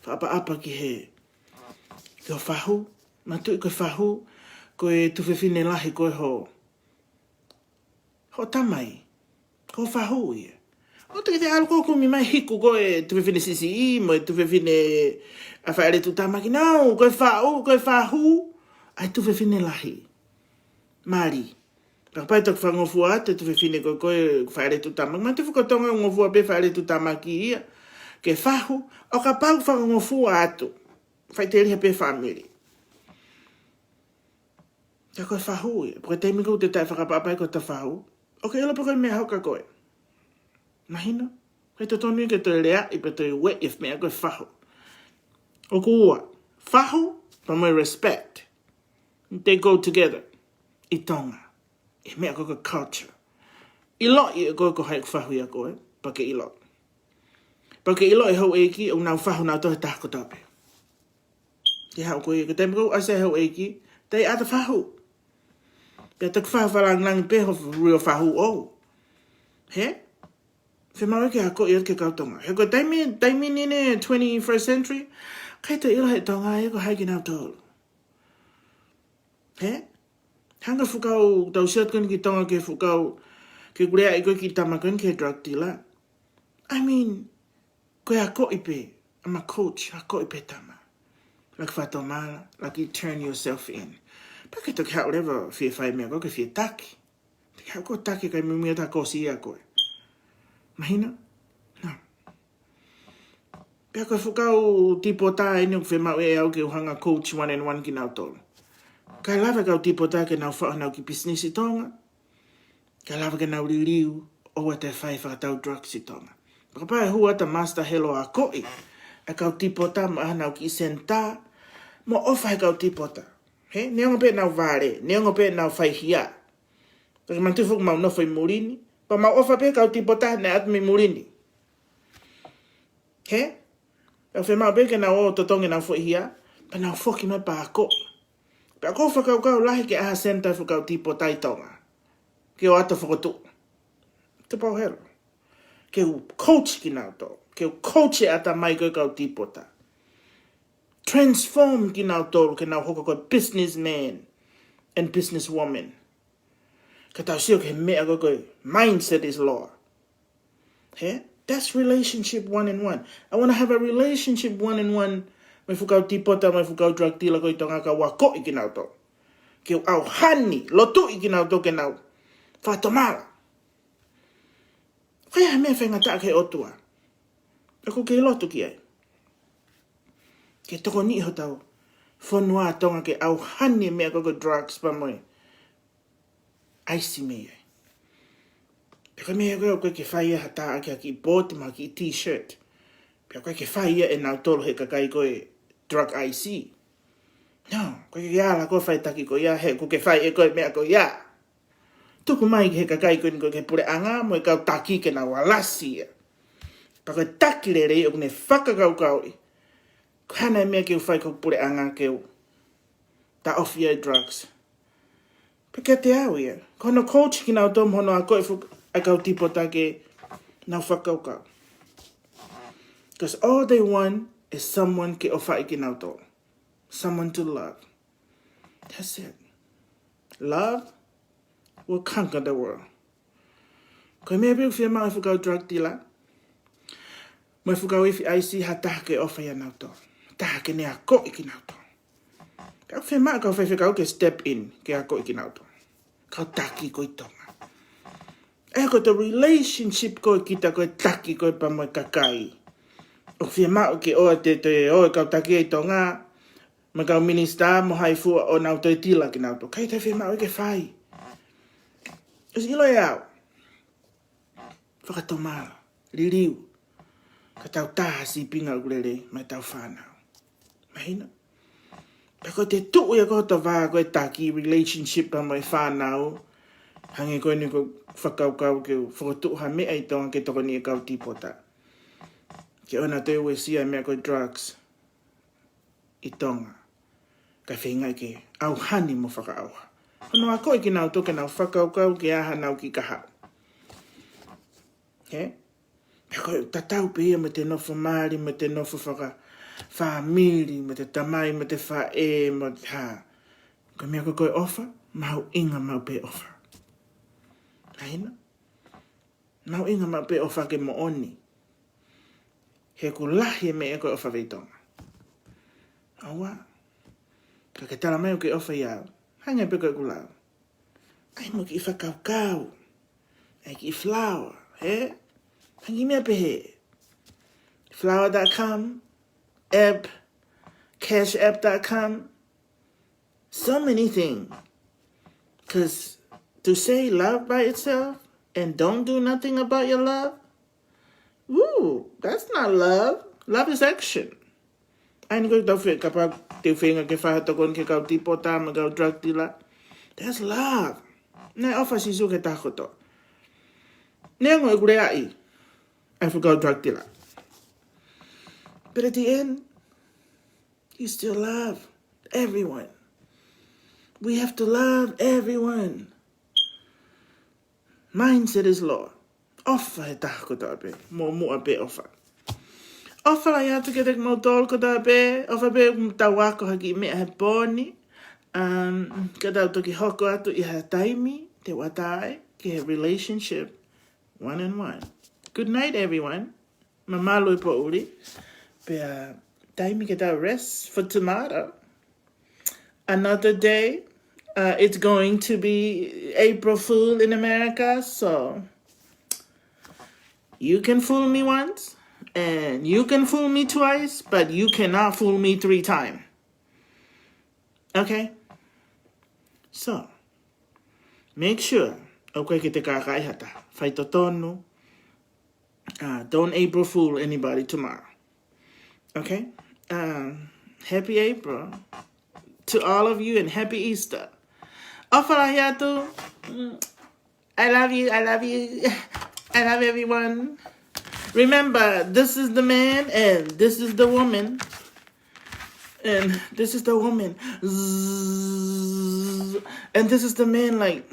Fakaʻapaʻapa ki he, ki ho fahu. Manatuʻi ko e fahu, ko e tuofefine lahi ko ē ho, ho tamai. Ko e fahu ia. ʻOua te ke ʻalu ʻo kumi mai hiku ko e tuofefine siʻisiʻi, mo e tuofefine ʻa e faʻē tuʻutāmaki. No, ko e fahu, ko e fahu ʻa e tuofefine lahi. Mali. Pea kapau ʻe toki fakangofua atu e tuofefine ko ē ko e faʻē tuʻutāmaki. Manatuʻi ko Tonga ʻoku ngofua pē faʻē tuʻutāmaki ia ke fahu, ʻo kapau ʻe fakangofua atu, faʻiteliha pē fāmili. Ka ko e fahu ia. Pea ko e taimi ʻoku te taʻefakaʻapaʻapa ai ko ʻeta fahu, ʻoku ke ʻilo pē ko e meʻa ʻe hoko kia koe. Mahino? ʻIkai totonu ia ke toe leaʻi pea toe ueʻi e meʻa ko e fahu. ʻOku ua. Fahu, pea mo e respect. They go together. ʻI Tonga. ʻI he meʻa ko ē ko e culture. ʻIloʻi ʻe koe ko hai ʻoku fahu ʻia koe, pea ke ʻilo. Pea ke ʻilo e houʻeiki, ʻoku nau fahu nautolu he taha kotoa pē. Ke haʻu ko ē, ko e taimi ʻoku ʻasi ai e houʻeiki, they are the fahu. Pea toki fahu fakalāngilangi pē ho real fahu ʻoʻou. Hē? Fiemaʻu ke akoʻi atu ki he kau Tonga. He ko e taimi, taimi ni ʻeni twenty-first century, ʻikai toe ʻilo he Tonga ia ko hai kinautolu. Hē? Hanga fuʻu kau tau sio atu ko eni ki Tonga ki he fuʻu kau, ke kuleaʻi ko ē kiʻi tama ko eni ki he drug dealer. I mean, ko e akoʻi pē, ʻa e coach, akoʻi pē tama. Laki fakatomala, laki turn yourself in. Pea ke toki haʻu leva ʻo fie fai e meʻa ko ē ke fie taki. Te ke haʻu ʻo taki kae muimui atu ʻa e kosi ʻia koe. Mahino? No. Pea ko e fuʻu kau tipota ʻeni ʻoku fiemaʻu ʻe au ke u hanga ʻo coach one and one kinautolu. Kae lava e kau tipota ke nau faʻu honau kiʻi pisinisi ʻi Tonga. Kae lava ke nau liliu, ʻoua te fai fakatau drugs ʻi Tonga. Pea kapau ʻe hū atu ʻa Master Helo ʻo akoʻi e kau tipota mo ʻai honau kiʻi senitā, mo ʻofa he kau tipota. Hē, neongo pē ʻenau vale, neongo pē ʻenau faihia. Ka ke manatuʻi foki ʻoku mau nofo ʻi muli ni, pea mau ʻofa pē he kau tipota naʻe ʻatu mei muli ni. Hē? ʻOku fiemaʻu pē ke nau ō ʻo totongi ʻenau foʻi hia, pea nau foki mai pea akoʻi. Pea ʻoku ou fakakaukau lahi ke ʻai ha senitā ʻo e fuʻu kau tipota ʻi Tonga. Ke ō atu ʻo fokotuʻu. Tuʻu pē ʻo helo. Ke u coach kinautolu. Ke u coach e ʻatamai ko ē kau tipota. Transform kinautolu ke nau hoko ko e businessman and businesswoman. Ka tau sio ki he meʻa ko ē ko e mindset is law. Hē? That's relationship one and one. I wanna have a relationship one and one mo e fuʻu kau tipota, mo e fuʻu kau drug dealer ko ē ʻi Tonga, ka u akoʻi kinautolu. Ke u ʻauhani, lotuʻi kinautolu ke nau fakatomala. Ko e hā e meʻa faingataʻa ki he ʻOtua? ʻOku ke lotu ki ai? Ke tokoniʻi hotau fonua Tonga ke ʻauhani e meʻa ko ē ko e drugs pea mo e ʻaisi mei ai. Pea ko e meʻa ko ē ʻoku ʻikai ke fai ia ha taha ʻaki ha kiʻi booti mo ha kiʻi t-shirt. Pea ʻoku ʻikai ke fai ia ʻe nautolu he kakai ko ē drug ʻaisi. No, ʻoku ʻikai ke ala koe ʻo fai e taki ko ia, he ʻoku ke fai ʻe koe e meʻa ko ia. Tuku mai ki he kakai ko eni ko e puleʻanga mo e kau taki ke nau alasi ia. Pea ko e taki lelei ʻoku ne fakakaukauʻi, ko e hā nai e meʻa ke u fai ko e puleʻanga ke u taʻofi ai e drugs. Pea kiate au ia, ko hono coach kinautolu mo hono akoʻi e fuʻu, ʻa e kau tipota ke nau fakakaukau. 'Cause all they want is someone ke ʻofaʻi kinautolu. Someone to love. That's it. Love will conquer the world. Ko e meʻa pē ʻoku fiemaʻu ʻe he fuʻu kau drug dealer mo e fuʻu kau ifi ʻaisi, ha taha ke ʻofa ʻia nautolu, ha taha ke ne akoʻi kinautolu. Pea ʻoku fiemaʻu e kau faifekau ke step in ke akoʻi kinautolu. Kau taki ko ē ʻi Tonga. ʻE ko e relationship ko ē kita ko e taki ko ē pea mo e kakai. ʻOku fiemaʻu ke ʻoua te, te ō e kau taki ʻi Tonga mo e kau minisitā mo hai fua ʻo nau toe tila kinautolu. ʻIkai toe fiemaʻu ia ke fai. ʻOsi ʻilo ʻe au. Fakatomala, liliu, ka tau tā ha sīpinga ʻoku lelei maʻa ʻetau fānau. Mahino? Pea ko e tuʻu ia ko ē ʻo e vā ko e taki, relationship pea mo e fānau, hangē ko eni ko e fakakaukau ke u fokotuʻu ha meʻa ʻi Tonga ke tokoniʻi e kau tipota ke ʻoua naʻa toe uesia e meʻa ko e drugs ʻi Tonga. Kae feinga ke ʻauhani mo fakaʻauha. Ko hono akoʻi kinautolu ke nau fakakaukau ki he ʻaho ʻoku nau kiʻi kahaʻu. He? Pea ko e tatau pē ia mo e nofo mali, mo e nofo fakafāmili, mo e tamai, mo e faʻē, mo e hā. Ko e meʻa ko ē ko e ʻofa, mahuʻinga maʻu pē ʻofa. Mahino? Mahuʻinga maʻu pē ʻofa ke moʻoni. He ʻoku lahi e meʻa ko e ʻofa ʻi Tonga. ʻOua. Ka ke tala mai ʻoku ke ʻofa ʻia au, hangē pē ko ʻeku lau, ʻai mo e kiʻi fakakaukau. ʻAi e kiʻi flower, he? Hangē meʻa pehē. Flower dot com, app, cash app dot com. So many things. 'Cause to say love by itself and don't do nothing about your love, woo, that's not love. Love is action. ʻA eni ko e tau feinga, kapau te u feinga ke fai ha tokoni ki he kau tipota mo e kau drug dealer. That's love. Naʻe ʻofa ʻa Sīsū ki he taha kotoa. Neongo ʻeku leaʻi ʻa e fuʻu kau drug dealer. But at the end, you still love everyone. We have to love everyone. Mindset is law. ʻOfa he taha kotoa pē, muʻomuʻa pē ʻofa. ʻOfa lahi atu kiate kimoutolu kotoa pē, ʻofa pē ʻoku tau ako ha kiʻi meʻa he pō ni. Um, ka tau toki hoko atu ʻi ha taimi te u ʻatā ai ki he relationship one and one. Good night, everyone. Mamalu e poʻuli. Pea taimi ke tau rest for tomorrow. Another day. Uh, it's going to be April Fool in America, so you can fool me once, and you can fool me twice, but you cannot fool me three times. Okay? So, make sure, okay, ke te kākaaʻi ha taha. Fai totonu. Uh, don't April Fool anybody tomorrow. Okay? Um, happy April to all of you and happy Easter. ʻOfa lahi atu. Mm. I love you, I love you. I love everyone. Remember, this is the man and this is the woman. And this is the woman. Zzz. And this is the man, like,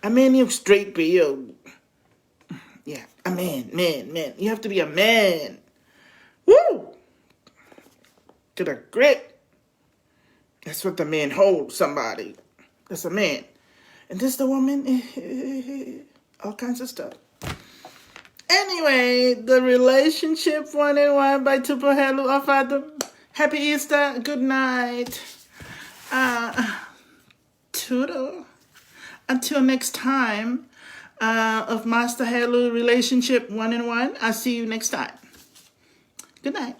a man, you straight pē, yo. Yeah, a man, man, man. You have to be a man. Woo! To the grip. That's what the man holds somebody. That's a man. And this the woman, all kinds of stuff. Anyway, the relationship one and one by Tupou Helu ʻOfa Atu. Happy Easter. Good night. Uh, toodle. Until next time, uh, of Master Helu relationship one and one. I'll see you next time. Good night.